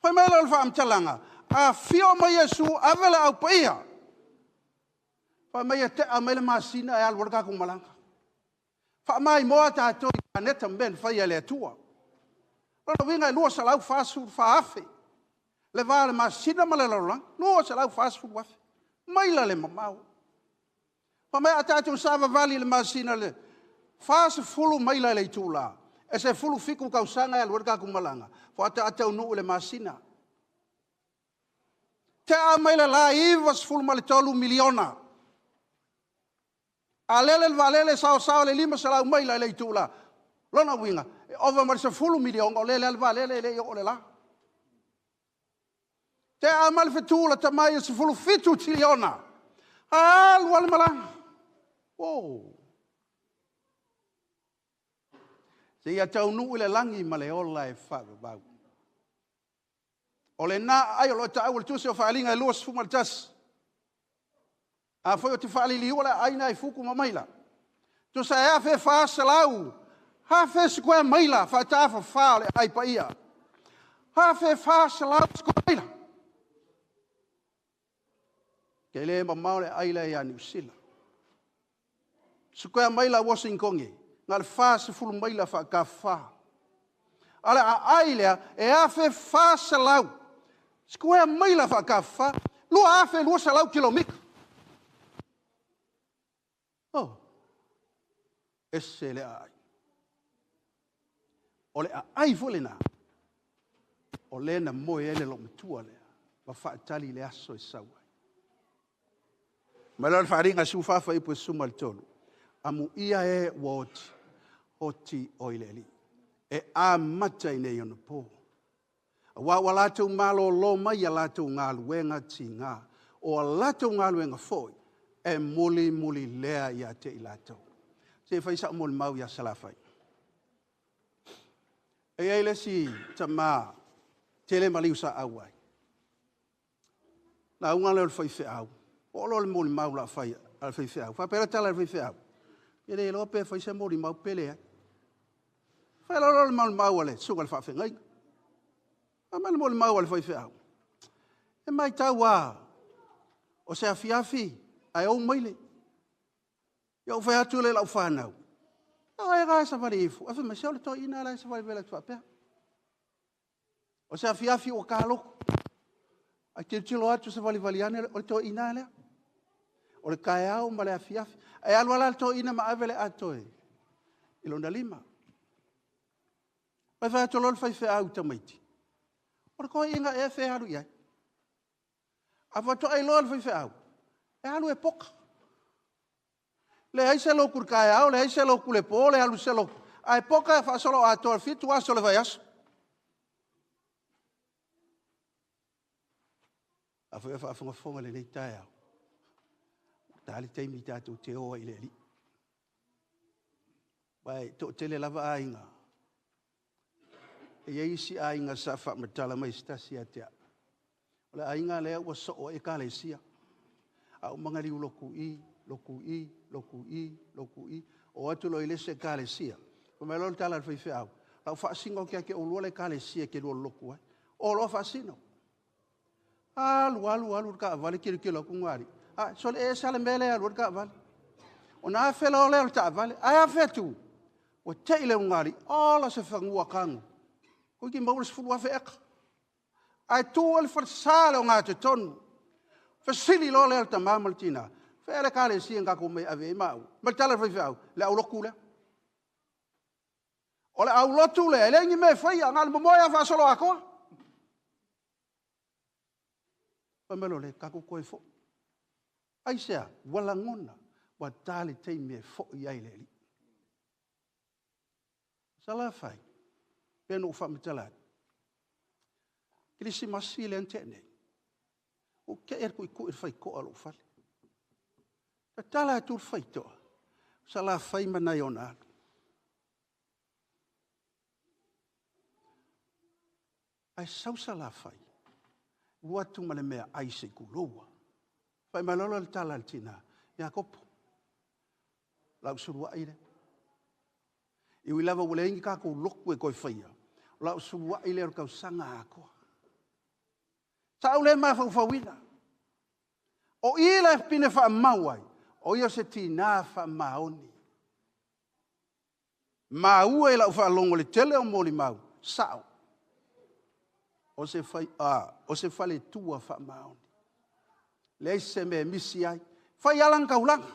[SPEAKER 1] Fai mai lea o le faamatalaga, afio mai Iesu, ave le Au Paia. Fai mai e tea mai le masina e alu ai le tatou malaga. Faamaimoa tatou i paneta ma mea na faia e le Atua. O lona uiga e 244,000 le va o le masina ma le lalolagi, 240,000 maila le mamao. Fai mai a tatou savavali i le masina i le 40 maila i le itula, e 17 tausaga e alu ai le tatou malaga, faatoa taunuu i le masina. Tea mai le la e 93 miliona. A lele le vaalele e saosao i le 500 maila i le itula, lona uiga, e ova ma le 10 miliona o lele lava le vaalele e le i oo i le la. Tea mai le fetu lata mai e 17 tiliona, alu lava le malaga. Oh. Seia taunuu i le lagi ma le ola e faavavau. O lena aai o lo o taua i le Tusi o Faaaliga e 21. Afai ou te faaliliua le aai lena i futu ma maila, tusa e 1400, 1000 sikuea maila faataafafa o le aai paia. 1400 sikuea maila. Tele mamao le aai lea ia Niu Sila. Sikuea maila Washington, na o le 40 maila faatafafa. A o le aai lea, e 1400 sikuea maila faatafafa, 2200 kilomita. Oh, ese le aai. O le aai foi lena, o lea na moe ai le loomatua lea, ma faatali i le aso e sau ai. Mai loa le faaaliga 14 fuaiupu e 13, amuia e ua oti, oti oe i le Alii, e amata i nei ona po. Aua ua latou malōlō mai a latou galuega tiga, o a latou galuega foi e mulimuli lea ia te i latou. Se i fai sau molimau ia Salafai. E i ai le isi tama tele maliu sa auai. Lauga lea o le faifeau. Oo loa le molimau o le a fai a le faifeau. Faapea le tala a le faifeau, e le iloa pe fai se molimau pe leai. Fai loa le molimau a le susuga i le faafeagaiga. Fai mai le molimau a le faifeau. E matau lava, o se afiafi ae ou maile. Ia ou fai atu lea i lau fanau, o ai la e savali ifo? Ae fai mai, se o le toeaina la e savali vela atu faapea. O se afiafi ua ta lotu, ae tilotilo atu savalivali ane, o le toeaina lava lea. O le taeao ma le afiafi. Ae alu lava la le toeaina ma ave le ato i lona lima. Ae fai atu loa le faifeau i tamaiti, o le toeaina ea e alu i ai? A faatoa iloa e le faifeau, e alu e poka. Leai se lotu i le taeao, leai se lotu i le po, leai se lotu, ae poka faasoloatoa i le 7 aso o le vaiaso. Afai o faafogafoga i lenei taeao, ua ta le taimi tatou te o ai i le Alii. Aua e toatele lava aiga. E i ai isi aiga sa faamatala mai se tasi ia te au. O le aiga lea ua soo ai Ekalesia. A uma ona liu lotu i, lotu i, lotu i, lotu i, o atu loa i le isi Ekalesia. Fai mai loa le tala a le faifeau, lau faasino atu ia te oulua le Ekalesia e te lua lotu ai. O loa faasino. Alu, alu, alu le taavale, tilotilo atu ulugalii. A, sole, e ese lava le mea lea e alu ai le taavale. Ona afe loa lea o le taavale, ae a atu? Ua te i le ulugalii, ola se fanua tanu. Toeitiiti maua le 10,000 eka. Ae tu ai le falesa o le ogatotonu. Fesili loa lea o le tama ma le tina, fea le ekalesia na tatou omai e ave i ai maua? Ma le tala a le faifeau, le aulotu lea. O le aulotu lea, e leai ni mea e faia, na o le momoe lava faasoloatoa. Fai mai loa, tatou toe foi. Aisea? Ua lagona, ua ta le taimi e foi ai i le Alii. Salafai, pei ona ou faamatala atu, Kerisimasi lea na tea nei, ua ou te i lava i le tuitui i le faitotoa o lou fale. Tatala atu le faitotoa, o Salafai ma nai ona alo. Ae sau Salafai, alu atu ma le meaai se i tulou lava. Fai mai loa le tala a le tina, Iakopo, o lau suluai lea. E ui lava ua leai ni tatou lotu e toe faia, o lau suluai lea o le tausaga atoa. Sa ou le mafaufauina. O i la e pine faamau ai, o ia o se tina faamaoni. Maua i lau faalogo i le tele o molimau, sao, o se, fai, a, o se faletua faamaoni. Leai se mea e misi ai. Fai lava lana taulaga.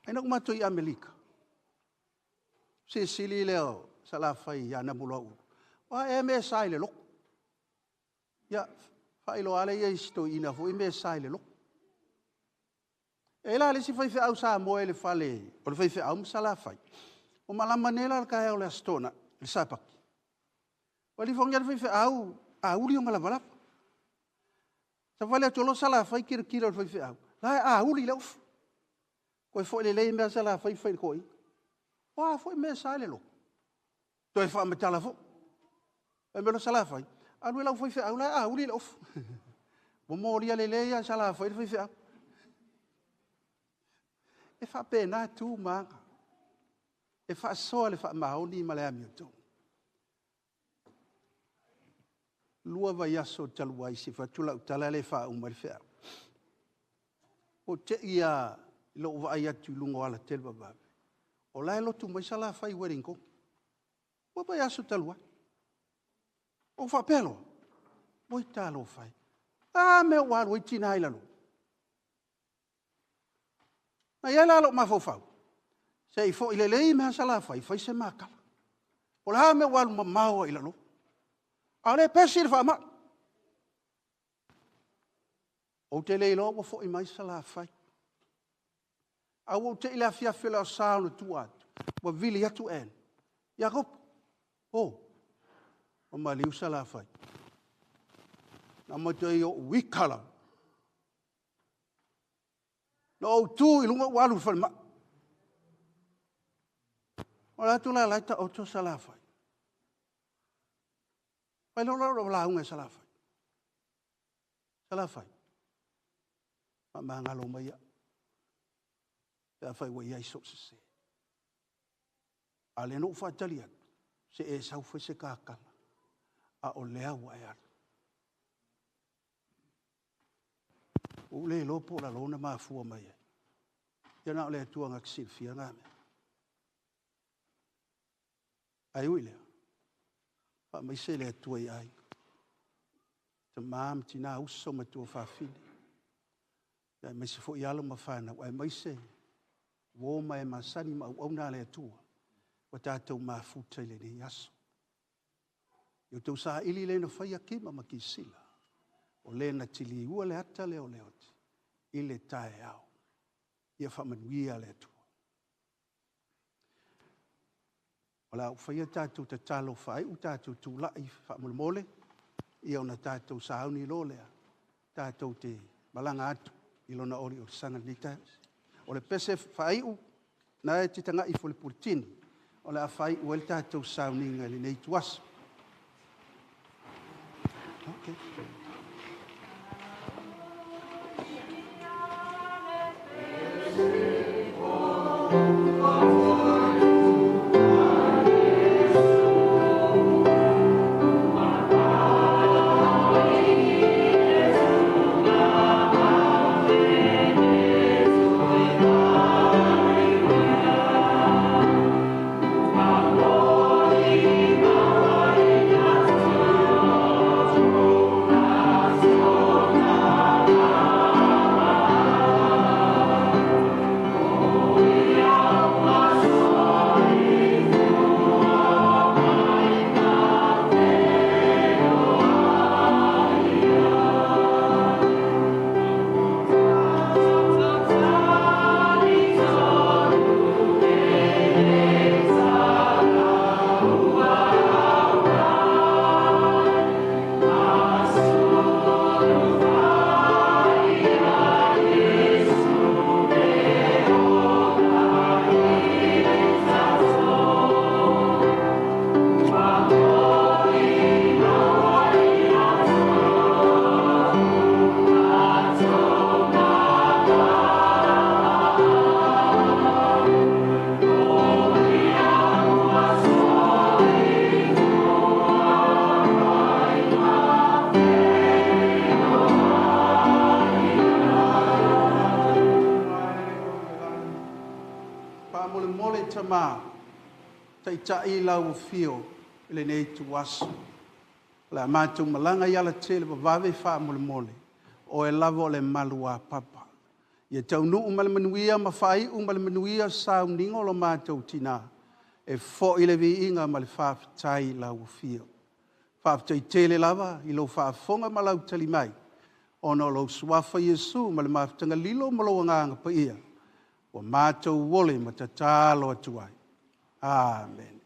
[SPEAKER 1] Ae na ou matou i Amerika, silisili lea o Salafai ia Namuloaulu, o a ea mea e sa i le lotu? Ia, faailoa lava lea i si toeaina foi mea e sa i le lotu. E i ai la le isi faifeau sa moe i le fale o le faifeau ma Salafai, ua malama nei la le taeao o le Aso Toonai, le Sapati, ua alifogia le faifeau auli ona lavalava. Savali atu loa Salafai tilotilo i le faifeau, la e auli le ofu. Toe foi lelei mea a Salafai fai i le toeaina. O a foi mea e sa i le lotu? Toe faamatala foi. Fai mai loa Salafai, alu e lau faifeau la e auli le ofu. Ua molia lelei lava e Salafai le faifeau. E faapena tu ma aga. E faasoa le faamaoni ma le amiotonu. 2 vaiaso talu ai, se i fai atu lau tala lea e faauma ai le feau. Ua te i lava i lou vaai atu i luga o alatele vavave, o la e lotu mai Salafai i Ueligitone. Ua vaiaso talu ai. Ou faapea loa, oi talofa e, a mea ua alu ai tina i lalo? Na i ai la lou mafaufau, se i foi lelei mai lava Salafai fai se ma tala. O le a le mea ua alu mamao ai i lalo? A o lea e pesi le faamai. Ou te le iloa ua foi mai Salafai. Ae ua ou te i le afiafi o le Aso Sa ona tua atu, ua vili atu Ann, Iakopo, oh, ua maliu Salafai. Na matuai ou ita lava. Na ou tu i luga ou alu i le falemai. O le atu la la e taoto Salafai. Fai loa lau lauga i Salafai. Salafai, faamagalo mai au, pe afai ua i ai sou sese. A o lea na ou faatali atu, se i e sau fai se ta tala, a o lea ua e alu. Ua ou le iloa po o lalo na mafua mai ai. Ia na o le Atua na te silafia na mea. Ae ui i lea, faamaise le Atua i aiga, tama ma tina, uso ma tuafafine, aemaise foi alo ma fanau, aemaise uo ma e masani ma auauna a le Atua ua tatou mafuta i lenei aso. I outou saili le na faia Kima ma Kisila, o le na tiliua le ata lea o Leoti i le taeao. Ia faamanuia le Atua. O le a ou faia tatou tatalo faaiu tatou tulai faamolemole, ia ona tatou sauni loa lea, tatou te malaga atu i lona oliolisaga i lenei taeao. O le pese faaiu, na e te tagai ifo i le puletini, o le a faaiu ai le tatou sauniga i lenei ituaso. Okay. Faamolemole tamā, taitai lau afio i lenei ituaso. O le a matou malaga i alatele vavave faamolemole, oe lava o le maluapapa. Ia taunuu ma le manuia ma faaiu ma le manuia sauniga o lo matou tinā, e foi le viiga ma le faafetai i lau afio. Faafetai tele lava i lou faafofoga ma lau tali mai, ona o lou suafa Iesu ma le mafutaga lilo ma lou Agaga Paia, ua matou ole ma tatalo atu ai. Amene.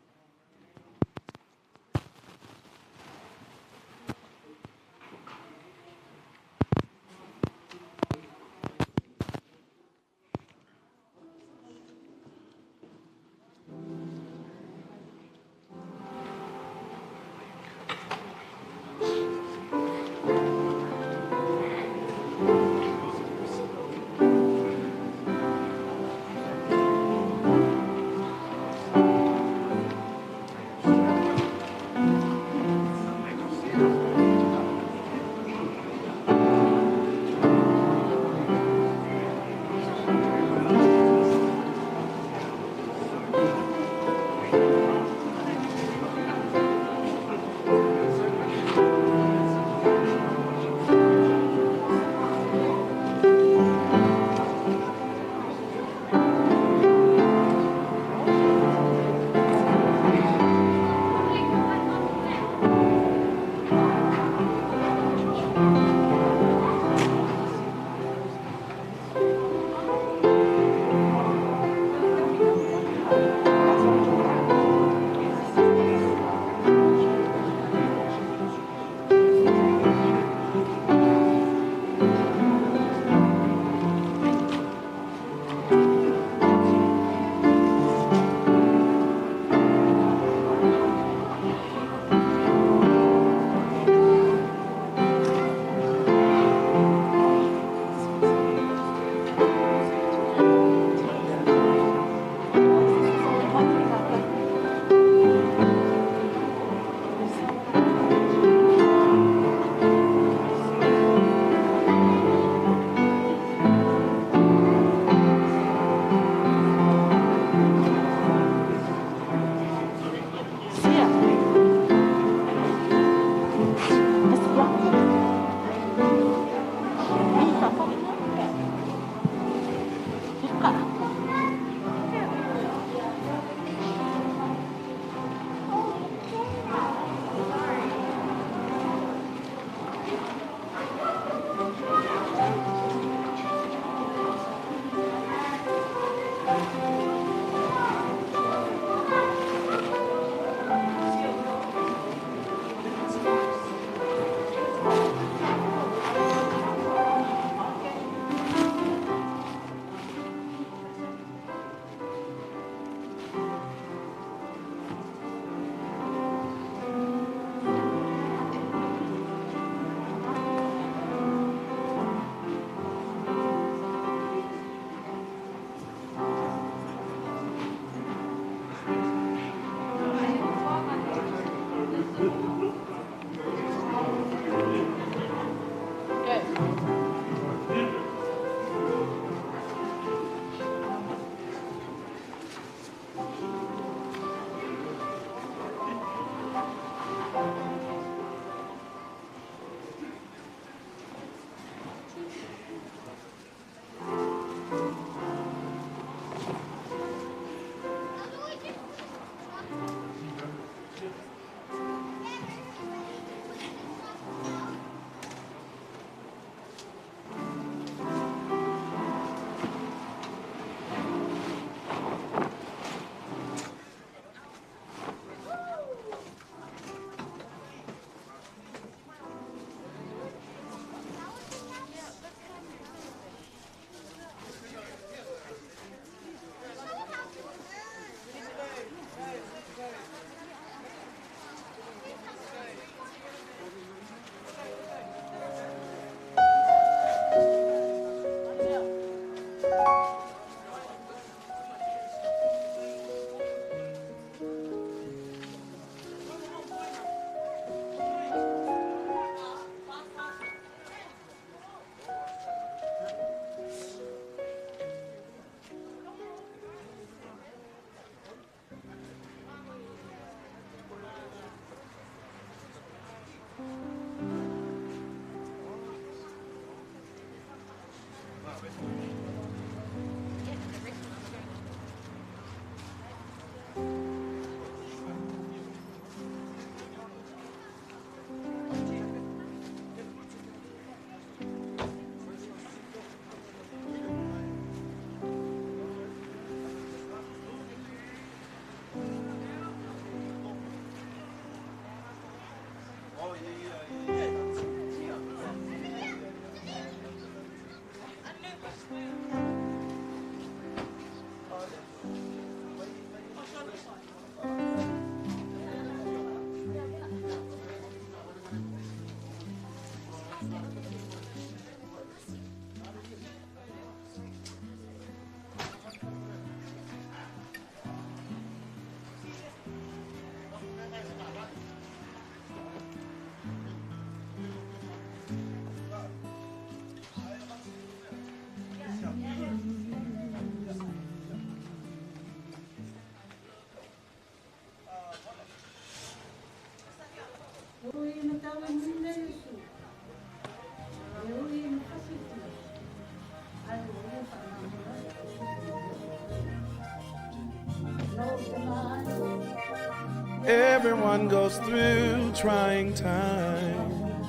[SPEAKER 20] Everyone goes through trying times.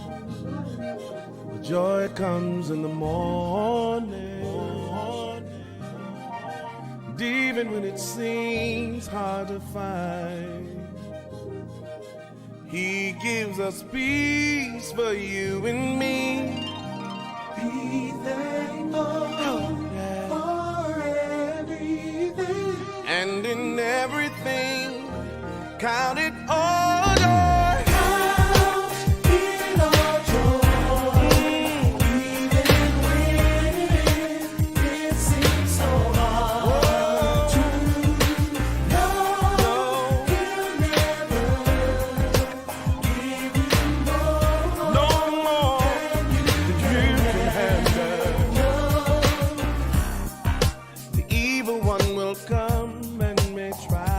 [SPEAKER 20] But joy comes in the morning. And even when it seems hard to find, He gives us peace for you and me.
[SPEAKER 11] Be thankful for everything.
[SPEAKER 20] And in everything, count it all joy.
[SPEAKER 11] Count it all joy, even when it seems so hard to know He'll never give you more,
[SPEAKER 20] no more than you can handle. The evil one will come and may try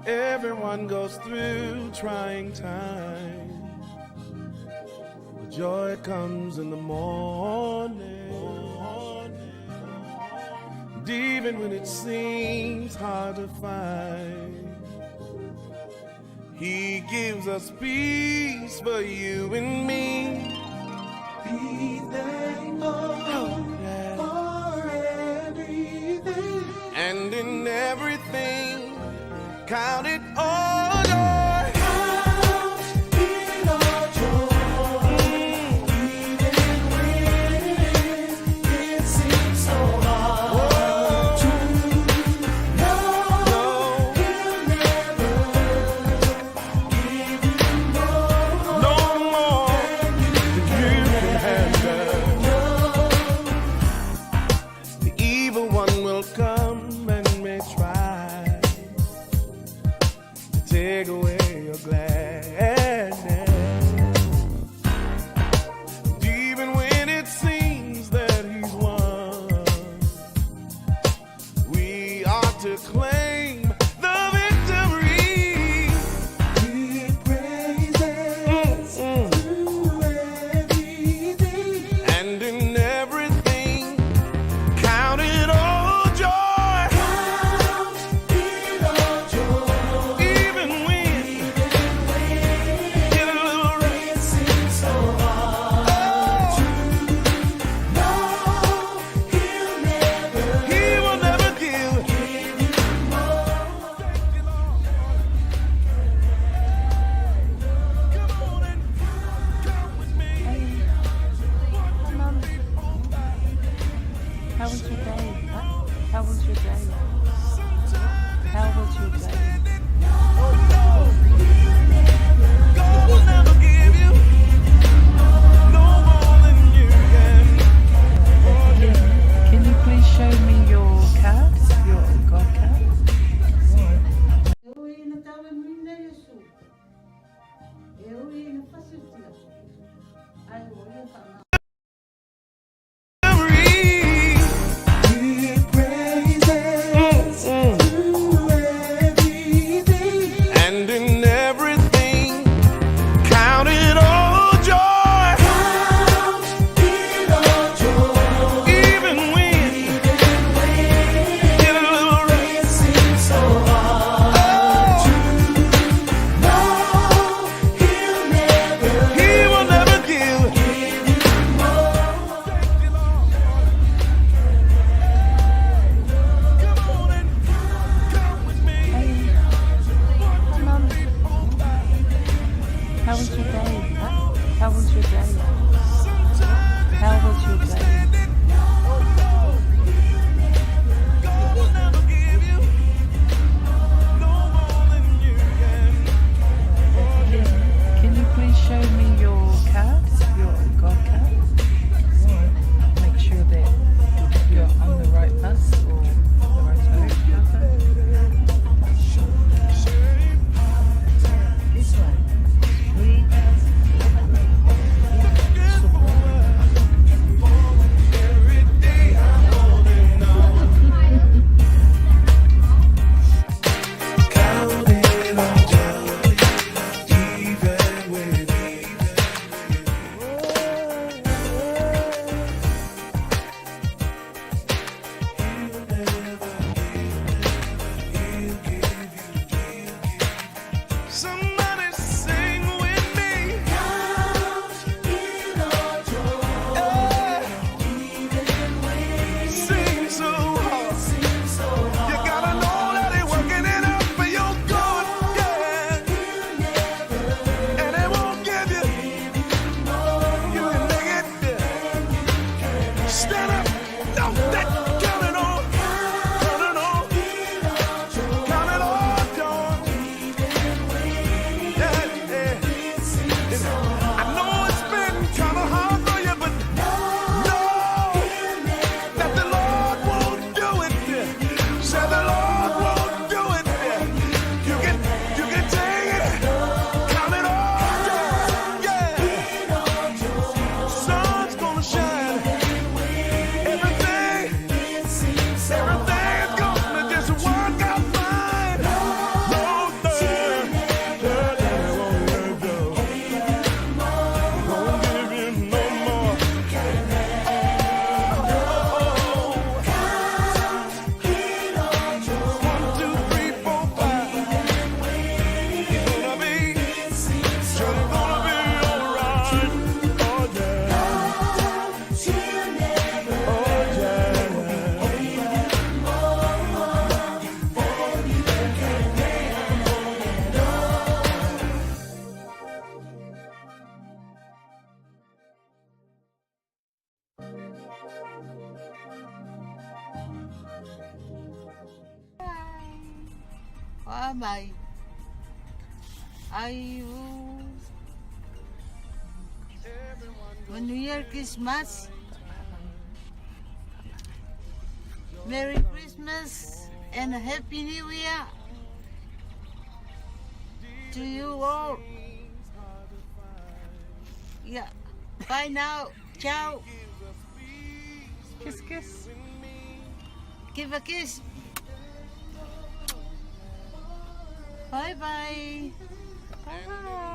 [SPEAKER 20] Everyone goes through trying times. But joy comes in the morning. And even when it seems hard to find, He gives us peace for you and me.
[SPEAKER 11] Be thankful for everything.
[SPEAKER 20] And in everything, count it all joy.
[SPEAKER 11] Count it all joy. Even when it seems so hard to know He'll never give you more,
[SPEAKER 20] no more
[SPEAKER 11] than you
[SPEAKER 20] can
[SPEAKER 11] handle.
[SPEAKER 20] The evil one will come and may try to take away your gladness. And even when it seems that he's won, we are to claim the victory.
[SPEAKER 11] Give praises through everything.
[SPEAKER 20] And in everything, count it all joy.
[SPEAKER 11] Count it all joy.
[SPEAKER 20] Even when get a little
[SPEAKER 11] It seems so hard to know He'll never,
[SPEAKER 20] He will never give.
[SPEAKER 11] give you more.
[SPEAKER 19] Hi, Mum. How was your day? How was your day? How was your day?
[SPEAKER 20] God will never give you no more than you can.
[SPEAKER 18] Can you please show me your card, your God card?
[SPEAKER 19] E ui na taulanuina Iesu. E ui na fasiutia. Ae ua ia faaga.
[SPEAKER 11] Give praises through everything.
[SPEAKER 20] And in everything, count it all joy.
[SPEAKER 11] Count it all joy.
[SPEAKER 20] Even when get a little
[SPEAKER 11] It seems so hard to know He'll never,
[SPEAKER 20] He will never give.
[SPEAKER 11] give you
[SPEAKER 19] O a mai. Ai u. Manuia le Kerisimasi. Merry Christmas and a Happy New Year to you all. Yeah. Bye now. Ciao.
[SPEAKER 18] Kiss, kiss.
[SPEAKER 19] Give a kiss. Bye bye. Bye bye.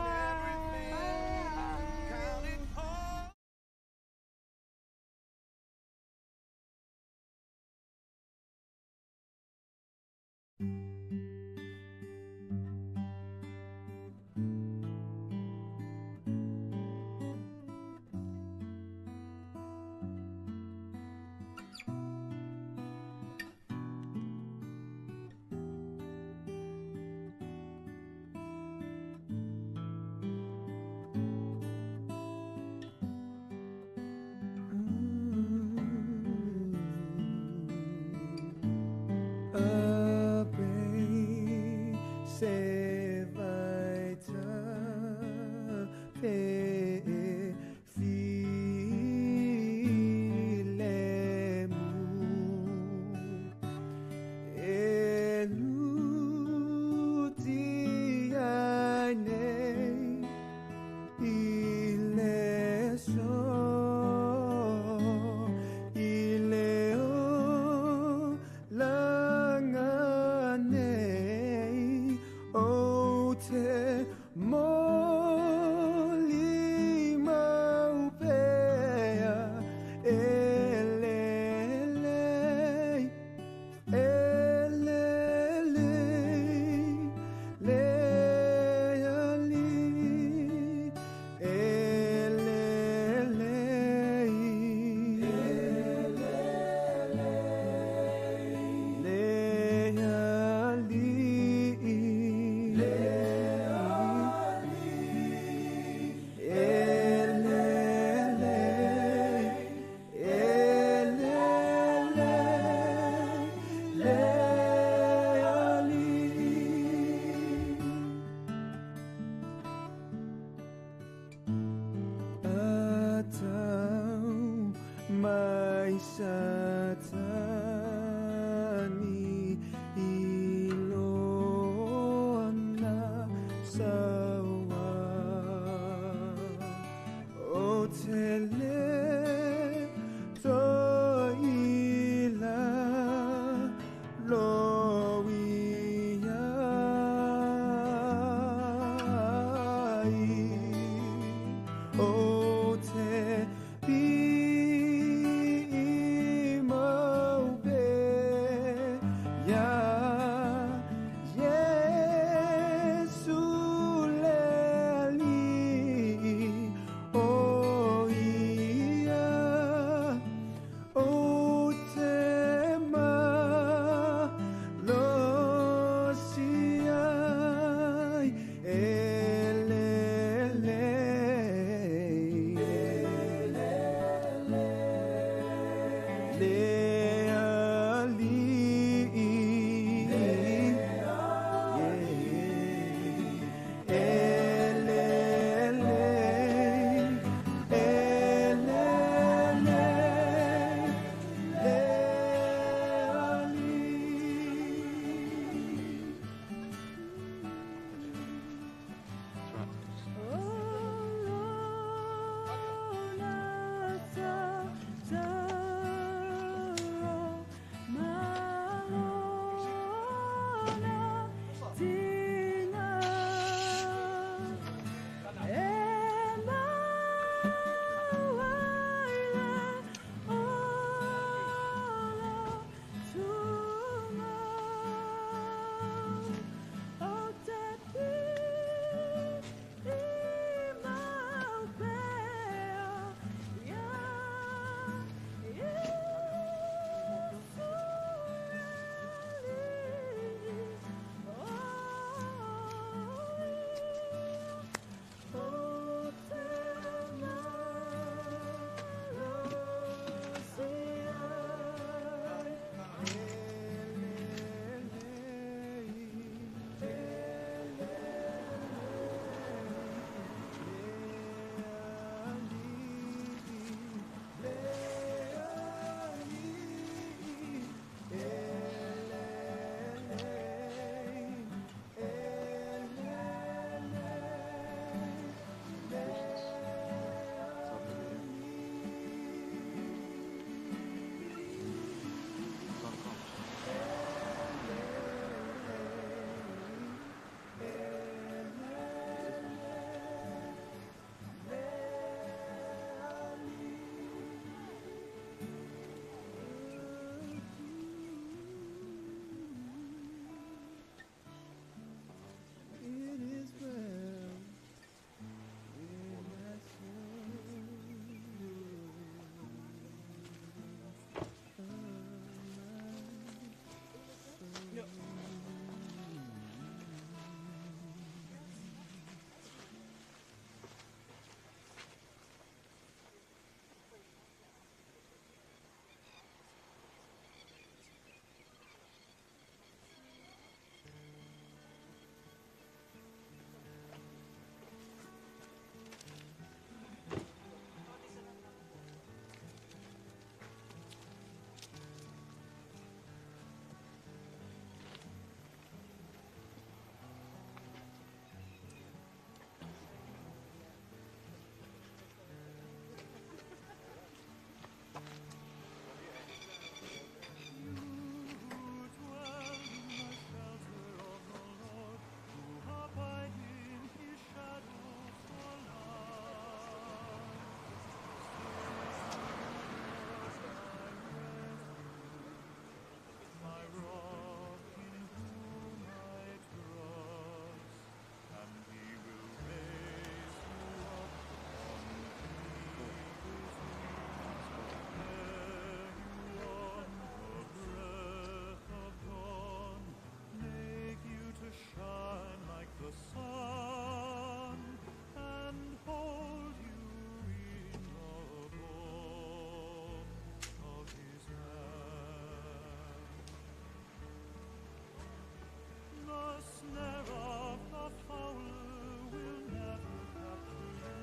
[SPEAKER 11] snare of the fowler will never capture you,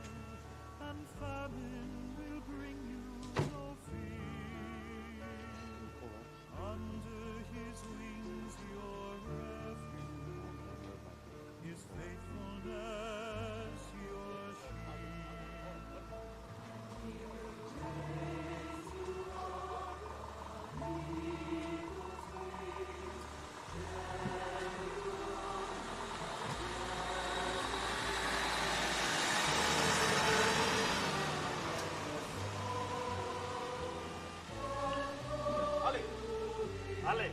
[SPEAKER 11] and famine will bring you no fear. Under his wings your refuge, his faithfulness your shield. He will raise you up on eagle's wings, bear you on.
[SPEAKER 21] Ale. Ale.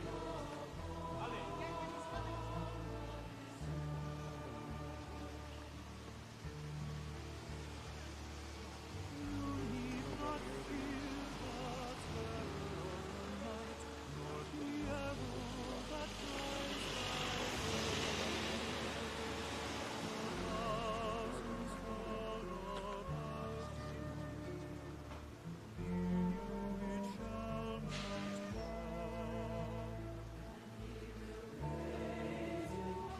[SPEAKER 11] You need not fear the terror of the night, nor the arrow that flies by day. The thousands fall about you, near you it shall not come. He will raise you up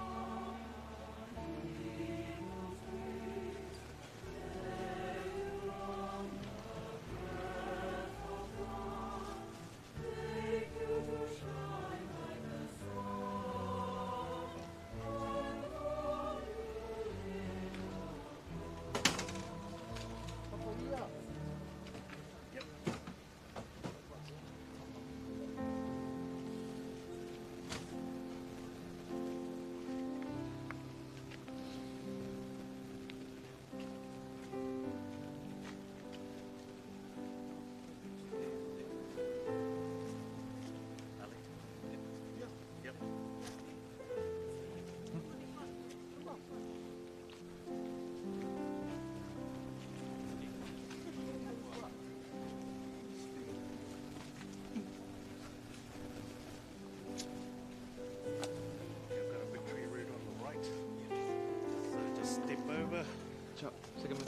[SPEAKER 11] on eagle's wings, bear you on the breath of God, make you to shine like the sun, and call you little.
[SPEAKER 21] You've got a victory route on the right. So just step over. Step over.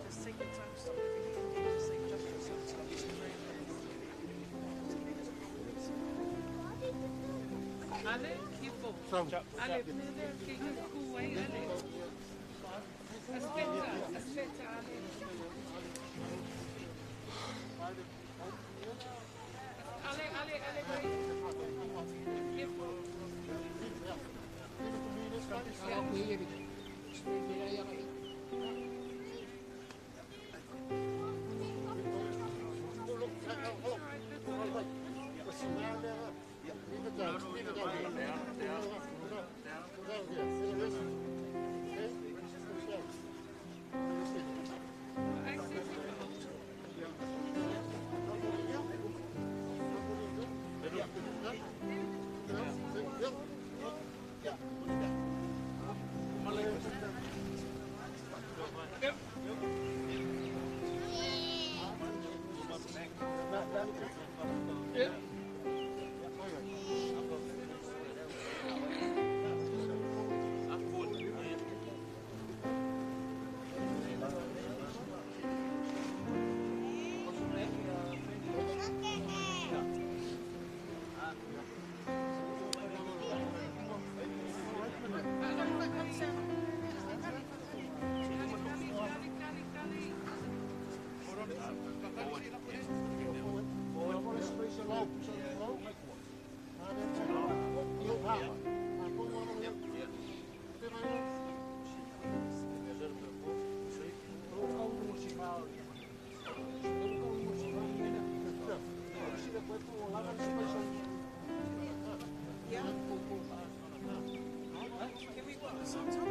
[SPEAKER 15] Just take your time, stop everything, and just like just yourself.
[SPEAKER 18] Ale, tipo. Ale, che cuai, ale. Aspetta, aspetta, Ale. Ale, ale, ale, vai. Tipo.
[SPEAKER 15] Can we put this on top?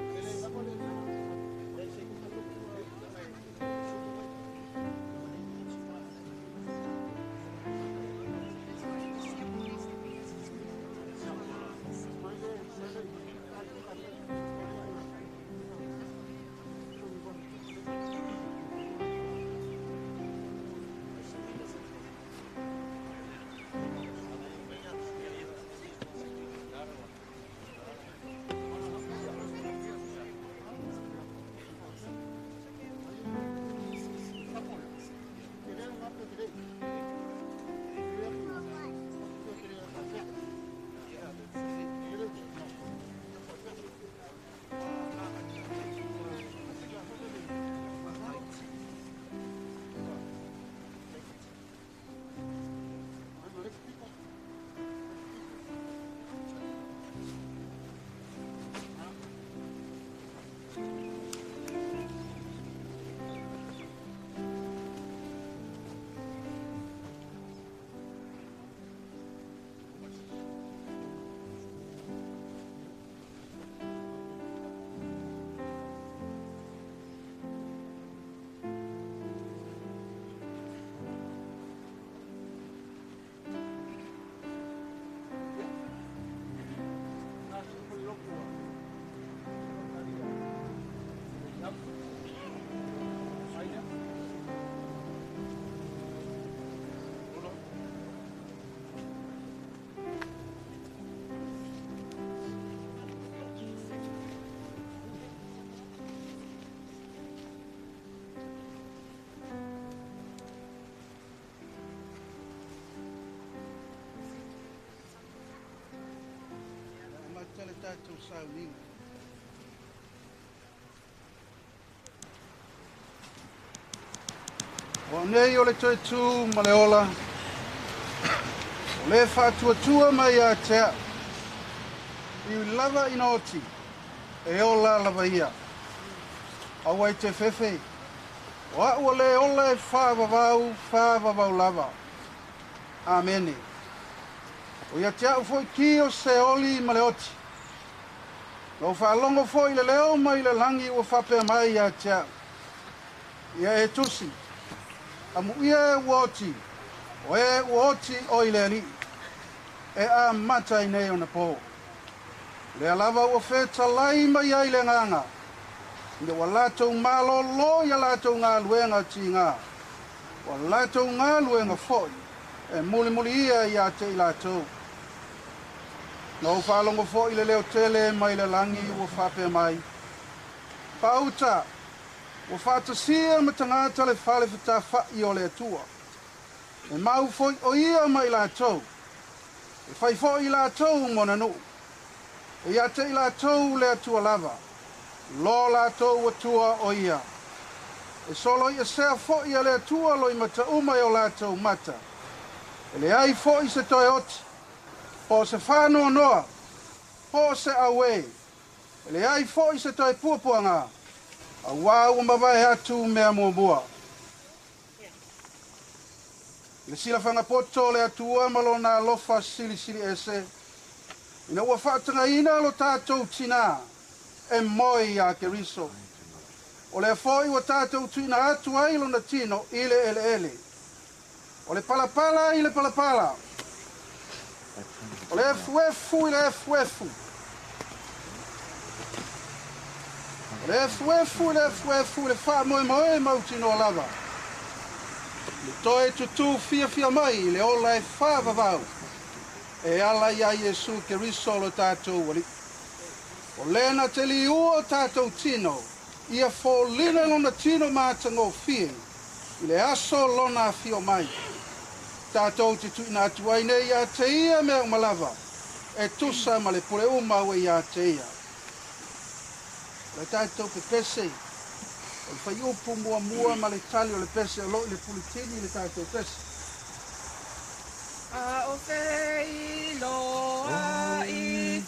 [SPEAKER 1] tatou sauniga. O au nei o le toe tū ma le ola, o le faatuatua mai ia te au, e ui lava ina oti, e ola lava ia. Aua e te fefe, o au o le ola e faavavau, faavavau lava. Amene. O ia te au foi ki o Seoli ma le oti. Na ou faalogo foi i le leo mai le lagi ua faapea mai ia te au, Ia e tusi, amuia e ua oti, o e ua oti o i le Alii, e amata ai nei ona po. Lea lava ua fetalai mai ai le Agaga, ina ua latou malōlō i a latou galuega tiga, o a latou galuega foi e mulimuli ia ia te i latou. Na ou faalogo foi i le leo tele mai le lagi ua faapea mai, Pauta, ua faatasia ma tagata le fale fetafa'i o le Atua. E mau foi o ia ma i latou, e fai foi i latou ma ona nuu. E ia te i latou le Atua lava, lo latou Atua o ia. E soloiesea foi e le Atua loimata uma i o latou mata. E leai foi se toe oti, po o se faanoanoa, po o se auē, e leai foi se toe puapuaga, auā ua mavae atu mea muamua. I le silafaga poto o le Atua ma lona alofa silisili ese, ina ua faatagaina lo tatou tinā e moe iā Keriso. O lea foi ua tatou tuuina atu ai lona tino i le eleele. O le palapala i le palapala, o le efuefu i le efuefu, o le efuefu i le efuefu i le faamoemoe mautinoa lava, i le toe tutū fiafia mai i le ola e faavavau e ala iā Iesu Keriso lo tatou Alii. O le na te liua o tatou tino, ia foliga lona tino matagofie i le aso lona afio mai. Tatou te tuuina atu ai nei ia te ia mea uma lava, e tusa ma le pule uma ua ia te ia. O le tatou pepese, o le fuaiupu muamua ma le tali o le pese o lo o i le puletini i le tatou pese.
[SPEAKER 3] A o feiloai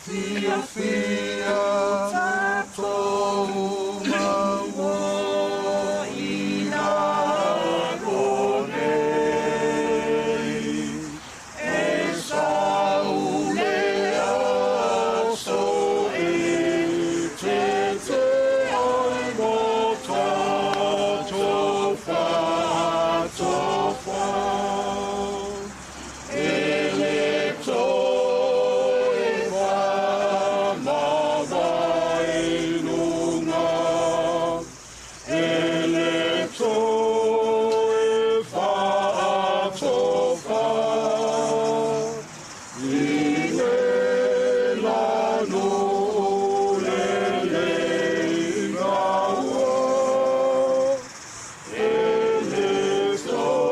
[SPEAKER 20] fiafia tatou maua i lalo nei, e sau le aso e tete ai mo tatou faatofa. E le toe faamavae i luga, e le toe faatofa i le lanu lelei gaua, e le toe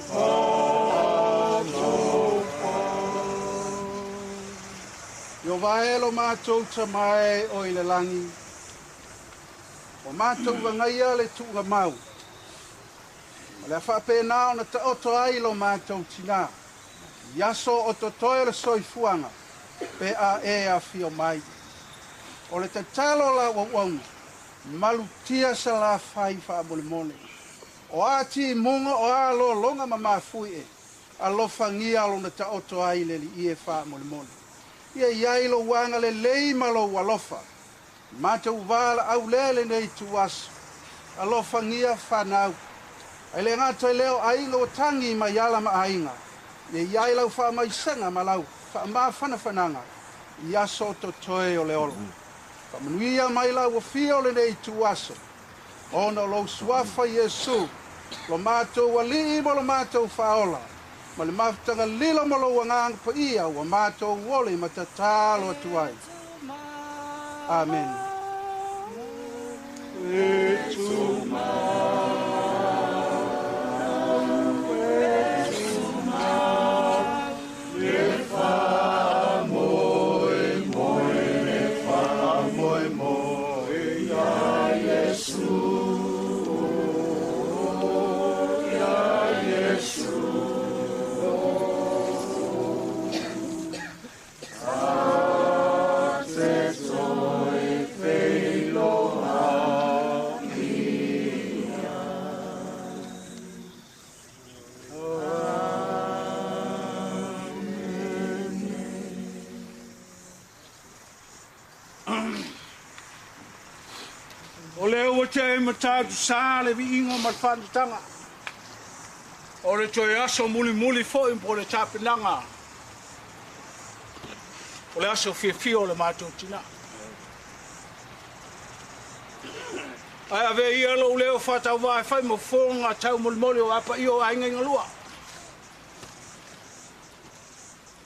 [SPEAKER 20] faatofa.
[SPEAKER 1] Ieova e lo matou Tama e o i le lagi, ua matou vagaia le tuugamau, ma le a faapena ona taoto ai lo matou tinā, i aso o totoe o le soifuaga, pe a e afio mai. O le tatalo a lau auauna, malutia Salafai faamolemole. O a timuga, o a lologa ma mafuie, alofagia lona taoto ai le Alii e faamolemole. Ia i ai lou agalelei ma lou alofa. Matou valaau lea i lenei ituaso, alofagia fanau. Ae le gata i lea o aiga ua tagi mai ala ma aiga, ia i ai lau faamaisega ma lau faamafanafanaga i aso o totoe o le ola. Faamanuia mai lau afio o lenei ituaso, ona o lou suafa Iesu, lo matou Alii ma lo matou Faaola, ma le mafutaga lilo ma lou Agaga Paia ua matou ole ma tatalo atu ai. Amene.
[SPEAKER 20] E tumau, e tumau, le faamoemoe.
[SPEAKER 3] O lea ua tea i Matautu-Sa le viiga ma le faamatataga. O le toe aso mulimuli foi po o le tapenaga o le aso fiafia o le matou tinā. Ae avea ia lou leo faatauvaa e fai ma fofoga taumolimoli o paia o aiga i galua.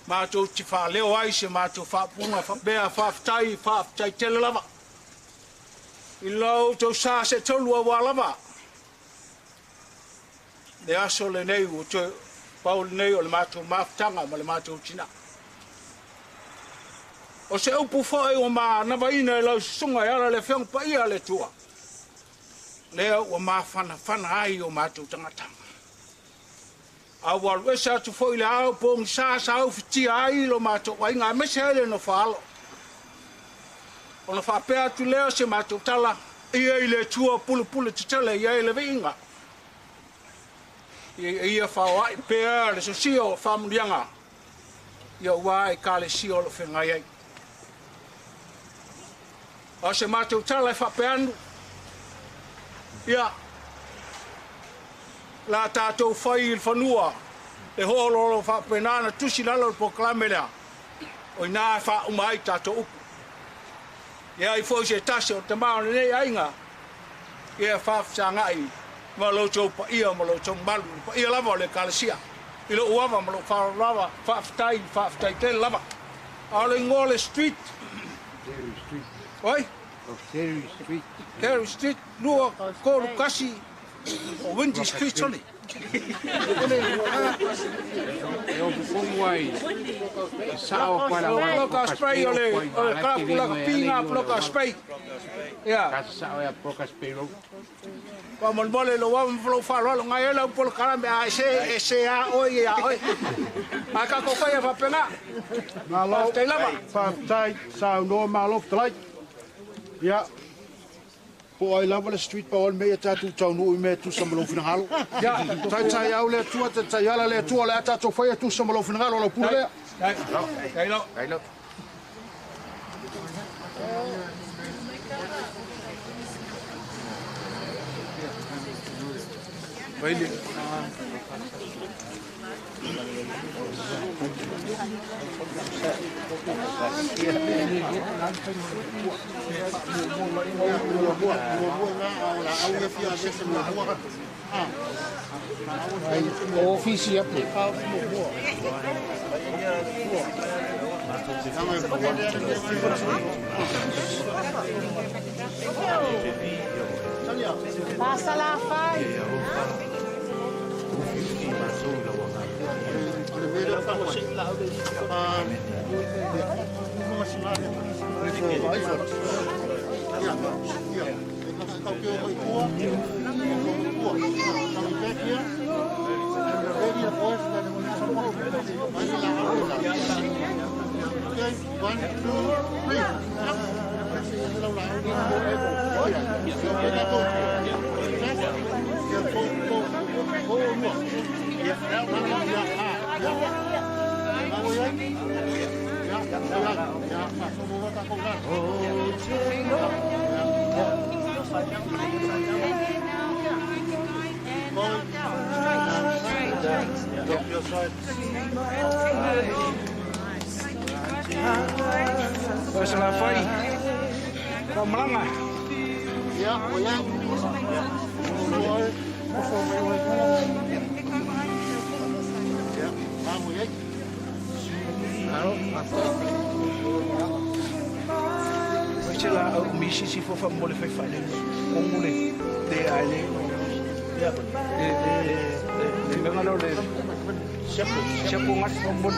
[SPEAKER 3] Matou te faaleo ai se matou faaupuga faapea faafetai, faafetai tele lava. I la outou sa seetolu aua lava. Le aso lenei ua toe pau lenei o le matou mafutaga ma le matou tinā. O se upu foi ua manavaina e lau susuga e ala i le Afioga Paia a le Atua, lea ua mafanafana ai o matou tagata. A ua alu ese atu foi le ao pogisa sa ufitia ai lo matou aiga aemaise ai le nofoaalo. Ona faapea atu lea o se matou tala, ia i le Atua pulupulu tetele i ai le viiga. Ia ia faoai pea le sosia o faamanuiaga ia aua Ekalesia o lo o feagai ai. A o se matou tala e faapea anu, ia, la tatou fai i le fanua le ho'oloolo faapena na tusi lalo o le polokalame lea, o ina e faauma ai tatou upu. Ia ai foi se tasi o tama o lenei aiga, ia faafesagai ma lo outou paia ma lo outou mamalu, le paia lava o le Ekalesia. I lou ava ma lou faaaloalo lava, faafetai, faafetai tele lava. A o le igoa o le street,
[SPEAKER 4] Terry Street.
[SPEAKER 3] Oi?
[SPEAKER 4] O Terry Street.
[SPEAKER 3] Terry Street, 2, 3, 1, o Windy Street soli.
[SPEAKER 4] E o pupungu ai, sao kwa la wala.
[SPEAKER 3] Poloka spray o le pulaka pinga, poloka spray. Ia.
[SPEAKER 4] Ka sao ya poloka spray ro.
[SPEAKER 3] Pa molemole lo wa mo faaaloalo ngai ai lau polokalame a e se a oi ia oi. A ka ko whai faapena.
[SPEAKER 1] Malo.
[SPEAKER 3] Faafetai lava.
[SPEAKER 1] Faafetai, saunoa malo fetalai. Ia, po ai lava le street pa o le mea ia tatou taunuu i mea e tusa ma lou finagalo.
[SPEAKER 3] Ia.
[SPEAKER 1] Taitai au le Atua, taitai ala le Atua, o le a tatou faia tusa ma lou finagalo, lau pule lea.
[SPEAKER 3] Tai lau.
[SPEAKER 4] Tai lau.
[SPEAKER 3] Vaile.
[SPEAKER 4] Ofisi ape.
[SPEAKER 19] Pasalafai.
[SPEAKER 3] Pasalafai. Faamalaga. Se la au misi si fo fa mo le fai fai le kongo le te ai le ya le le le le ngalo le sepo sepo ngat mo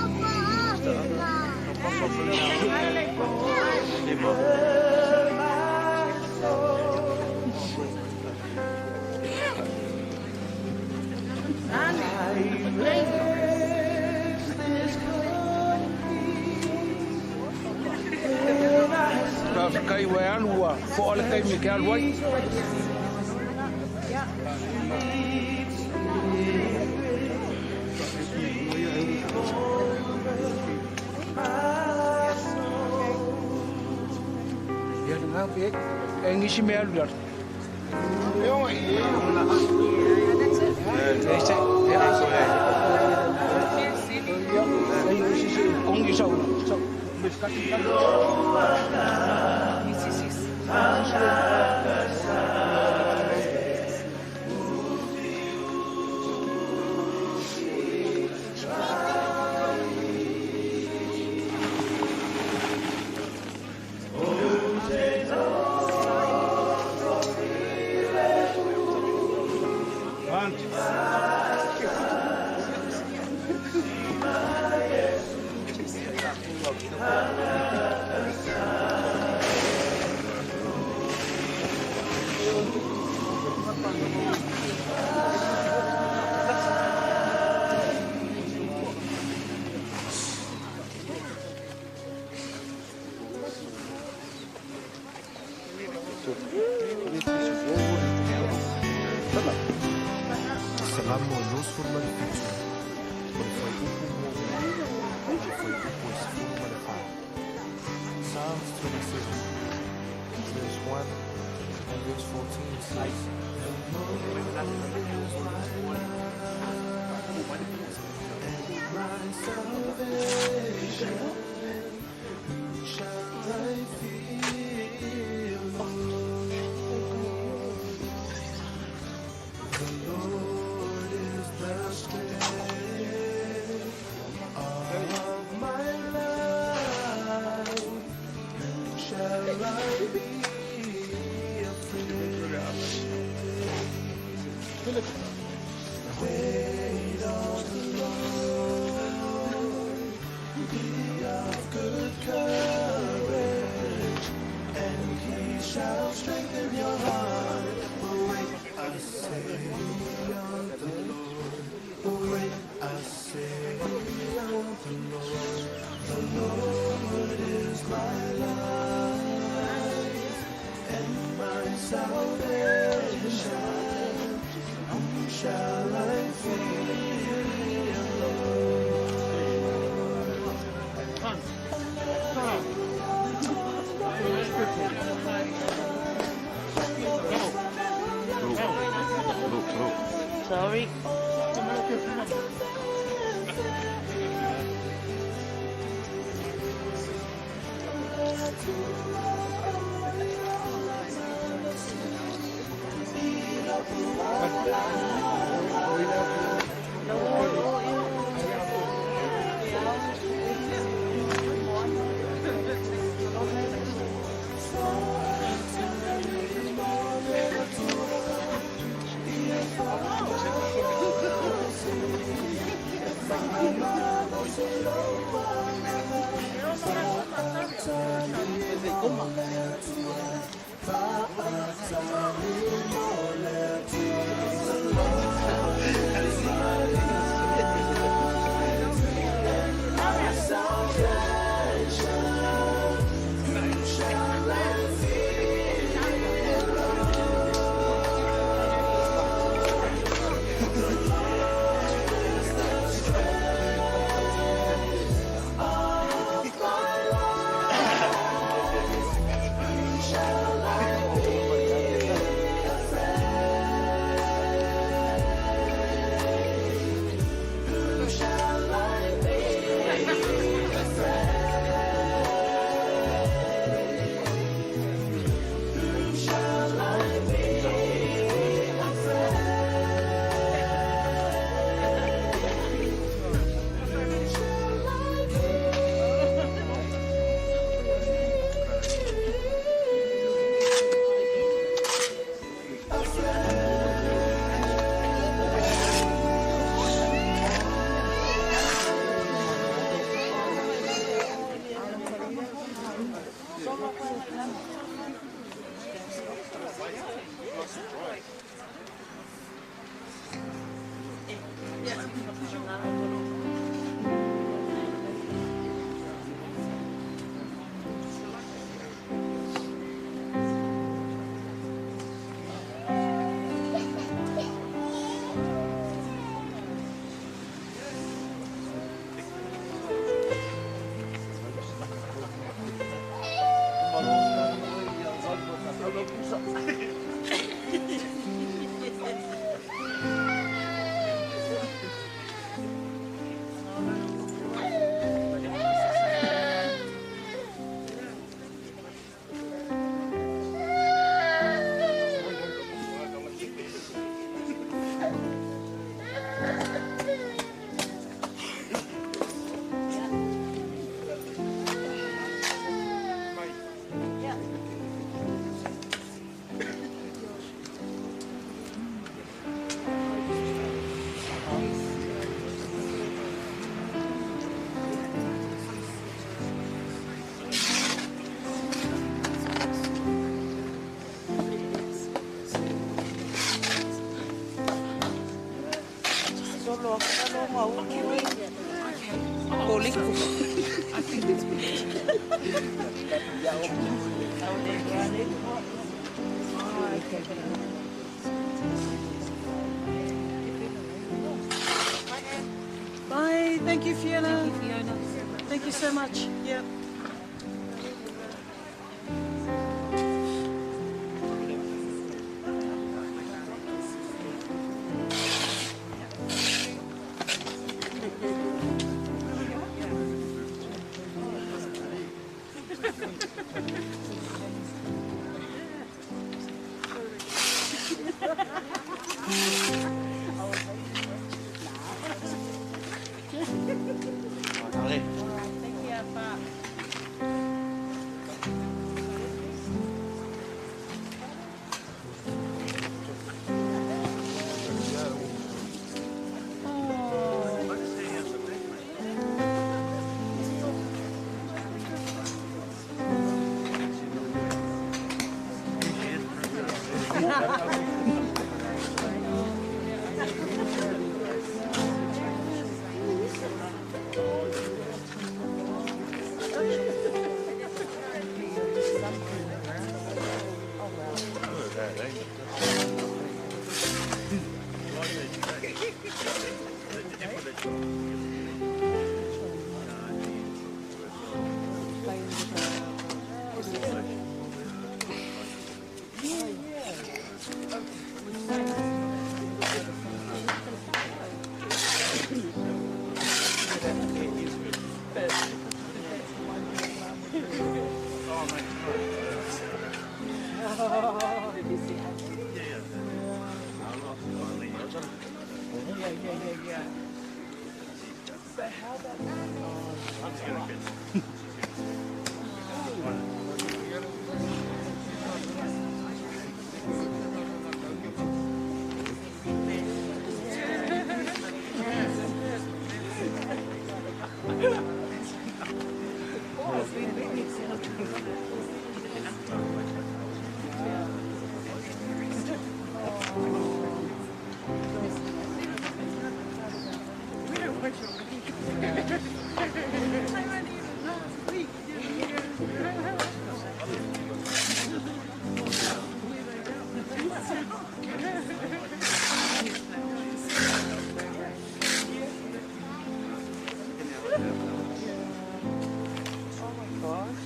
[SPEAKER 3] Ka kai ua e alu ua fo'a le taimi ke alu ai. Ia ngā pe e ngisi me alu lalo.
[SPEAKER 9] Salamo 27, o le fuaiupu 1 i le fuaiupu e 14.
[SPEAKER 22] Psalms 27, verse 1 and verse 14 says, The Lord is my light and my salvation. Whom shall I fear, Lord? The Lord is the strength of my life. Whom shall I be afraid? Wait on the Lord, be of good courage, and he shall strengthen your heart. Wait, I say, on the Lord. Wait, I say, on the Lord. The Lord is my light and my salvation. Whom shall I fear, Lord?
[SPEAKER 10] Sorry.
[SPEAKER 18] I think it's
[SPEAKER 15] Bye. Thank you, Fiona.
[SPEAKER 18] Thank you, Fiona.
[SPEAKER 15] Thank you so much. Yep. Thank you, Alpha. Yeah. But how about Oh my gosh.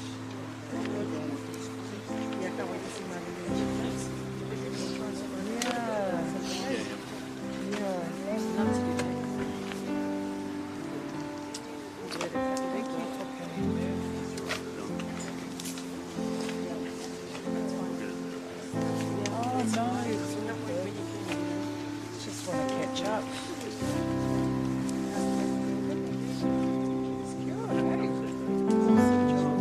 [SPEAKER 15] Yeah, I can't wait to see my village. Yeah. Yeah. Love to do that. Thank you for coming. Oh no, it's all good. Just want to catch up. It's good, eh? Awesome job.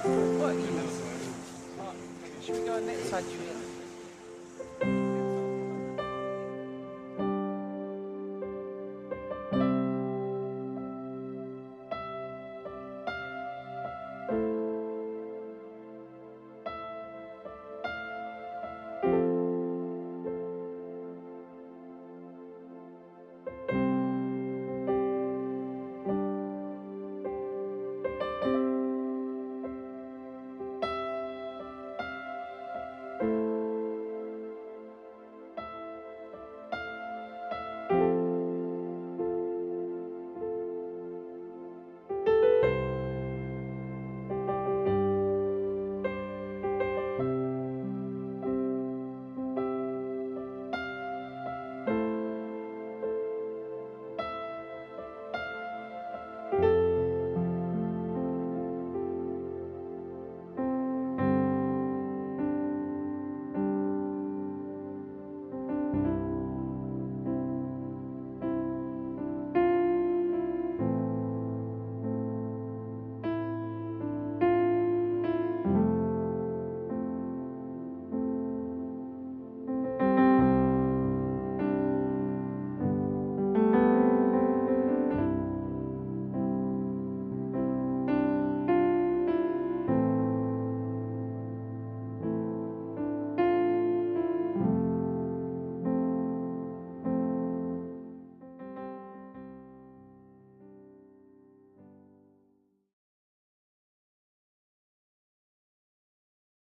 [SPEAKER 18] What? Should we go on that side, Julia?